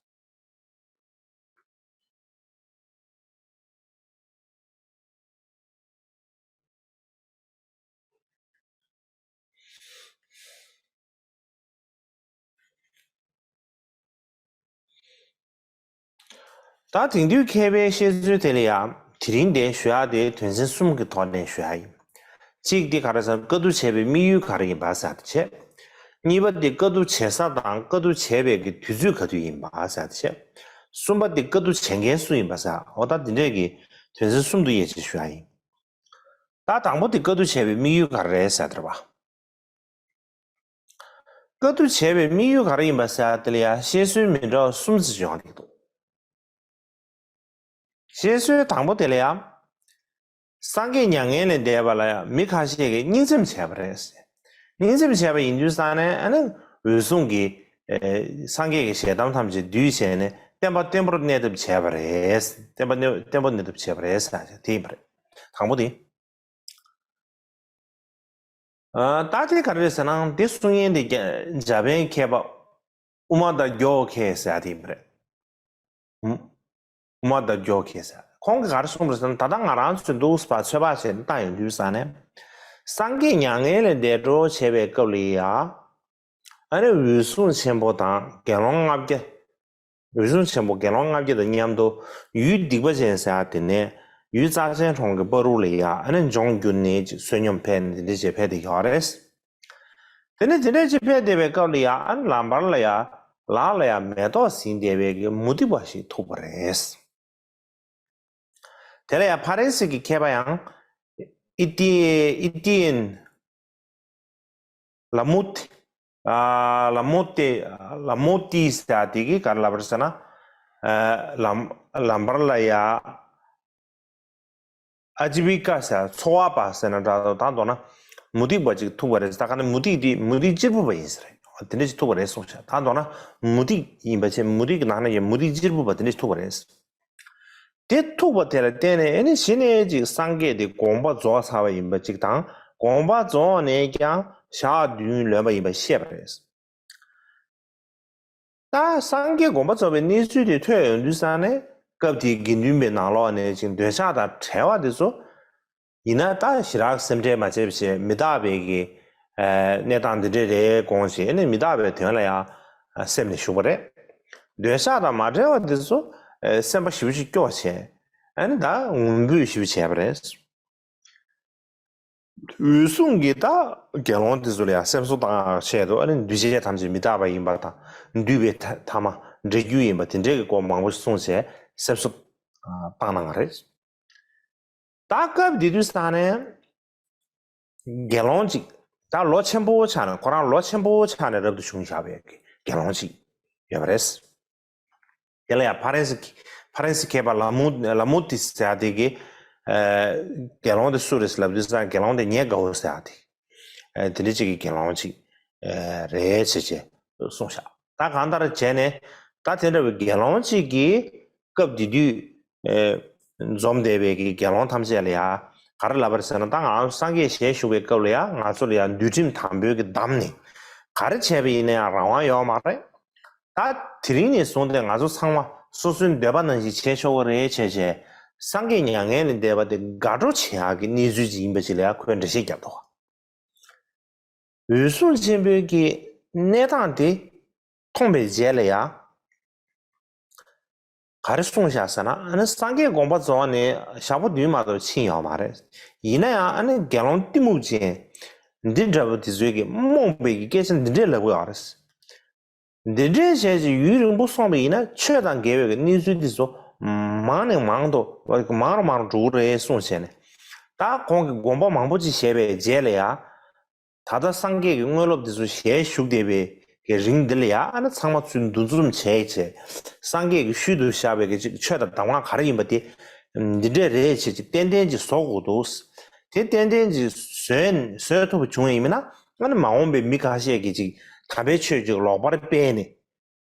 ད་དེང་དུས་མཁས་པའི་བཤད་ཚུལ་དེ་ལ་ཡང་དེ་རིང་འདིར་ཞུ་ཡག་དེ་དོན་ཚན་གསུམ་གྱི་ཐོག་ནས་ཞུ་ཡག་ཡིན། གཅིག་དེ་ག་རེ་ཟེར་ན་བཀའ་བསྡུ་བྱས་པའི་དམིགས་ཡུལ་ག་རེ་ཡིན་པ་ཟེར་ཡག་དེ་བྱས། གཉིས་པ་དེ་བཀའ་བསྡུ་བྱེད་ས་དང་བཀའ་བསྡུ་བྱས་པའི་གི་དུས་ཚོད་ག་དུས་ཡིན་པ་ཟེར་ཡག་དེ་བྱས། གསུམ་པ་དེ་བཀའ་བསྡུ་བྱེད་མཁན་སུ་ཡིན་པ་ཟེར་ཡག་འོ་ད་དེ་འདྲས་ཀྱི་དོན་ཚན་གསུམ་དུ་དབྱེ་བྱས་ཞུ་ཡག་ཡིན། ད་དང་པོ་དེ་བཀའ་བསྡུ་བྱས་པའི་དམིགས་ཡུལ་ག་རེ་རེད་ཟེར་ཡག་དེ་རེད་པ། བཀའ་བསྡུ་བྱས་པའི་དམིགས་ཡུལ་ག་རེ་ཡིན་པ་ཟེར་ཡག་དེ་ལ་ཡང་བཤད་སྲོལ་མི་འདྲ་བ་གསུམ་ཙམ་ཡོང་གི་འདུག། བཤད་སྲོལ་དང་པོ་དེ་ལ་ཡང་། སངས་རྒྱས་མྱ་ངན་ལས་འདས་པ་ལ་ཡང་མི་ཁ་ཤས་ཀྱིས་སྙིང་ཚིམ་བྱས་པ་རེད། སྙིང་ཚིམ་བྱས་པ་ཡིན་དུས་ཙང་ནས་ཨ་ནི་འོད་སྲུང་གིས་ཨེ་སངས་རྒྱས་ཀྱི་ཞལ་གདམས་ཐམས་ཅད་བསྡུས་བྱས་ནས་བསྟན་པ་བརྟན་པོར་གནས་ཐབས་བྱས་པ་རེད། བསྟན་པ་གནས་བརྟན་པོ་གནས་ཐབས་བྱས་པ་རེད་ཟེར་ཡག་དེ་ཡིན་པ་རེད། དང་པོ་དེ། ཨ། ད་དེ་ག་རེ་རེད་ཟེར་ན་དེ་གསུང་མཁན་དེ་རྒྱ་འཇར་པན་མཁས་པ་ཨུ་མ་དཱ་ཇོ་ཁེ་ཟེར་ཡག་དེ་ཡིན་པ་རེད། ཨུ་ཨུ་མ་དཱ་ཇོ་ཁེ་ཟེར། ཁོང་གིས་ག་རེ་གསུངས་པ་རེད་ཟེར་ན་ད་ལྟ་ང་རང་ཚོས་འདུག་སེ་ཚོད་དཔག་བྱས་ནས་བལྟས་ཡོང་དུས་ཙང་ནས། སངས་རྒྱས་མྱ་ངན་ལས་འདས་འགྲོ་བྱས་པའི་སྐབས་ལ་ཡ། ཨ་ནི་འོད་སྲུང་ཆེན་པོ་དང་དགེ་སློང་ལྔ་བརྒྱ། འོད་སྲུང་ཆེན་པོ་དགེ་སློང་ལྔ་བརྒྱ་དང་མཉམ་དུ་ཡུལ་སྡིག་པ་ཅན་ཟེར་ཡག་དེ་ནས་ཡུལ་རྩ་ཆེན་གྲོང་གི་བར་དུ་ལ་ཡ་ཨ་ནི་ལྗོངས་བསྒྱུར་ནས་ཅིག་བསོད་སྙོམས་ཕེབས་ནས་དེ་འདྲ་བྱས་ཕེབས་བསྡད་ཡོད་རེད། དེ་ནས་དེ་འདྲ་ཅིག་ཕེབས་བསྡད་པའི་སྐབས་ལ་ཡ་ཨ་ནི་ལམ་བར་ལ་ཡ་ལག་ལ་ཡ་མེ་ཏོག་ཟིན་བསྡད་པའི་གི་མུ་སྟེགས་པ་ཞིག་ཐུག་པ་རེད། དེ་ལ་ཡང་ཕ་རན་སི་གི་མཁས་པ་ཡང་ཨི་ཏི། ཨི་ཏི་ཡན། ལ་མུ་ཏི། ཨ། ལ་མུ་ཏི། ལ་མུ་ཏི་ཟེར་ཡག་དེ་གིས་ག་རེ་ལབ་པ་རེད་ཟེར་ན། ཨ། ལམ་ལམ་བར་ལ་ཡ། ཨ་ཇི་བི་ཀ་ཟེར་འཚོ་བ་པ་ཟེར་ན་འདྲ་འདུག། ད་མདོར་ན་མུ་སྟེགས་པ་ཅིག་ཐུག་པ་རེད། ད་ག་ནས་མུ་སྟེགས་དེ་མུ་སྟེགས་གཅེར་བུ་པ་ཡིན་ཟེར། དེ་འདྲ་ཅིག་ཐུག་པ་རེད་གསུངས་ཤག། ད་མདོར་ན་མུ་སྟེགས་ཡིན་པ་བྱས་མུ་སྟེགས་ཀྱི་ནང་ན་ཡང་མུ་སྟེགས་གཅེར་བུ་པ་དེ་འདྲ་ཅིག་ཐུག་པ་རེད། དེ་ཐུག་པ་དེ་ལ་བརྟེན་ནས་ཨེ་ནི་གཞི་ནས་ཅིག་སངས་རྒྱས་དེ་དགོངས་པ་རྫོགས་ཚར་བ་ཡིན་པ་ཅིག་དང་དགོངས་པ་རྫོགས་ནས་ཀྱང་ཞག་བདུན་ལོན་པ་ཡིན་པ་བཤད་པ་རེད། ད་སངས་རྒྱས་དགོངས་པ་རྫོགས་པའི་གནས་ཚུལ་དེ་ཐོས་ཡོང་དུས་ཙང་ནས་སྐབས་དེའི་དགེ་འདུན་པའི་ནང་ལོགས་ནས་ཅིག་འདོད་ཆགས་དང་བྲལ་བ་དེ་ཚོ་ཡིན་ན་ད་ཞེ་དྲག་སེམས་ཁྲལ་མ་བྱེད་པ་བྱས་མི་རྟག་པའི་གི་ཨ་གནས་སྟངས་འདི་འདྲས་རེད་དགོངས་བྱས་ནས་མི་རྟག་པའི་དོན་ལ་ཡང་སེམས་ནས་ཞུགས་པ་རེད། འདོད་ཆགས་དང་མ་བྲལ་བ་འདི་ཚོ་ཨ་སེམས་པ་ཞེ་པོ་ཅིག་སྐྱོ་བ་བྱས་ཨ་ནི་ད་ངུ་འབོད་ཞེ་པོ་བྱས་པ་རེད། འོད་སྲུང་གིས་ད་དགེ་སློང་འདི་ཚོ་ལ་ཡང་སེམས་གསོ་བཏང་ཆེད་དུ་ཨ་ནི་འདུས་བྱས་ཐམས་ཅད་མི་རྟག་པ་ཡིན་པ་དང་འདུས་པའི་ཐ་མ་འབྲས་རྒྱུ་ཡིན་པ་དེ་འདྲའི་གི་སྐོར་མང་པོ་གསུངས་བྱས་སེམས་གསོ་བཏང་གནང་བ་རེད། ད་སྐབས་དེ་དུས་ས་ནས་དགེ་སློང་ཅིག་ད་ལོ་ཆེན་པོ་ཆགས་ནས་ཁོ་རང་ལོ་ཆེན་པོ་ཆགས་ནས་རབ་ཏུ་བྱུང་བཞག་པའི་དགེ་སློང་ཅིག་ཡོད་པ་རེད། དེ་ལ་ཡང་ཕ་རན་སི་ཕ་རན་སི་མཁས་པ་ལ་མུ་ལ་མུ་ཏི་ཟེར་ཡ་དེ་གིས་ཨ་དགེ་སློང་དེ་སུ་རེད་ལབ་དུས་ཙང་དགེ་སློང་དེ་ཉེ་དགའ་བོ་ཟེར་ཡ་དེ་ཨ་དེ་འདྲ་ཅིག་གི་དགེ་སློང་ཅིག་ཨ་རེད་ཟེར་བྱས་གསུངས་བཞག། ད་གང་ལྟར་བྱས་ནས་ད་དེ་འདྲ་བའི་དགེ་སློང་ཅིག་གིས་སྐབས་དེ་དུས་ཨེ་འཛོམས་བསྡད་པའི་གི་དགེ་སློང་ཐམས་ཅད་ལ་ཡ་ག་རེ་ལབ་པ་རེད་ཟེར་ན། ད་ང་རང་སངས་རྒྱས་ཞལ་བཞུགས་པའི་སྐབས་ལ་ཡ་ང་ཚོ་ལ་ཡ་འདུལ་ཁྲིམས་དམ་པོའི་གི་བསྡམས་ནས་ག་རེ་བྱས་པ་ཡིན་ན་ཡང་རང་དབང་ཡོད་མ་རེད། ད་དེ་རིང་ནས་བཟུང་སྟེ་ང་ཚོ་ཚང་མ་སོ་སོའི་འདོད་པ་ནང་བཞིན་བྱས་ཆོག་གི་རེད་བྱས་བྱས་སངས་རྒྱས་མྱ་ངན་ལས་འདས་པ་དེ་དགའ་སྤྲོ་བྱེད་ཡག་གི་གནས་ཚུལ་ཅིག་ཡིན་པ་ཅིག་ལ་ཡ་ཁོས་འགྲེལ་བཤད་བརྒྱབ་འདུག། འོད་སྲུང་ཆེན་པོའི་གི་གནས་སྟངས་དེ་མཐོང་བའི་རྗེས་ལ་ཡ། ག་རེ་གསུངས་བཞག་ཟེར་ན། ཨ་ནི་སངས་རྒྱས་དགོངས་པ་རྫོགས་ནས་ཞག་པོ་བདུན་མ་གཏོགས་ཕྱིན་ཡོད་མ་རེད། ཡིན་ན་ཡང་ཨ་ནི་དགེ་སློང་གཏི་མུག་ཅན་འདི་འདྲ་བོ་དེ་ཚོས་ཀྱི་རྨོངས་པའི་གི་སྐད་ཆ་འདི་འདྲས་ལབ་ཀྱི་ཡོད་རེད། འདི་འདྲས་བྱས་ཅིག་ཡུན་རིང་པོ་སོང་བ་ཡིན་ན་ཆོས་དང་འགལ་བའི་གི་གནས་ཚུལ་འདི་ཚོ་མང་ནས་མང་དུ་མང་རུ་མང་རུ་འགྲོ་གི་རེད་གསུངས་བྱས་ནས། ད་ཁོང་གིས་དགོངས་པ་མང་པོ་ཅིག་བཞེས་པའི་རྗེས་ལ་ཡ། ད་ལྟ་སངས་རྒྱས་ཀྱི་དངོས་སློབ་འདི་ཚོ་ཞལ་བཞུགས་བསྡད་པའི་གི་རིང་འདི་ལ་ཡ་ཨ་ནི་ཚང་མ་ཚུར་འདུ་འཛོམས་བྱས་བྱས། སངས་རྒྱས་ཀྱི་ཤུལ་དུ་བཞག་པའི་གི་ཅིག་ཆོས་དང་གདམས་ངག་ག་རེ་ཡིན་པ་དེ་འདི་འདྲས་རེད་བྱས་ཅིག་ཏན་ཏན་ཅིག་བཟོ་དགོས་འདུག། དེ་ཏན་ཏན་ཅིག་བཟོས་བཟོས་ཐུབ་པ་བྱུང་ཡིན་མིན་ན་ཨ་ནི་མ་འོངས་པའི་མི་ཁ་ཤས་ཀྱིས་ཅིག་དམ་པའི་ཆོས་ཅིག་ལོག་པར་སྤེལ་ནས།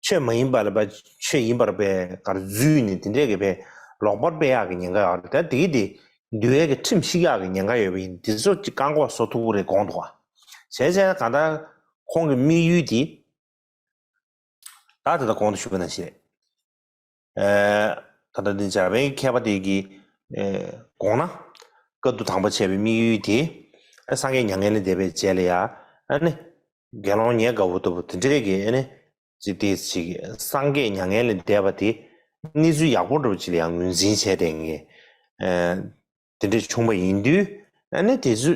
ཆོས་མ་ཡིན་པ་ལ་བ་ཆོས་ཡིན་པར་བས་གར་འཛུལ་ནས་དེ་འདྲས་ཀྱི་བས་ལོག་པར་སྤེལ་ཡག་གི་ཉེན་ཁ་ཡོད་རེད། ད་དེ་གི་དེ་ འདུལ་བའི་གི་ཁྲིམས་བཤིག་ཡག་གི་ཉེན་ཁ་ཡོད་པ་ཡིན། དེ་ཚོ་ཅིག་བཀག་འགོག་བཟོ་ཐུབ་ཀྱི་རེད་དགོངས་འདུག་བ། བྱས་ཙང་གང་ལྟར་ཁོང་གི་དམིགས་ཡུལ་དེ། ད་དེ་ལྟར་གོང་དུ་ཞུས་པ་ནང་བཞིན་རེད། ཨེ། ད་ལྟ་འདི་འཇར་པན་མཁས་པ་དེ་གིས་ཨེ་དགོངས་ན། བཀའ་བསྡུ་དང་པོ་བྱས་པའི་དམིགས་ཡུལ་དེ། ཨེ་སངས་རྒྱས་མྱ་ངན་ལས་འདས་པའི་རྗེས་ལ་ཡ། ཨ་ནི། དགེ་སློང་ཉེ་དགའ་བོ་ལྟ་བུ་དེ་འདྲས་ཀྱི་ཨ་ནི། ཅིག་དེ་ཅིག་སངས་རྒྱས་མྱ་ངན་ལས་འདས་པ་དེ། གནས་ཚུལ་ཡག་པོ་འདྲ་བོ་ཅིག་ལ་ཡང་ངོས་འཛིན་བྱས་ཏེ་ངས། ཨེ། དེ་འདྲས་བྱུང་བ་ཡིན་དུས། ཨ་ནི་དེ་ཚོ།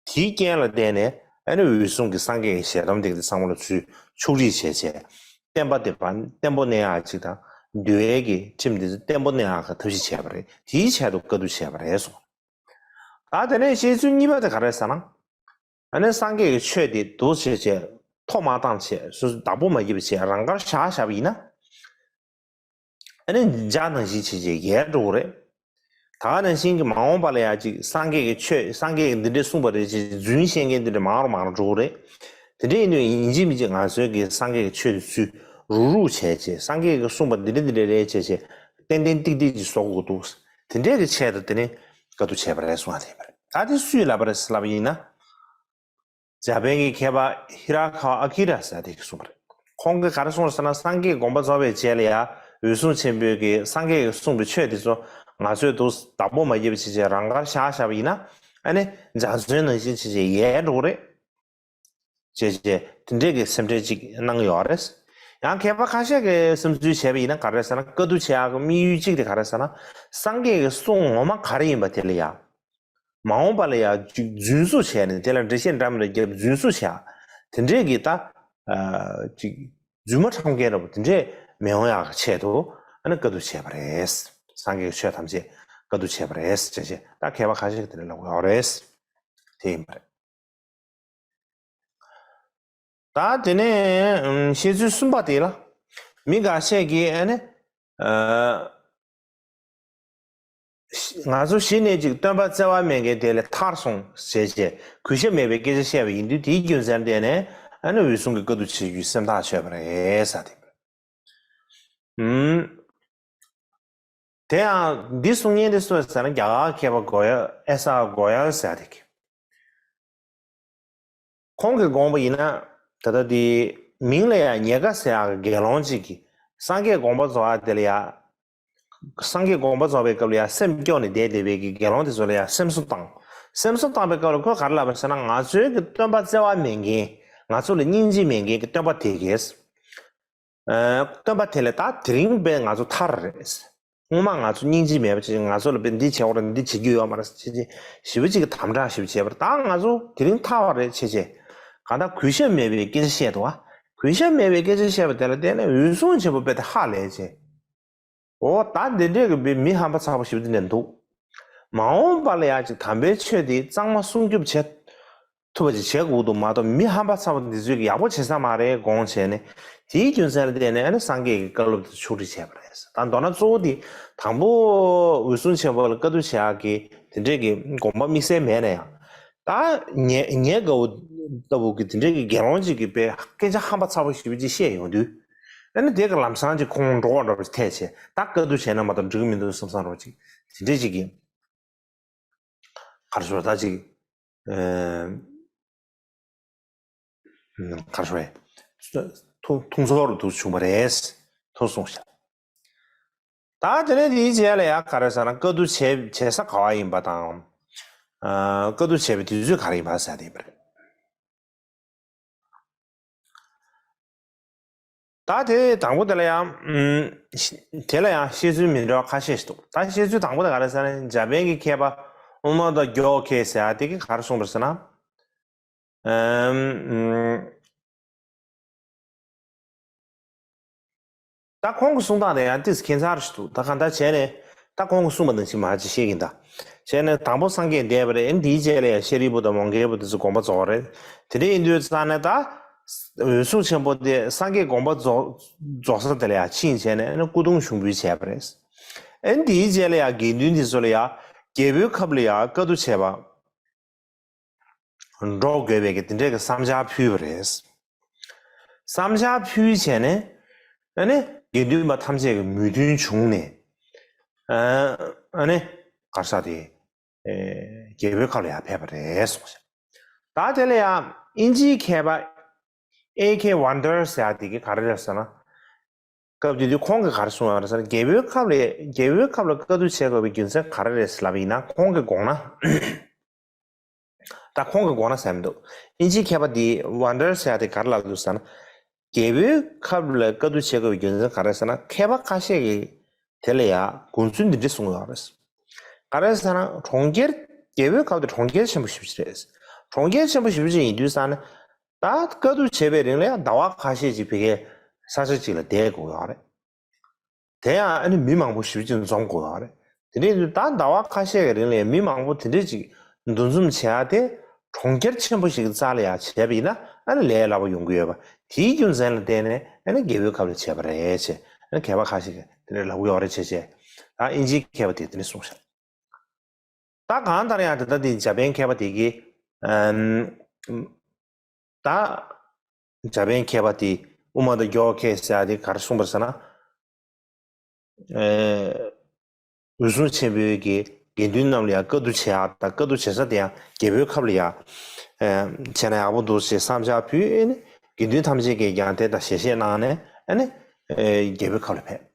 དེའི་རྐྱེན་ལ་བརྟེན་ནས་ཨ་ནི་འོད་སྲུང་གི་སངས་རྒྱས་ཀྱི་ཞལ་གདམས་དེ་ཚང་མ་ལ་ཚུར་ཕྱོགས་རིས་བྱས་བྱས། བསྟན་པ་དེ་བར་བརྟན་པོ་གནས་ཡག་ཅིག་དང་། འདུལ་བའི་གི་ཁྲིམས་དེ་ཚོ་བརྟན་པོ་གནས་ཡག་གི་ཐབས་ཤེས་བྱས་པ་རེད། དེའི་ཆེད་དུ་བཀའ་བསྡུ་བྱས་པ་རེད་གསུངས། ད་དེ་ནས་བཤད་ཚུལ་གཉིས་པ་དེ་ག་རེ་ཟེར་ན། ཨ་ནི་སངས་རྒྱས་ཀྱི་ཆོས་དེ་འདུག་བྱས་བྱས་མཐོ་མ་བཏང་བྱས། སོ་སོ་བདག་པོ་མ་བརྒྱབ་བྱས་རང་དགར་བཞག་བཞག་པ་ཡིན་ན། ཨ་ནི་འཇའ་ནང་བཞིན་བྱས་བྱས་ཡལ་འགྲོ་གི་རེད། ད་ག་ནང་བཞིན་གྱི་མ་འོངས་པ་ལ་ཡང་ཅིག་སངས་རྒྱས་ཀྱི་ཆོས། སངས་རྒྱས་ཀྱིས་འདི་འདྲས་གསུངས་པ་རེད་ཅེས་རྫུན་བཤད་མཁན་འདི་འདྲས་མང་རུ་མང་རུ་འགྲོ་གི་རེད། དེ་འདྲས་ཡིན་དུས་ཡིན་གཅིག་མིན་གཅིག་ང་ཚོའི་གི་སངས་རྒྱས་ཀྱི་ཆོས་དེ་ཚུར་རུག་རུག་བྱས་བྱས། སངས་རྒྱས་ཀྱིས་གསུངས་པ་འདི་འདྲས་འདི་འདྲས་རེད་ཅེས་བྱས་ཏན་ཏན་ཏིག་ཏིག་ཅིག་བཟོ་དགོས་འདུག། དེ་འདྲས་ཀྱི་ཆེད་དུ་དེ་ནས་བཀའ་བསྡུ་བྱས་པ་རེད་གསུངས་པ་དེ་ཡིན་པ་རེད། ད་དེ་སུས་ལབ་པ་རེད་ཟེར་ལབ་པ་ཡིན་ན། འཇར་པན་གྱི་མཁས་པ་ཧི་ར་ཁ་ཨ་ཀི་ར་ཟེར་དེ་གིས་གསུངས་པ་རེད། ཁོང་གིས་ག་རེ་གསུངས་ཟེར་ན། སངས་རྒྱས་དགོངས་པ་རྫོགས་པའི་རྗེས་ལ་ཡང་འོད་སྲུང་ཆེན་པོས་ཀྱིས་སངས་རྒྱས་ཀྱིས་གསུངས་པའི་ཆོས་དེ་ཚོ་ང་ཚོས་འདུག་བདག་པོ་མ་བརྒྱབ་བྱས་བྱས་རང་དགར་བཞག་བཞག་པ་ཡིན་ན། ཨ་ནི་འཇའ་ཚོན་ནང་བཞིན་བྱས་བྱས་ཡལ་འགྲོ་གི་རེད། བྱས་བྱས་དེ་འདྲས་ཀྱི་སེམས་ཁྲལ་ཅིག་གནང་གི་ཡོད་རེད། ཡང་མཁས་པ་ཁ་ཤས་ཀྱིས་བསམ་ཚུལ་བྱས་པ་ཡིན་ན་ག་རེ་ཟེར་ན། བཀའ་བསྡུ་བྱེད་ཡག་གི་དམིགས་ཡུལ་གཅིག་དེ་ག་རེ་ཟེར་ན། སངས་རྒྱས་ཀྱི་གསུང་ངོ་མ་ག་རེ་ཡིན་པ་དེ་ལ་ཡ། མ་འོངས་པ་ལ་ཡ་ཅིག་རྫུན་བཟོ་བྱས་ནས་དེ་ལ་འགྲེལ་བཤད་འདྲ་མི་འདྲ་བརྒྱབ་རྫུན་བཟོ་བྱས། དེ་འདྲས་ཀྱི་ད། ཨ། ཅིག་རྫུན་མ་ཁྲམ་མཁན་འདྲ་པོ་དེ་འདྲས་མི་ཡོང་ཡག་གི་ཆེད་དུ་ཨ་ནི་བཀའ་བསྡུ་བྱས་པ་རེད། སངས་རྒྱས་ཀྱི་ཆོས་ཐམས་ཅད་བཀའ་བསྡུ་བྱས་པ་རེད་ཅེས་བྱས་ད་མཁས་པ་ཁ་ཤས་ཀྱིས་དེ་འདྲས་ལབ་ཀྱི་ཡོད་རེད། དེ་ཡིན་པ་རེད། ད་དེ་ནས་ཨམ་བཤད་ཚུལ་གསུམ་པ་དེ་ལ། མི་འགའ་ཤས་ཀྱིས་ཨ་ནི། ཨ། ང་ཚོ་གཞི་ནས་ཅིག་སྟོན་པ་བརྩེ་བ་མེད་མཁན་དེ་ལས་ཐར་སོང་ཟེར་བྱས་གུས་ཞབས་མེད་པའི་སྐད་ཆ་བཤད་པ་ཡིན་དུས། དེའི་རྒྱུ་མཚན་བརྟེན་ནས་ཨ་ནི་འོད་སྲུང་གི་བཀའ་བསྡུ་བྱེད་རྒྱུའི་སེམས་ཐག་ཆོད་པ་རེད་ཟེར་དེ། ཨུམ། དེ་ཡང་འདི་གསུང་མཁན་དེ་སུ་ཟེར་ན། རྒྱ་གར་མཁས་པ་གོ་ཡལ། ཨེ་ས་གོ་ཡལ་ཟེར་དེ་གིས། ཁོང་གིས་དགོངས་པ་ཡིན་ན། ད་ལྟ་དེ་མིང་ལ་ཡང་ཉེ་དགའ་ཟེར་ཡག་གི་དགེ་སློང་ཅིག་གིས་སངས་རྒྱས་དགོངས་པ་རྫོགས་ཡག་དེ་ལ་ཡ། སངས་རྒྱས་དགོངས་པ་རྫོགས་པའི་སྐབས་ལ་ཡ་སེམས་སྐྱོ་ནས་བསྡད་བསྡད་པའི་གི་དགེ་སློང་དེ་ཚོ་ལ་ཡ་སེམས་གསོ་བཏང་། སེམས་གསོ་བཏང་པའི་སྐབས་ལ་ཁོས་ག་རེ་ལབ་པ་ཟེར་ན། ང་ཚོའི་གི་སྟོན་པ་བརྩེ་བ་མེད་མཁན། ང་ཚོ་ལ་སྙིང་རྗེ་མེད་མཁན་གྱི་སྟོན་པ་དེ་གིས། ཨ། སྟོན་པ་དེ་ལས་ད་དེ་རིང་དཔེ་ང་ཚོ་ཐར་རེད། སྔོན་མ་ང་ཚོ་སྙིང་རྗེ་མེད་པ་ཅིག། ང་ཚོ་ལ་དཔེ་འདི་བྱེད་དགོས་རེད། འདི་བྱེད་རྒྱུ་ཡོད་མ་རེད་ཟེར་བྱས་བྱས་ཞེ་པོ་ཅིག་གི་དམ་དྲག་ཞེ་པོ་བྱས་པ་རེད། ད་ང་ཚོ་དེ་རིང་ཐར་བ་རེད་བྱས་བྱས། གང་ལྟར་གུས་ཞབས་མེད་པའི་སྐད་ཆ་བཤད་འདུག་བ། གུས་ཞབས་མེད་པའི་སྐད་ཆ་བཤད་པ་དེ་ལ་བརྟེན་ནས་འོད་སྲུང་ཆེན་པོ་དཔེ་དེ་ཧ་ལས་བྱས། འོ་ད་འདི་འདྲས་ཀྱི་མི་ཧམ་པ་ཚ་པོ་ཞེ་པོ་དེ་འདྲ་འདུག། མ་འོངས་པ་ལ་ཡ་ཅིག་དམ་པའི་ཆོས་དེ་གཙང་མ་སྲུང་སྐྱོབ་བྱེད་ཐུབ་པ་ཅིག་བྱེད་དགོས་འདུག་མ་གཏོགས། མི་ཧམ་པ་ཚ་པོ་འདི་ཚོས་ཀྱི་ཡག་པོ་བྱེད་ས་མ་རེད་དགོངས་བྱས་ནས། དེའི་རྒྱུ་མཚན་ལ་བརྟེན་ནས་ཨ་ནི་སངས་རྒྱས་ཀྱི་བཀའ་སློབ་དེ་ཕྱོགས་སྒྲིག་བྱས་པ་རེད། ད་མདོར་ན་གཙོ་བོ་དེ་དང་པོ་འོད་སྲུང་ཆེན་པོ་ལ་བཀའ་བསྡུ་བྱེད་ཡག་གི་དེ་འདྲས་ཀྱི་དགོངས་པ་དམིགས་བསལ་མེད་ན་ཡང་། ད་ཉེ་ཉེ་དགའ་བོ་ལྟ་བུ་གི་དེ་འདྲས་ཀྱི་དགེ་སློང་ཅིག་གིས་དཔེ་སྐད་ཆ་ཧམ་པ་ཚ་པོ་ཞེ་པོ་ཅིག་བཤད་ཡོང་དུས། ཨ་ནི་དེ་གི་ལམ་སང་ཅིག་ཁོང་འགྲོ་བ་འདྲ་པོ་ཅིག་ཐལ་བྱས། ད་བཀའ་བསྡུ་བྱས་ན་མ་གཏོགས་འགྲིག་གི་མི་འདུག་བསམ་བསམ་འདྲ་པོ་ཅིག་དེ་འདྲས་ཅིག་གི། ག་རེ་ཟེར། ད་ཅིག་ཨེ། ག་རེ་ཟེར། ཐུགས་ཐུགས་ཚོར་དུ་བྱུང་བ་རེད། ཐུགས་སོང་ཤག། ད་དེ་ནས་དེའི་རྗེས་ལ་ཡ་ག་རེ་ཟེར་ན། བཀའ་བསྡུ་བྱེད་བྱེད་ས་ག་བ་ཡིན་པ་དང་། ཨ། བཀའ་བསྡུ་བྱེད་པའི་དུས་ཚོད་ག་རེ་ཡིན་པ་ཟེར་དེ་ཡིན་པ་རེད། ད་དེ་དང་པོ་དེ་ལ་ཡང་། ཨུམ། དེ་ལ་ཡང་བཤད་ཚུལ་མི་འདྲ་བ་ཁ་ཤས་ཤིག་འདུག། ད་བཤད་ཚུལ་དང་པོ་དེ་ག་རེ་ཟེར་ན། འཇར་པན་གྱི་མཁས་པ་ཨོ་མ་ད་གྱོ་ཁེ་ཟེར་ཡ་དེ་གིས་ག་རེ་གསུངས་པ་རེད་ཟེར་ན། ཨམ། ཨུམ། ད་ཁོང་གི་གསུང་སྟངས་དེ་ཡང་ཏོག་ཙམ་ཁྱད་མཚར་ཞིག་འདུག། ད་གང་ལྟར་བྱས་ནས་ད་ཁོང་གིས་གསུངས་པ་ནང་བཞིན་མར་ཅིག་བཤད་ཀྱིན་གདའ། བྱས་ནས་དང་པོ་སངས་རྒྱས་འདས་པ་རེད། ཨེ་འདིའི་རྗེས་ལ་ཡང་ཤཱ་རིའི་བུ་དང་མོའུ་འགལ་བུ་དེ་ཚོ་དགོངས་པ་རྫོགས་པ་རེད། དེ་འདྲ་ཡིན་དུས་ཙང་ནས་ད་འོད་སྲུང་ཆེན་པོ་དེ་སངས་རྒྱས་དགོངས་པ་རྫོགས་རྫོགས་ས་དེ་ལ་ཡང་ཕྱིན་བྱས་ནས་ཨེ་ནི་སྐུ་གདུང་ཞུགས་འབུལ་བྱས་པ་རེད། ཨེ་འདིའི་རྗེས་ལ་ཡང་དགེ་འདུན་དེ་ཚོ་ལ་ཡང་རྒྱལ་པོའི་ཁབ་ལ་ཡང་བཀའ་བསྡུ་བྱས་པ། འགྲོ་དགོས་པའི་གི་དེ་འདྲའི་གི་བསམ་འཆར་ཕུལ་བ་རེད། བསམ་འཆར་ཕུལ་བྱས་ནས། ཨ་ནི་དགེ་འདུན་པ་ཐམས་ཅད་ཀྱི་མོས་མཐུན་བྱུང་ནས། ཨ་ནི་ག་རེ་ཟེར་དེ། རྒྱལ་པོའི་ཁབ་ལ་ཡང་ཕེབས་པ་རེད་གསུངས་ཤག་ད་དེ་ལ་ཡང་དབྱིན་ཇིའི་མཁས་པ་ཨེ་ཁེ་ཝན་ཌར་ཟེར་ཡག་དེ་གིས་ག་རེ་རེད་ཟེར་ན། སྐབས་དེ་དུས་ཁོང་གིས་ག་རེ་གསུངས་ཡོད་རེད་ཟེར་ན། རྒྱལ་པོའི་ཁབ་ལ་རྒྱལ་པོའི་ཁབ་ལ་བཀའ་བསྡུ་བྱེད་དགོས་པའི་རྒྱུ་མཚན་ག་རེ་རེད་ཟེར་ལབ་པ་ཡིན་ན། ཁོང་གི་དགོངས་ན། ད་ཁོང་གི་དགོངས་ན་ཟེར་མི་འདུག་དབྱིན་ཇིའི་མཁས་པ་དེ་ཝན་ཌར་ཟེར་ཡག་དེ་ག་རེ་ལབ་འདུག་ཟེར་ན། རྒྱལ་པོའི་ཁབ་ལ་བཀའ་བསྡུ་བྱེད་དགོས་པའི་རྒྱུ་མཚན་ག་རེ་ཟེར་ན། མཁས་པ་ཁ་ཤས་ཀྱིས་དེ་ལ་ཡང་དགོངས་ཚུལ་འདི་འདྲ་གསུངས་ཡོད་རེད། ག་རེ་ཟེར་ན། གྲོང་ཁྱེར། རྒྱལ་པོའི་ཁབ་དེ་གྲོང་ཁྱེར་ཆེན་པོ་ཞེ་པོ་ཅིག་རེད། གྲོང་ཁྱེར་ཆེན་པོ་ཞེ་པོ་ཅིག་ཡིན་དུས་ཙང་ནས། ད་བཀའ་བསྡུ་བྱེད་པའི་རིང་ལ་ཡང་ཟླ་བ་ཁ་ཤས་ཅིག་ཕ་གིའི་ས་ཆ་ཅིག་ལ་བསྡད་དགོས་ཡོད་རེད། དེ་ཡང་ཨ་ནི་མི་མང་པོ་ཞེ་པོ་ཅིག་འཛོམས་དགོས་ཡོད་རེད། དེ་འདྲ་ཡིན་དུས་ད་ཟླ་བ་ཁ་ཤས་ཀྱི་རིང་ལ་ཡང་མི་མང་པོ་དེ་འདྲ་ཅིག་འདུ་འཛོམས་བྱེད་ཡག་དེ་གྲོང་ཁྱེར་ཆེན་པོ་ཞིག་གི་རྩ་ལ་ཡང་བྱས་པ་ཡིན་ན། ཨ་ནི་ལས་སླ་པོ་ཡོང་གི་ཡོད་པ། དེའི་རྒྱུ་མཚན་ལ་བརྟེན་ནས་ཨ་ནི་རྒྱལ་པོའི་ཁབ་ལ་བྱས་པ་རེད་ཅེས་ཨ་ནི་མཁས་པ་ཁ་ཤས་ཀྱིས་དེ་འདྲ་ལབ་ཀྱི་ཡོད་རེད་ཅེས་བྱས། ད་དབྱིན་ཇིའི་མཁས་པ་དེས་དེ་འདྲ་གསུངས་ཤག་ད་གང་ལྟར་ཡང་དེ་ལྟ་དེ་འཇར་པན་མཁས་པ་དེ་གིས་ཨམ། ད་འཇར་པན་མཁས་པ་དེ་དབུ་མ་དང་རྒྱལ་བ་མཁས་ཟེར་ཡག་དེ་ག་རེ་གསུངས་པ་རེད་ཟེར་ན། ཨེ། འོད་སྲུང་ཆེན་པོའི་གི་དགེ་འདུན་རྣམས་ལ་ཡང་བཀའ་བསྡུ་བྱེད་ཡག་དང་། བཀའ་བསྡུ་བྱེད་ས་དེ་ཡང་རྒྱལ་པོའི་ཁབ་ལ་ཡང་ཨེ་བྱས་ན་ཡག་པོ་འདུག་ཅེས་བསམ་འཆར་ཕུལ། ཨེ་ནི་དགེ་འདུན་ཐམས་ཅད་ཀྱིས་ཀྱང་དེ་ལྟར་ཞལ་བཞེས་གནང་ནས། ཨེ་ནི་ཨེ་རྒྱལ་པོའི་ཁབ་ལ་ཕེབས།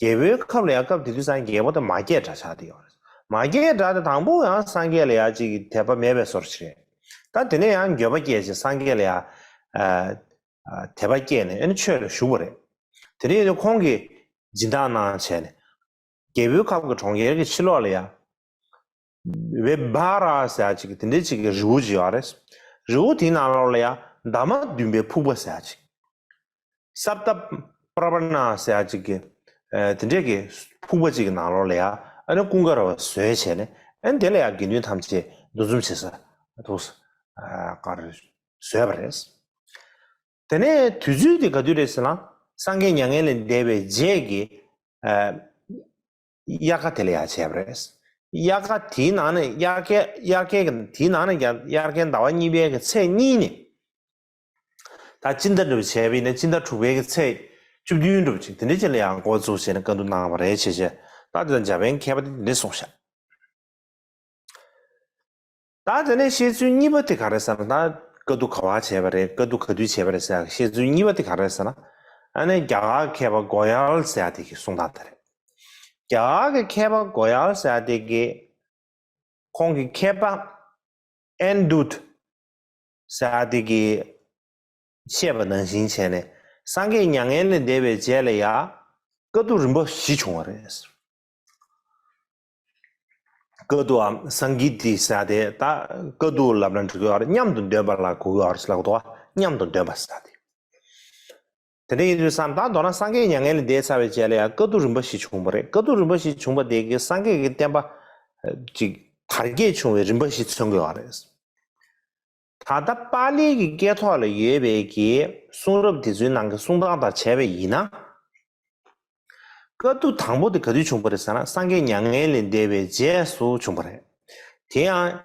རྒྱལ་པོའི་ཁབ་ལ་ཡང་སྐབས་དེ་དུས་ཙང་རྒྱལ་པོ་དེ་མ་སྐྱེས་དགྲ་ཆགས་བསྡད་ཡོད་རེད། མ་སྐྱེས་དགྲ་དེ་དང་པོ་ཡང་སངས་རྒྱས་ལ་ཡང་ཅིག་དད་པ་མེད་པའི་བཟོ་འདྲ་ཅིག་རེད། ད་དེ་ནས་ཡང་འགྱོད་པ་སྐྱེས་བྱས་སངས་རྒྱས་ལ་ཡང་ཨ་ཨ་དད་པ་སྐྱེས་ནས་ཨ་ནི་ཆོས་ལ་ཞུགས་པ་རེད། དེ་ནས་ཁོང་གིས་སྦྱིན་བདག་གནང་བྱས་ནས། རྒྱལ་པོའི་ཁབ་ཀྱི་གྲོང་ཁྱེར་གྱི་ཕྱི་ལོགས་ལ་ཡང་བེ་བྷ་ར་ཟེར་ཡག་ཅིག་དེ་འདྲའི་ཅིག་གི་རི་བོ་ཅིག་ཡོད་རེད། རི་བོ་དེའི་ནང་ལོགས་ལ་ཡང་འདབ་མ་བདུན་པའི་ཕུག་པ་ཟེར་ཡག་ཅིག་སབ་ཏ་པྲ་བ་ན་ཟེར་ཡག་ཅིག་གི་ཨ་དེ་འདྲའི་གི་ཕུག་པ་ཅིག་གི་ནང་ལོགས་ལ་ཡང་ཨ་ནི་ཀུན་དགའ་ར་བ་བཟོས་བྱས་ནས། ཨ་ནི་དེ་ལ་ཡང་དགེ་འདུན་ཐམས་ཅད་འདུ་འཛོམས་བྱེད་ས་འདུག་ཨ་ག་རེ་བཟོས་པ་རེད། དེ་ནས་དུས་ཚོད་དེ་ག་དུས་རེད་ཟེར་ན། སངས་རྒྱས་མྱ་ངན་ལས་འདས་པའི་རྗེས་ཀྱི་ཨ་དབྱར་ཁ་དེ་ལ་ཡང་བྱས་པ་རེད། དབྱར་ཁ་དེའི་ནང་ནས་དབྱར་ཁའི་དབྱར་ཁའི་གི་དེའི་ནང་ནས་ཀྱང་དབྱར་ཁའི་ཟླ་བ་གཉིས་པའི་གི་ཚེས་གཉིས་ནས། ད་སྤྱི་ཟླ་འདྲ་བོ་བྱས་པ་ཡིན་ན་སྤྱི་ཟླ་དྲུག་པའི་གི་ཚེས་བཅུ་བདུན་འདྲ་བོ་ཅིག་དེ་འདྲ་ཅིག་ལ་ཡང་འགོ་བཙུགས་བྱས་ནས་བཀའ་བསྡུ་གནང་བ་རེད་བྱས་བྱས། ད་དེ་ལ་འཇར་པན་མཁས་པ་དེ་འདི་འདྲ་གསུངས་ཤག་ད་དེ་ནས་བཤད་ཚུལ་གཉིས་པ་དེ་ག་རེ་ཟེར་ན། ད་བཀའ་བསྡུ་ག་པར་བྱས་པ་རེད། བཀའ་བསྡུ་ག་དུས་བྱས་པ་རེད་ཟེར་བཤད་ཚུལ་གཉིས་པ་དེ་ག་རེ་ཟེར་ན། ཨ་ནི་རྒྱ་གར་མཁས་པ་གོ་ཡལ་ཟེར་ཡག་དེ་གི་གསུང་སྟངས་དེ་རེད། རྒྱ་གར་གྱི་མཁས་པ་གོ་ཡལ་ཟེར་ཡག་དེ་གིས་ཁོང་གི་མཁས་པ་ཨན་དུད་ཟེར་ཡག་དེ་གིས་བཤད་པ་ནང་བཞིན་བྱས་ནས། སངས་རྒྱས་མྱ་ངན་ལས་འདས་པའི་རྗེས་ལ་ཡང་བཀའ་བསྡུ་རིམ་པ་བཞི་བྱུང་བ་རེད། བཀའ་བསྡུའམ་སངས་ཀིརྟི་ཟེར་ཡག་དེ། ད་བཀའ་བསྡུ་ལབ་ན་འགྲིག་གི་ཡོད་རེད། མཉམ་དུ་འདོན་པ་ལ་གོ་གི་ཡོད་རེད་ལབ་དགོས། མཉམ་དུ་འདོན་པ་ཟེར་ཡག་དེ། དེ་འདྲ་ཡིན་དུས་ཙང་ད་མདོར་ན་སངས་རྒྱས་མྱ་ངན་ལས་འདས་ཚར་བའི་རྗེས་ལ་ཡང་བཀའ་བསྡུ་རིམ་པ་བཞི་བྱུང་བ་རེད། བཀའ་བསྡུ་རིམ་པ་བཞི་བྱུང་བ་དེ་གིས་སངས་རྒྱས་ཀྱི་བསྟན་པ་ཅིག་དར་རྒྱས་བྱུང་བའི་རིམ་པ་བཞི་མཚོན་གྱི་ཡོད་རེད། ད་ལྟ་པཱ་ལིའི་གི་སྐད་ཐོག་ལ་ཡོད་པའི་གི་གསུང་རབ་དེ་ཚོའི་ནང་གི་གསུང་སྟངས་དང་བྱས་པ་ཡིན་ན། བཀའ་བསྡུ་དང་པོ་དེ་ག་དུས་བྱུང་བ་རེད་ཟེར་ན། སངས་རྒྱས་མྱ་ངན་ལས་འདས་པའི་རྗེས་སུ་བྱུང་བ་རེད། དེ་ཡང་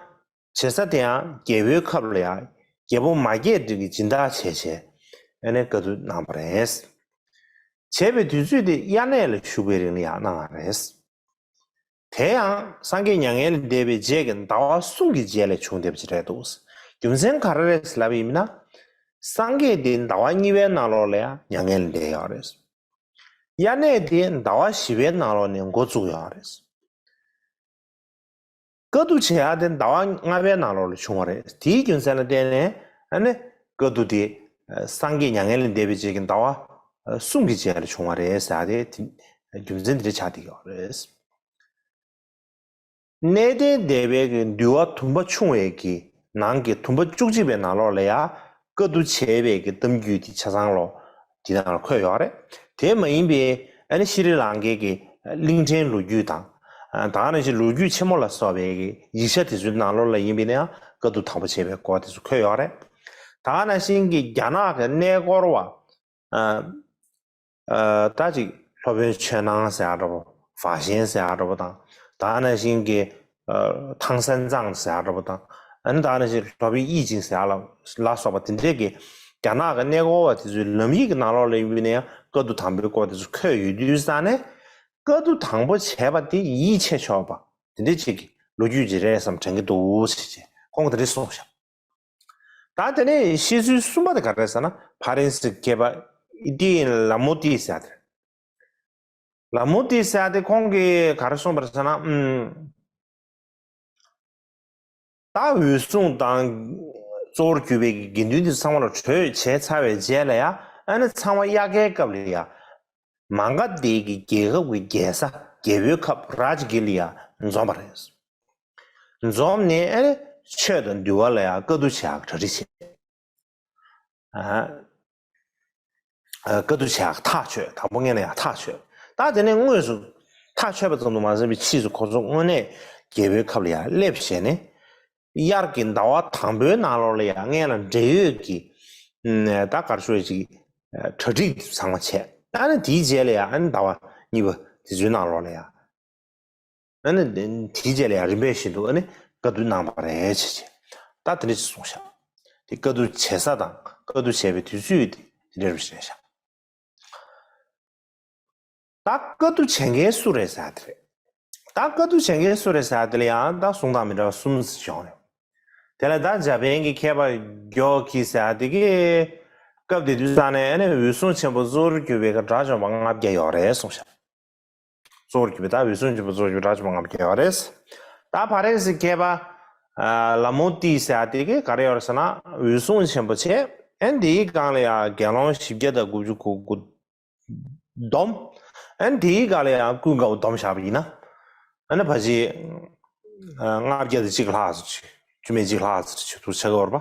བྱེད་ས་དེ་ཡང་རྒྱལ་པོའི་ཁབ་ལ་ཡང་རྒྱལ་པོ་མ་སྐྱེས་དགྲ་གི་སྦྱིན་བདག་བྱས་བྱས་ཨ་ནི་བཀའ་བསྡུ་གནང་བ་རེད། བྱས་པའི་དུས་ཚོད་དེ་དབྱར་གནས་ལ་བཞུགས་པའི་རིང་ལ་ཡང་གནང་བ་རེད། དེ་ཡང་སངས་རྒྱས་མྱ་ངན་ལས་འདས་པའི་རྗེས་ཀྱི་ཟླ་བ་གསུམ་གྱི་རྗེས་ལ་བྱུང་བསྡད་པ་ཅིག་རེད་འདུག་རྒྱུ་མཚན་ག་རེ་རེད་ལབ་ཡིན་ན། སངས་རྒྱས་དེ་ཟླ་བ་གཉིས་པའི་ནང་ལོགས་ལ་ཡང་མྱ་ངན་ལས་འདས་ཡོད་རེད། དབྱར་གནས་དེ་ཟླ་བ་བཞི་པའི་ནང་ལོགས་ནས་འགོ་བཙུགས་ཡོད་རེད། བཀའ་བསྡུ་བྱེད་ཡག་དེ་ཟླ་བ་ལྔ་པའི་ནང་ལོགས་ལ་བྱུང་བ་རེད། དེའི་རྒྱུ་མཚན་ལ་བརྟེན་ནས་ཨ་ནི་བཀའ་བསྡུ་དེ་སངས་རྒྱས་མྱ་ངན་ལས་འདས་པའི་རྗེས་ཀྱི་ཟླ་བ་གསུམ་གྱི་རྗེས་ལ་བྱུང་བ་རེད་ཟེར་ཡག་དེ་རྒྱུ་མཚན་དེ་འདྲ་ཆགས་བསྡད་ཡོད་རེད། གནས་བརྟན་སྡེ་པའི་གི་འདུལ་བ་དུམ་པ་ཆུང་བའི་གི་ནང་གི་དུམ་པ་བཅུ་གཅིག་པའི་ནང་ལོགས་ལ་ཡང་བཀའ་བསྡུ་བྱས་པའི་གི་གཏམ་རྒྱུད་དེ་ཆ་ཚང་ལོ་དེ་ནང་ལ་འཁོད་ཡོད་རེད། དེ་མ་ཡིན་པའི་ཨ་ནི་ཤྲི་ལང་ཀའི་གི་གླིང་ཕྲན་ལོ་རྒྱུས་དང་། ད་ག་ནང་བཞིན་ལོ་རྒྱུས་ཆེན་མོ་ལ་སོགས་པའི་གི་ཡིག་ཆ་དེ་ཚོའི་ནང་ལོགས་ལ་ཡིན་པ་ཡིན་ན་ཡང་བཀའ་བསྡུ་དང་པོ་བྱས་པའི་སྐོར་དེ་ཚོ་འཁོད་ཡོད་རེད། ད་ག་ནང་བཞིན་གྱི་རྒྱ་ནག་གི་གནས་སྐོར་བ། ཨ། ཨ། ད་ཅིག་སློབ་དཔོན་ཆོས་སྣང་ཟེར་ཡག་འདྲ་པོ། བ་ཞན་ཟེར་ཡག་འདྲ་པོ་དང་། ད་ག་ནང་བཞིན་གྱི་ཨ། ཐང་སན་ཙང་ཟེར་ཡག་འདྲ་པོ་དང་། ཨ་ནི་ད་ག་ནང་བཞིན་སློབ་དཔོན་དབྱིག་ཅིང་ཟེར་ཡག་ལ་ལ་སོགས་པ་དེ་འདྲས་ཀྱི་རྒྱ་ནག་གི་གནས་སྐོར་བ་དེ་ཚོའི་ལམ་ཡིག་གི་ནང་ལོགས་ལ་ཡིན་པ་ཡིན་ན་ཡང་བཀའ་བསྡུ་དང་པོའི་སྐོར་དེ་ཚོ་འཁོད་ཡོད་དུས་ཙང་ནས། བཀའ་བསྡུ་དང་པོ་བྱས་པ་དེ་ཡིད་ཆེས་ཆོག་པ་དེ་འདྲས་ཅིག་གི་ ལོ་རྒྱུས་ཅིག་རེད་བསམ་དྲན་གྱི་འདུག་ཟེར་བྱས་ཁོང་གིས་དེ་འདྲས་གསུངས་ཤག་ད་དེ་ནས་བཤད་ཚུལ་གསུམ་པ་དེ་ག་རེ་རེད་ཟེར་ན། ཕ་རན་སི་མཁས་པ་ཏི་ལ་མོ་ཏི་ཟེར་ཡ་དེ་རེད། ལ་མོ་ཏི་ཟེར་ཡ་དེ་ཁོང་གིས་ག་རེ་གསུངས་པ་རེད་ཟེར་ན། ཨུམ། ད་འོད་སྲུང་དང་གཙོ་བོར་གྱུར་པའི་དགེ་འདུན་དེ་ཚང་མ་ལ་གྲོས་བྱས་ཚར་བའི་རྗེས་ལ་ཡ། ཨ་ནི་ཚང་མ་དབྱར་ཁའི་སྐབས་ལ་ཡ། མ་ག་དྷའི་གི་རྒྱལ་ཁབ་ཀྱི་རྒྱལ་ས་རྒྱལ་པོའི་ཁབ་རཱཇ་གིར་ལ་ཡ་འཛོམས་པ་རེད། འཛོམས་ནས་ཨ་ནི་ཆོས་དང་འདུལ་བ་ལ་ཡ་བཀའ་བསྡུ་བྱེད་ཡག་གྲ་སྒྲིག་བྱས། ཨ། ཨ། བཀའ་བསྡུ་བྱེད་ཡག་ཐག་ཆོད། དང་པོ་ངོས་ནས་ཡ་ཐག་ཆོད། ད་དེ་ནས་དངོས་སུ་ཐག་ཆོད་པ་ཙམ་དུ་མ་ཟད་པའི་ཕྱིས་སུ་ཁོ་ཚོ་དངོས་གནས་རྒྱལ་པོའི་ཁབ་ལ་ཡ་སླེབས་བྱས་ནས། དབྱར་གྱི་ཟླ་བ་དང་པོའི་ནང་ལོགས་ལ་ཡ་སྔོན་ལ་འབྲེལ་ཡོད་ཀྱི། ཨ། ད་ག་རེ་ཞུ་ཡ་ཅིག་གྲ་སྒྲིག་ཚང་མ་བྱས། ཨ་ནི་དེའི་རྗེས་ལ་ཡ་ཨ་ནི་ཟླ་བ་གཉིས་པ་དེ་ཚོའི་ནང་ལོགས་ལ་ཡ། ཨ་ནི་དེའི་རྗེས་ལ་ཡང་རིམ་པས་བཞིན་དུ་ཨ་ནི་བཀའ་བསྡུ་གནང་བ་རེད་བྱས་བྱས། ད་དེ་འདྲ་ཞིག་གསུངས་ཤག་དེ་བཀའ་བསྡུ་བྱེད་ས་དང་བཀའ་བསྡུ་བྱས་པའི་དུས་ཚོད་དེ་དེ་འདྲ་རེད་བཤད་ཤག་ད་བཀའ་བསྡུ་བྱེད་མཁན་སུ་རེད་ཟེར་དེ་རེད། ད་བཀའ་བསྡུ་བྱེད་མཁན་སུ་རེད་ཟེར་དེ་ལ་ཡང་ད་གསུང་སྟངས་མི་འདྲ་བ་གསུམ་ཞིག་བྱུང་རེད། དེ་ལ་ད་འཇར་པན་གྱི་མཁས་པ་གྱོ་ཁི་ཟེར་དེ་གིས་སྐབས་དེ་དུས་ས་ནས་ཨ་ནི་འོད་སྲུང་ཆེན་པོ་གཙོ་བོར་གྱུར་པའི་དགྲ་བཅོམ་པ་ལྔ་བརྒྱ་ཡོད་རེད་གསུངས་ཤག་གཙོ་བོར་གྱུར་པའི་ད་འོད་སྲུང་ཆེན་པོ་གཙོ་བོར་གྱུར་པའི་དགྲ་བཅོམ་པ་ལྔ་བརྒྱ་ཡོད་རེད། ད་ཕ་རན་སི་མཁས་པ་ལ་མོ་ཏི་ཟེར་ཡ་དེ་གིས་ག་རེ་ཡོད་རེད་ཟེར་ན། འོད་སྲུང་ཆེན་པོ་བྱས། ཨན་དེའི་སྒང་ལ་ཡ་དགེ་སློང་བཞི་བརྒྱ་དང་དགུ་བཅུ་གོ་དགུ་བསྡོམས། ཨན་དེའི་སྒང་ལ་ཡ་ཀུན་དགའ་བོ་བསྡོམས་བཞག་པ་ཡིན་ན། ཨ་ནི་ཕལ་ཆེར་ལྔ་བརྒྱ་དང་གཅིག་ལྷག་ཙམ་ཅིག་བཅུ་མེད་གཅིག་ལྷག་ཙམ་ཅིག་འདུག་ཆགས་ཀྱི་ཡོད་རེད་པ།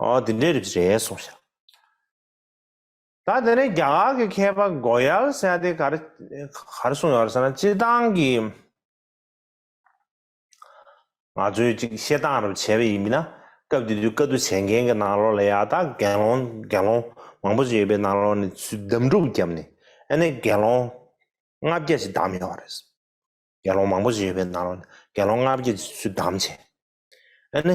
ཨོ་དེ་འདྲའི་རིགས་རེད་གསུངས་ཤག་ད་དེ་ནས་རྒྱ་གར་གྱི་མཁས་པ་གོ་ཡལ་ཟེར་ཡ་དེ་ག་རེ་ག་རེ་གསུངས་ཡོད་རེད་ཟེར་ན། སྤྱིར་བཏང་གི་ང་ཚོས་ཅིག་བཤད་སྟངས་རུ་བྱས་པ་ཡིན་ན། སྐབས་དེ་དུས་བཀའ་བསྡུ་བྱེད་མཁན་གྱི་ནང་ལོགས་ལ་ཡ་ད་དགེ་སློང་དགེ་སློང་མང་པོ་ཅིག་ཡོད་པའི་ནང་ལོགས་ནས་ཚུར་བདམས་སྒྲུག་བརྒྱབ་ནས། ཨ་ནི་དགེ་སློང་ལྔ་བརྒྱ་ཞིག་བདམས་ཡོད་རེད། དགེ་སློང་མང་པོ་ཞིག་ཡོད་པའི་ནང་ལོགས་ནས་དགེ་སློང་ལྔ་བརྒྱ་ཞིག་ཚུར་བདམས་བྱས། ཨ་ནི་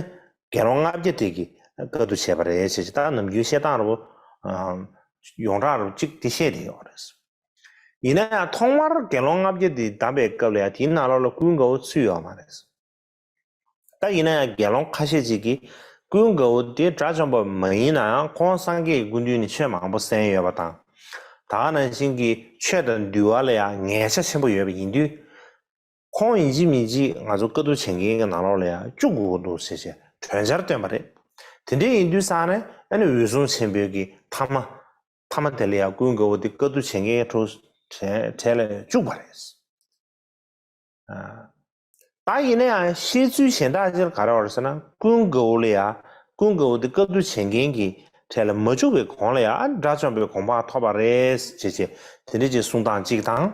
དགེ་སློང་ལྔ་བརྒྱ་དེ་གིས་བཀའ་བསྡུ་བྱས་པ་རེད་ཅེས་ད་ནམ་རྒྱུན་བཤད་སྟངས་རུ། ཨ། ཡོངས་གྲགས་རུ་གཅིག་དེ་བཤད་བསྡད་ཡོད་རེད། ཡིན་ན་ཡང་ཐོག་མར་དགེ་སློང་ལྔ་བརྒྱ་དེ་བདམས་པའི་སྐབས་ལ་ཡང་དེའི་ནང་ལོགས་ལ་ཀུན་དགའ་བོ་ཚུད་ཡོད་མ་རེད། ད་ཡིན་ན་ཡང་དགེ་སློང་ཁ་ཤས་ཅིག་གིས་ཀུན་དགའ་བོ་དེ་དགྲ་བཅོམ་པ་མ་ཡིན་ན་ཡང་ཁོང་སངས་རྒྱས་ཀྱི་སྐུ་མདུན་ནས་ཆོས་མང་པོ་གསན་ཡོད་པ་དང་། ད་ག་ནང་བཞིན་གྱི་ཆོས་དང་འདུལ་བ་ལ་ཡང་ངེས་ཆ་ཆེན་པོ་ཡོད་པ་ཡིན་དུས། ཁོང་ཡིན་གཅིག་མིན་གཅིག་ང་ཚོ་བཀའ་བསྡུ་བྱེད་མཁན་གྱི་ནང་ལོགས་ལ་ཡང་བཅུག་དགོས་ཀྱི་འདུག་ཟེར་བྱས་གྲོས་འཆར་བཏོན་པ་རེད། དེ་འདྲ་ཡིན་དུས་ཙང་ནས་ཨ་ནི་འོད་སྲུང་ཆེན་པོའི་གི་ཐ་མ། ཐ་མ་དེ་ལ་ཡང་ཀུན་དགའ་བོ་དེ་བཀའ་བསྡུ་བྱེད་མཁན་གྱི་གྲས་ལ་བཅུག་པ་རེད། ཨ། ད་ཡིན་ན་ཡང་བཤད་ཚུལ་གཞན་དག་ཅིག་ག་རེ་ཡོད་རེད་ཟེར་ན། ཀུན་དགའ་བོ་ལ་ཡང་ཀུན་དགའ་བོ་དེ་བཀའ་བསྡུ་བྱེད་མཁན་གྱི་གྲས་ལ་མ་བཅུག་པའི་གོང་ལ་ཡང་དགྲ་བཅོམ་པའི་གོ་འཕང་ཐོབ་པ་རེད་ཅེས་བྱས་དེ་འདྲ་ཅིག་གསུང་སྟངས་གཅིག་དང་།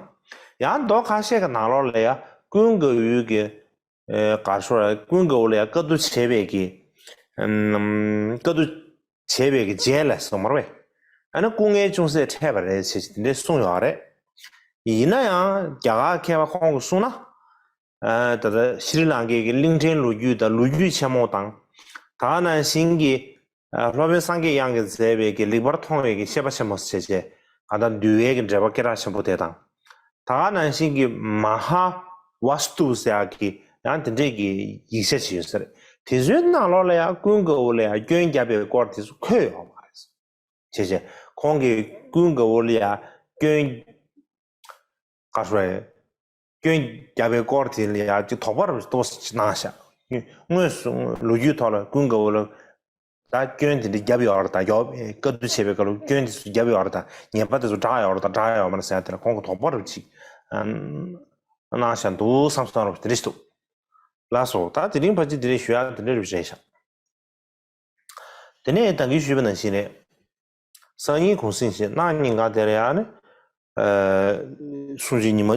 ཡང་མདོ་ཁ་ཤས་ཀྱི་ནང་ལོགས་ལ་ཡང་ཀུན་དགའ་བོའི་གི། ཨེ། ག་རེ་ཞུ་དགོས་རེད། ཀུན་དགའ་བོ་ལ་ཡང་བཀའ་བསྡུ་བྱས་པའི་གི། ཨམ། བཀའ་བསྡུ་བྱས་པའི་གི་རྗེས་ལ་སོང་མ་རེད་པས། ཨ་ནི་སྐུ་ངལ་ཅུང་ཟད་འཕྲད་པ་རེད་ཅེས་དེ་འདྲ་གསུངས་ཡོད་རེད། ཡིན་ན་ཡང་རྒྱ་གར་མཁས་པ་ཁོང་གིས་གསུངས་ན། ཨ། ད་ལྟ་ཤྲི་ལང་ཀའི་གི་གླིང་ཕྲན་ལོ་རྒྱུས་དང་ལོ་རྒྱུས་ཆེན་མོ་དང་། ད་ག་ནང་བཞིན་གྱི། ཨ། སློབ་དཔོན་སངས་རྒྱས་དབྱངས་ཀྱིས་མཛད་པའི་གི་ལེགས་པར་མཐོང་བའི་གི་བཤད་པ་ཆེན་མོ་ཟེར་བྱས། གང་ལྟར་འདུལ་བའི་གི་འགྲེལ་པ་སྐད་གྲགས་ཆེན་པོ་དེ་དང་། ད་ག་ནང་བཞིན་གྱི་མ་ཧཱ་ཝཱ་སྟུ་ཟེར་ཡག་གི་ཡང་དེ་འདྲས་ཀྱི་ཡིག་ཆ་ཅིག་ཡོད་ས་རེད། དེ་ཚོའི་ནང་ལོགས་ལ་ཡང་ཀུན་དགའ་བོ་ལ་ཡང་སྐྱོན་བརྒྱབ་པའི་སྐོར་དེ་ཚོ་འཁོད་ཡོད་མ་རེད། བྱས་བྱས་ཁོང་གིས་ཀུན་དགའ་བོ་ལ་ཡང་སྐྱོན། ག་རེ་ཞུ་དགོས་རེད། སྐྱོན་བརྒྱབ་པའི་སྐོར་དེ་ལ་ཡང་ཅིག་དོགས་པ་རུ་ཏོག་ཙམ་གནང་ཤག་དངོས་སུ་ལོ་རྒྱུས་ཐོག་ལ་ཀུན་དགའ་བོ་ལ་ད་སྐྱོན་དེ་འདྲ་བརྒྱབ་ཡོད་རེད་ད། ཡོད། བཀའ་བསྡུ་བྱེད་པའི་སྐབས་ལ་སྐྱོན་དེ་ཚོ་བརྒྱབ་ཡོད་རེད་ད། ཉེས་པ་དེ་ཚོ་བསྒྲགས་ཡོད་རེད་ད། བསྒྲགས་ཡོད་མ་རེད་ཟེར་ཡ་དེ་ལ་ཁོང་གིས་དོགས་པ་རུ་ཅིག་གནང་ཤག་འདུག་བསམ་སོང་རུ་དེ་འདྲ་ཞིག་འདུག་ལགས་སོ། ད་དེ་རིང་ཕལ་ཆེར་དེ་འདྲ་ཞུ་ཡ་དེ་འདྲ་རུ་རེད་ཤག་དེ་ནས་ད་གིན་ཞུས་པ་ནང་བཞིན་རེད། སང་ཉིན་གུང་གསེང་བྱས་གནངས་ཉིན་གང་དེ་ལ་ཡང་ནི། ཨ། གསུང་ཆོས་ཉི་མ་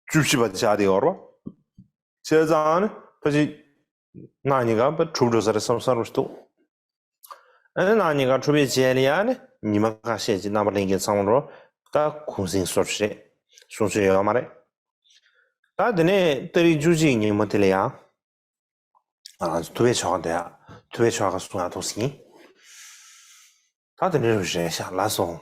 བཅུ་བཞི་པ་ཆགས་བསྡད་ཡོད་རེད་པ། བྱས་ཙང་ནི་ཕལ་ཆེར་གནངས་ཉིན་གང་པ་གྲུབ་འགྲོ་ས་རེད་བསམ་བསམ་རུ་འདུག་ཨ་ནི་གནངས་ཉིན་གང་གྲུབ་པའི་རྗེས་ལ་ཡང་ནི་ཉི་མ་ཁ་ཤས་ཅིག་རྣམ་པ་ལྷན་རྒྱས་ཚང་མ་རུ་ད་གུང་གསེང་སོར་རེད། གསུང་ཆོས་ཡོད་མ་རེད། ད་དེ་ནས་ཏ་རིག་བཅུ་གཅིག་ཉིན་མོ་དེ་ལ་ཡང་། ང་རང་ཚོ་ཐུབ་པའི་ཆོ་ག་འདོན་ཡ། ཐུབ་པའི་ཆོ་ག་གསུང་ཡ་ཐུགས་སུ་ཡིན། ད་དེ་འདྲ་རེད་ཤག་ལགས་སོ།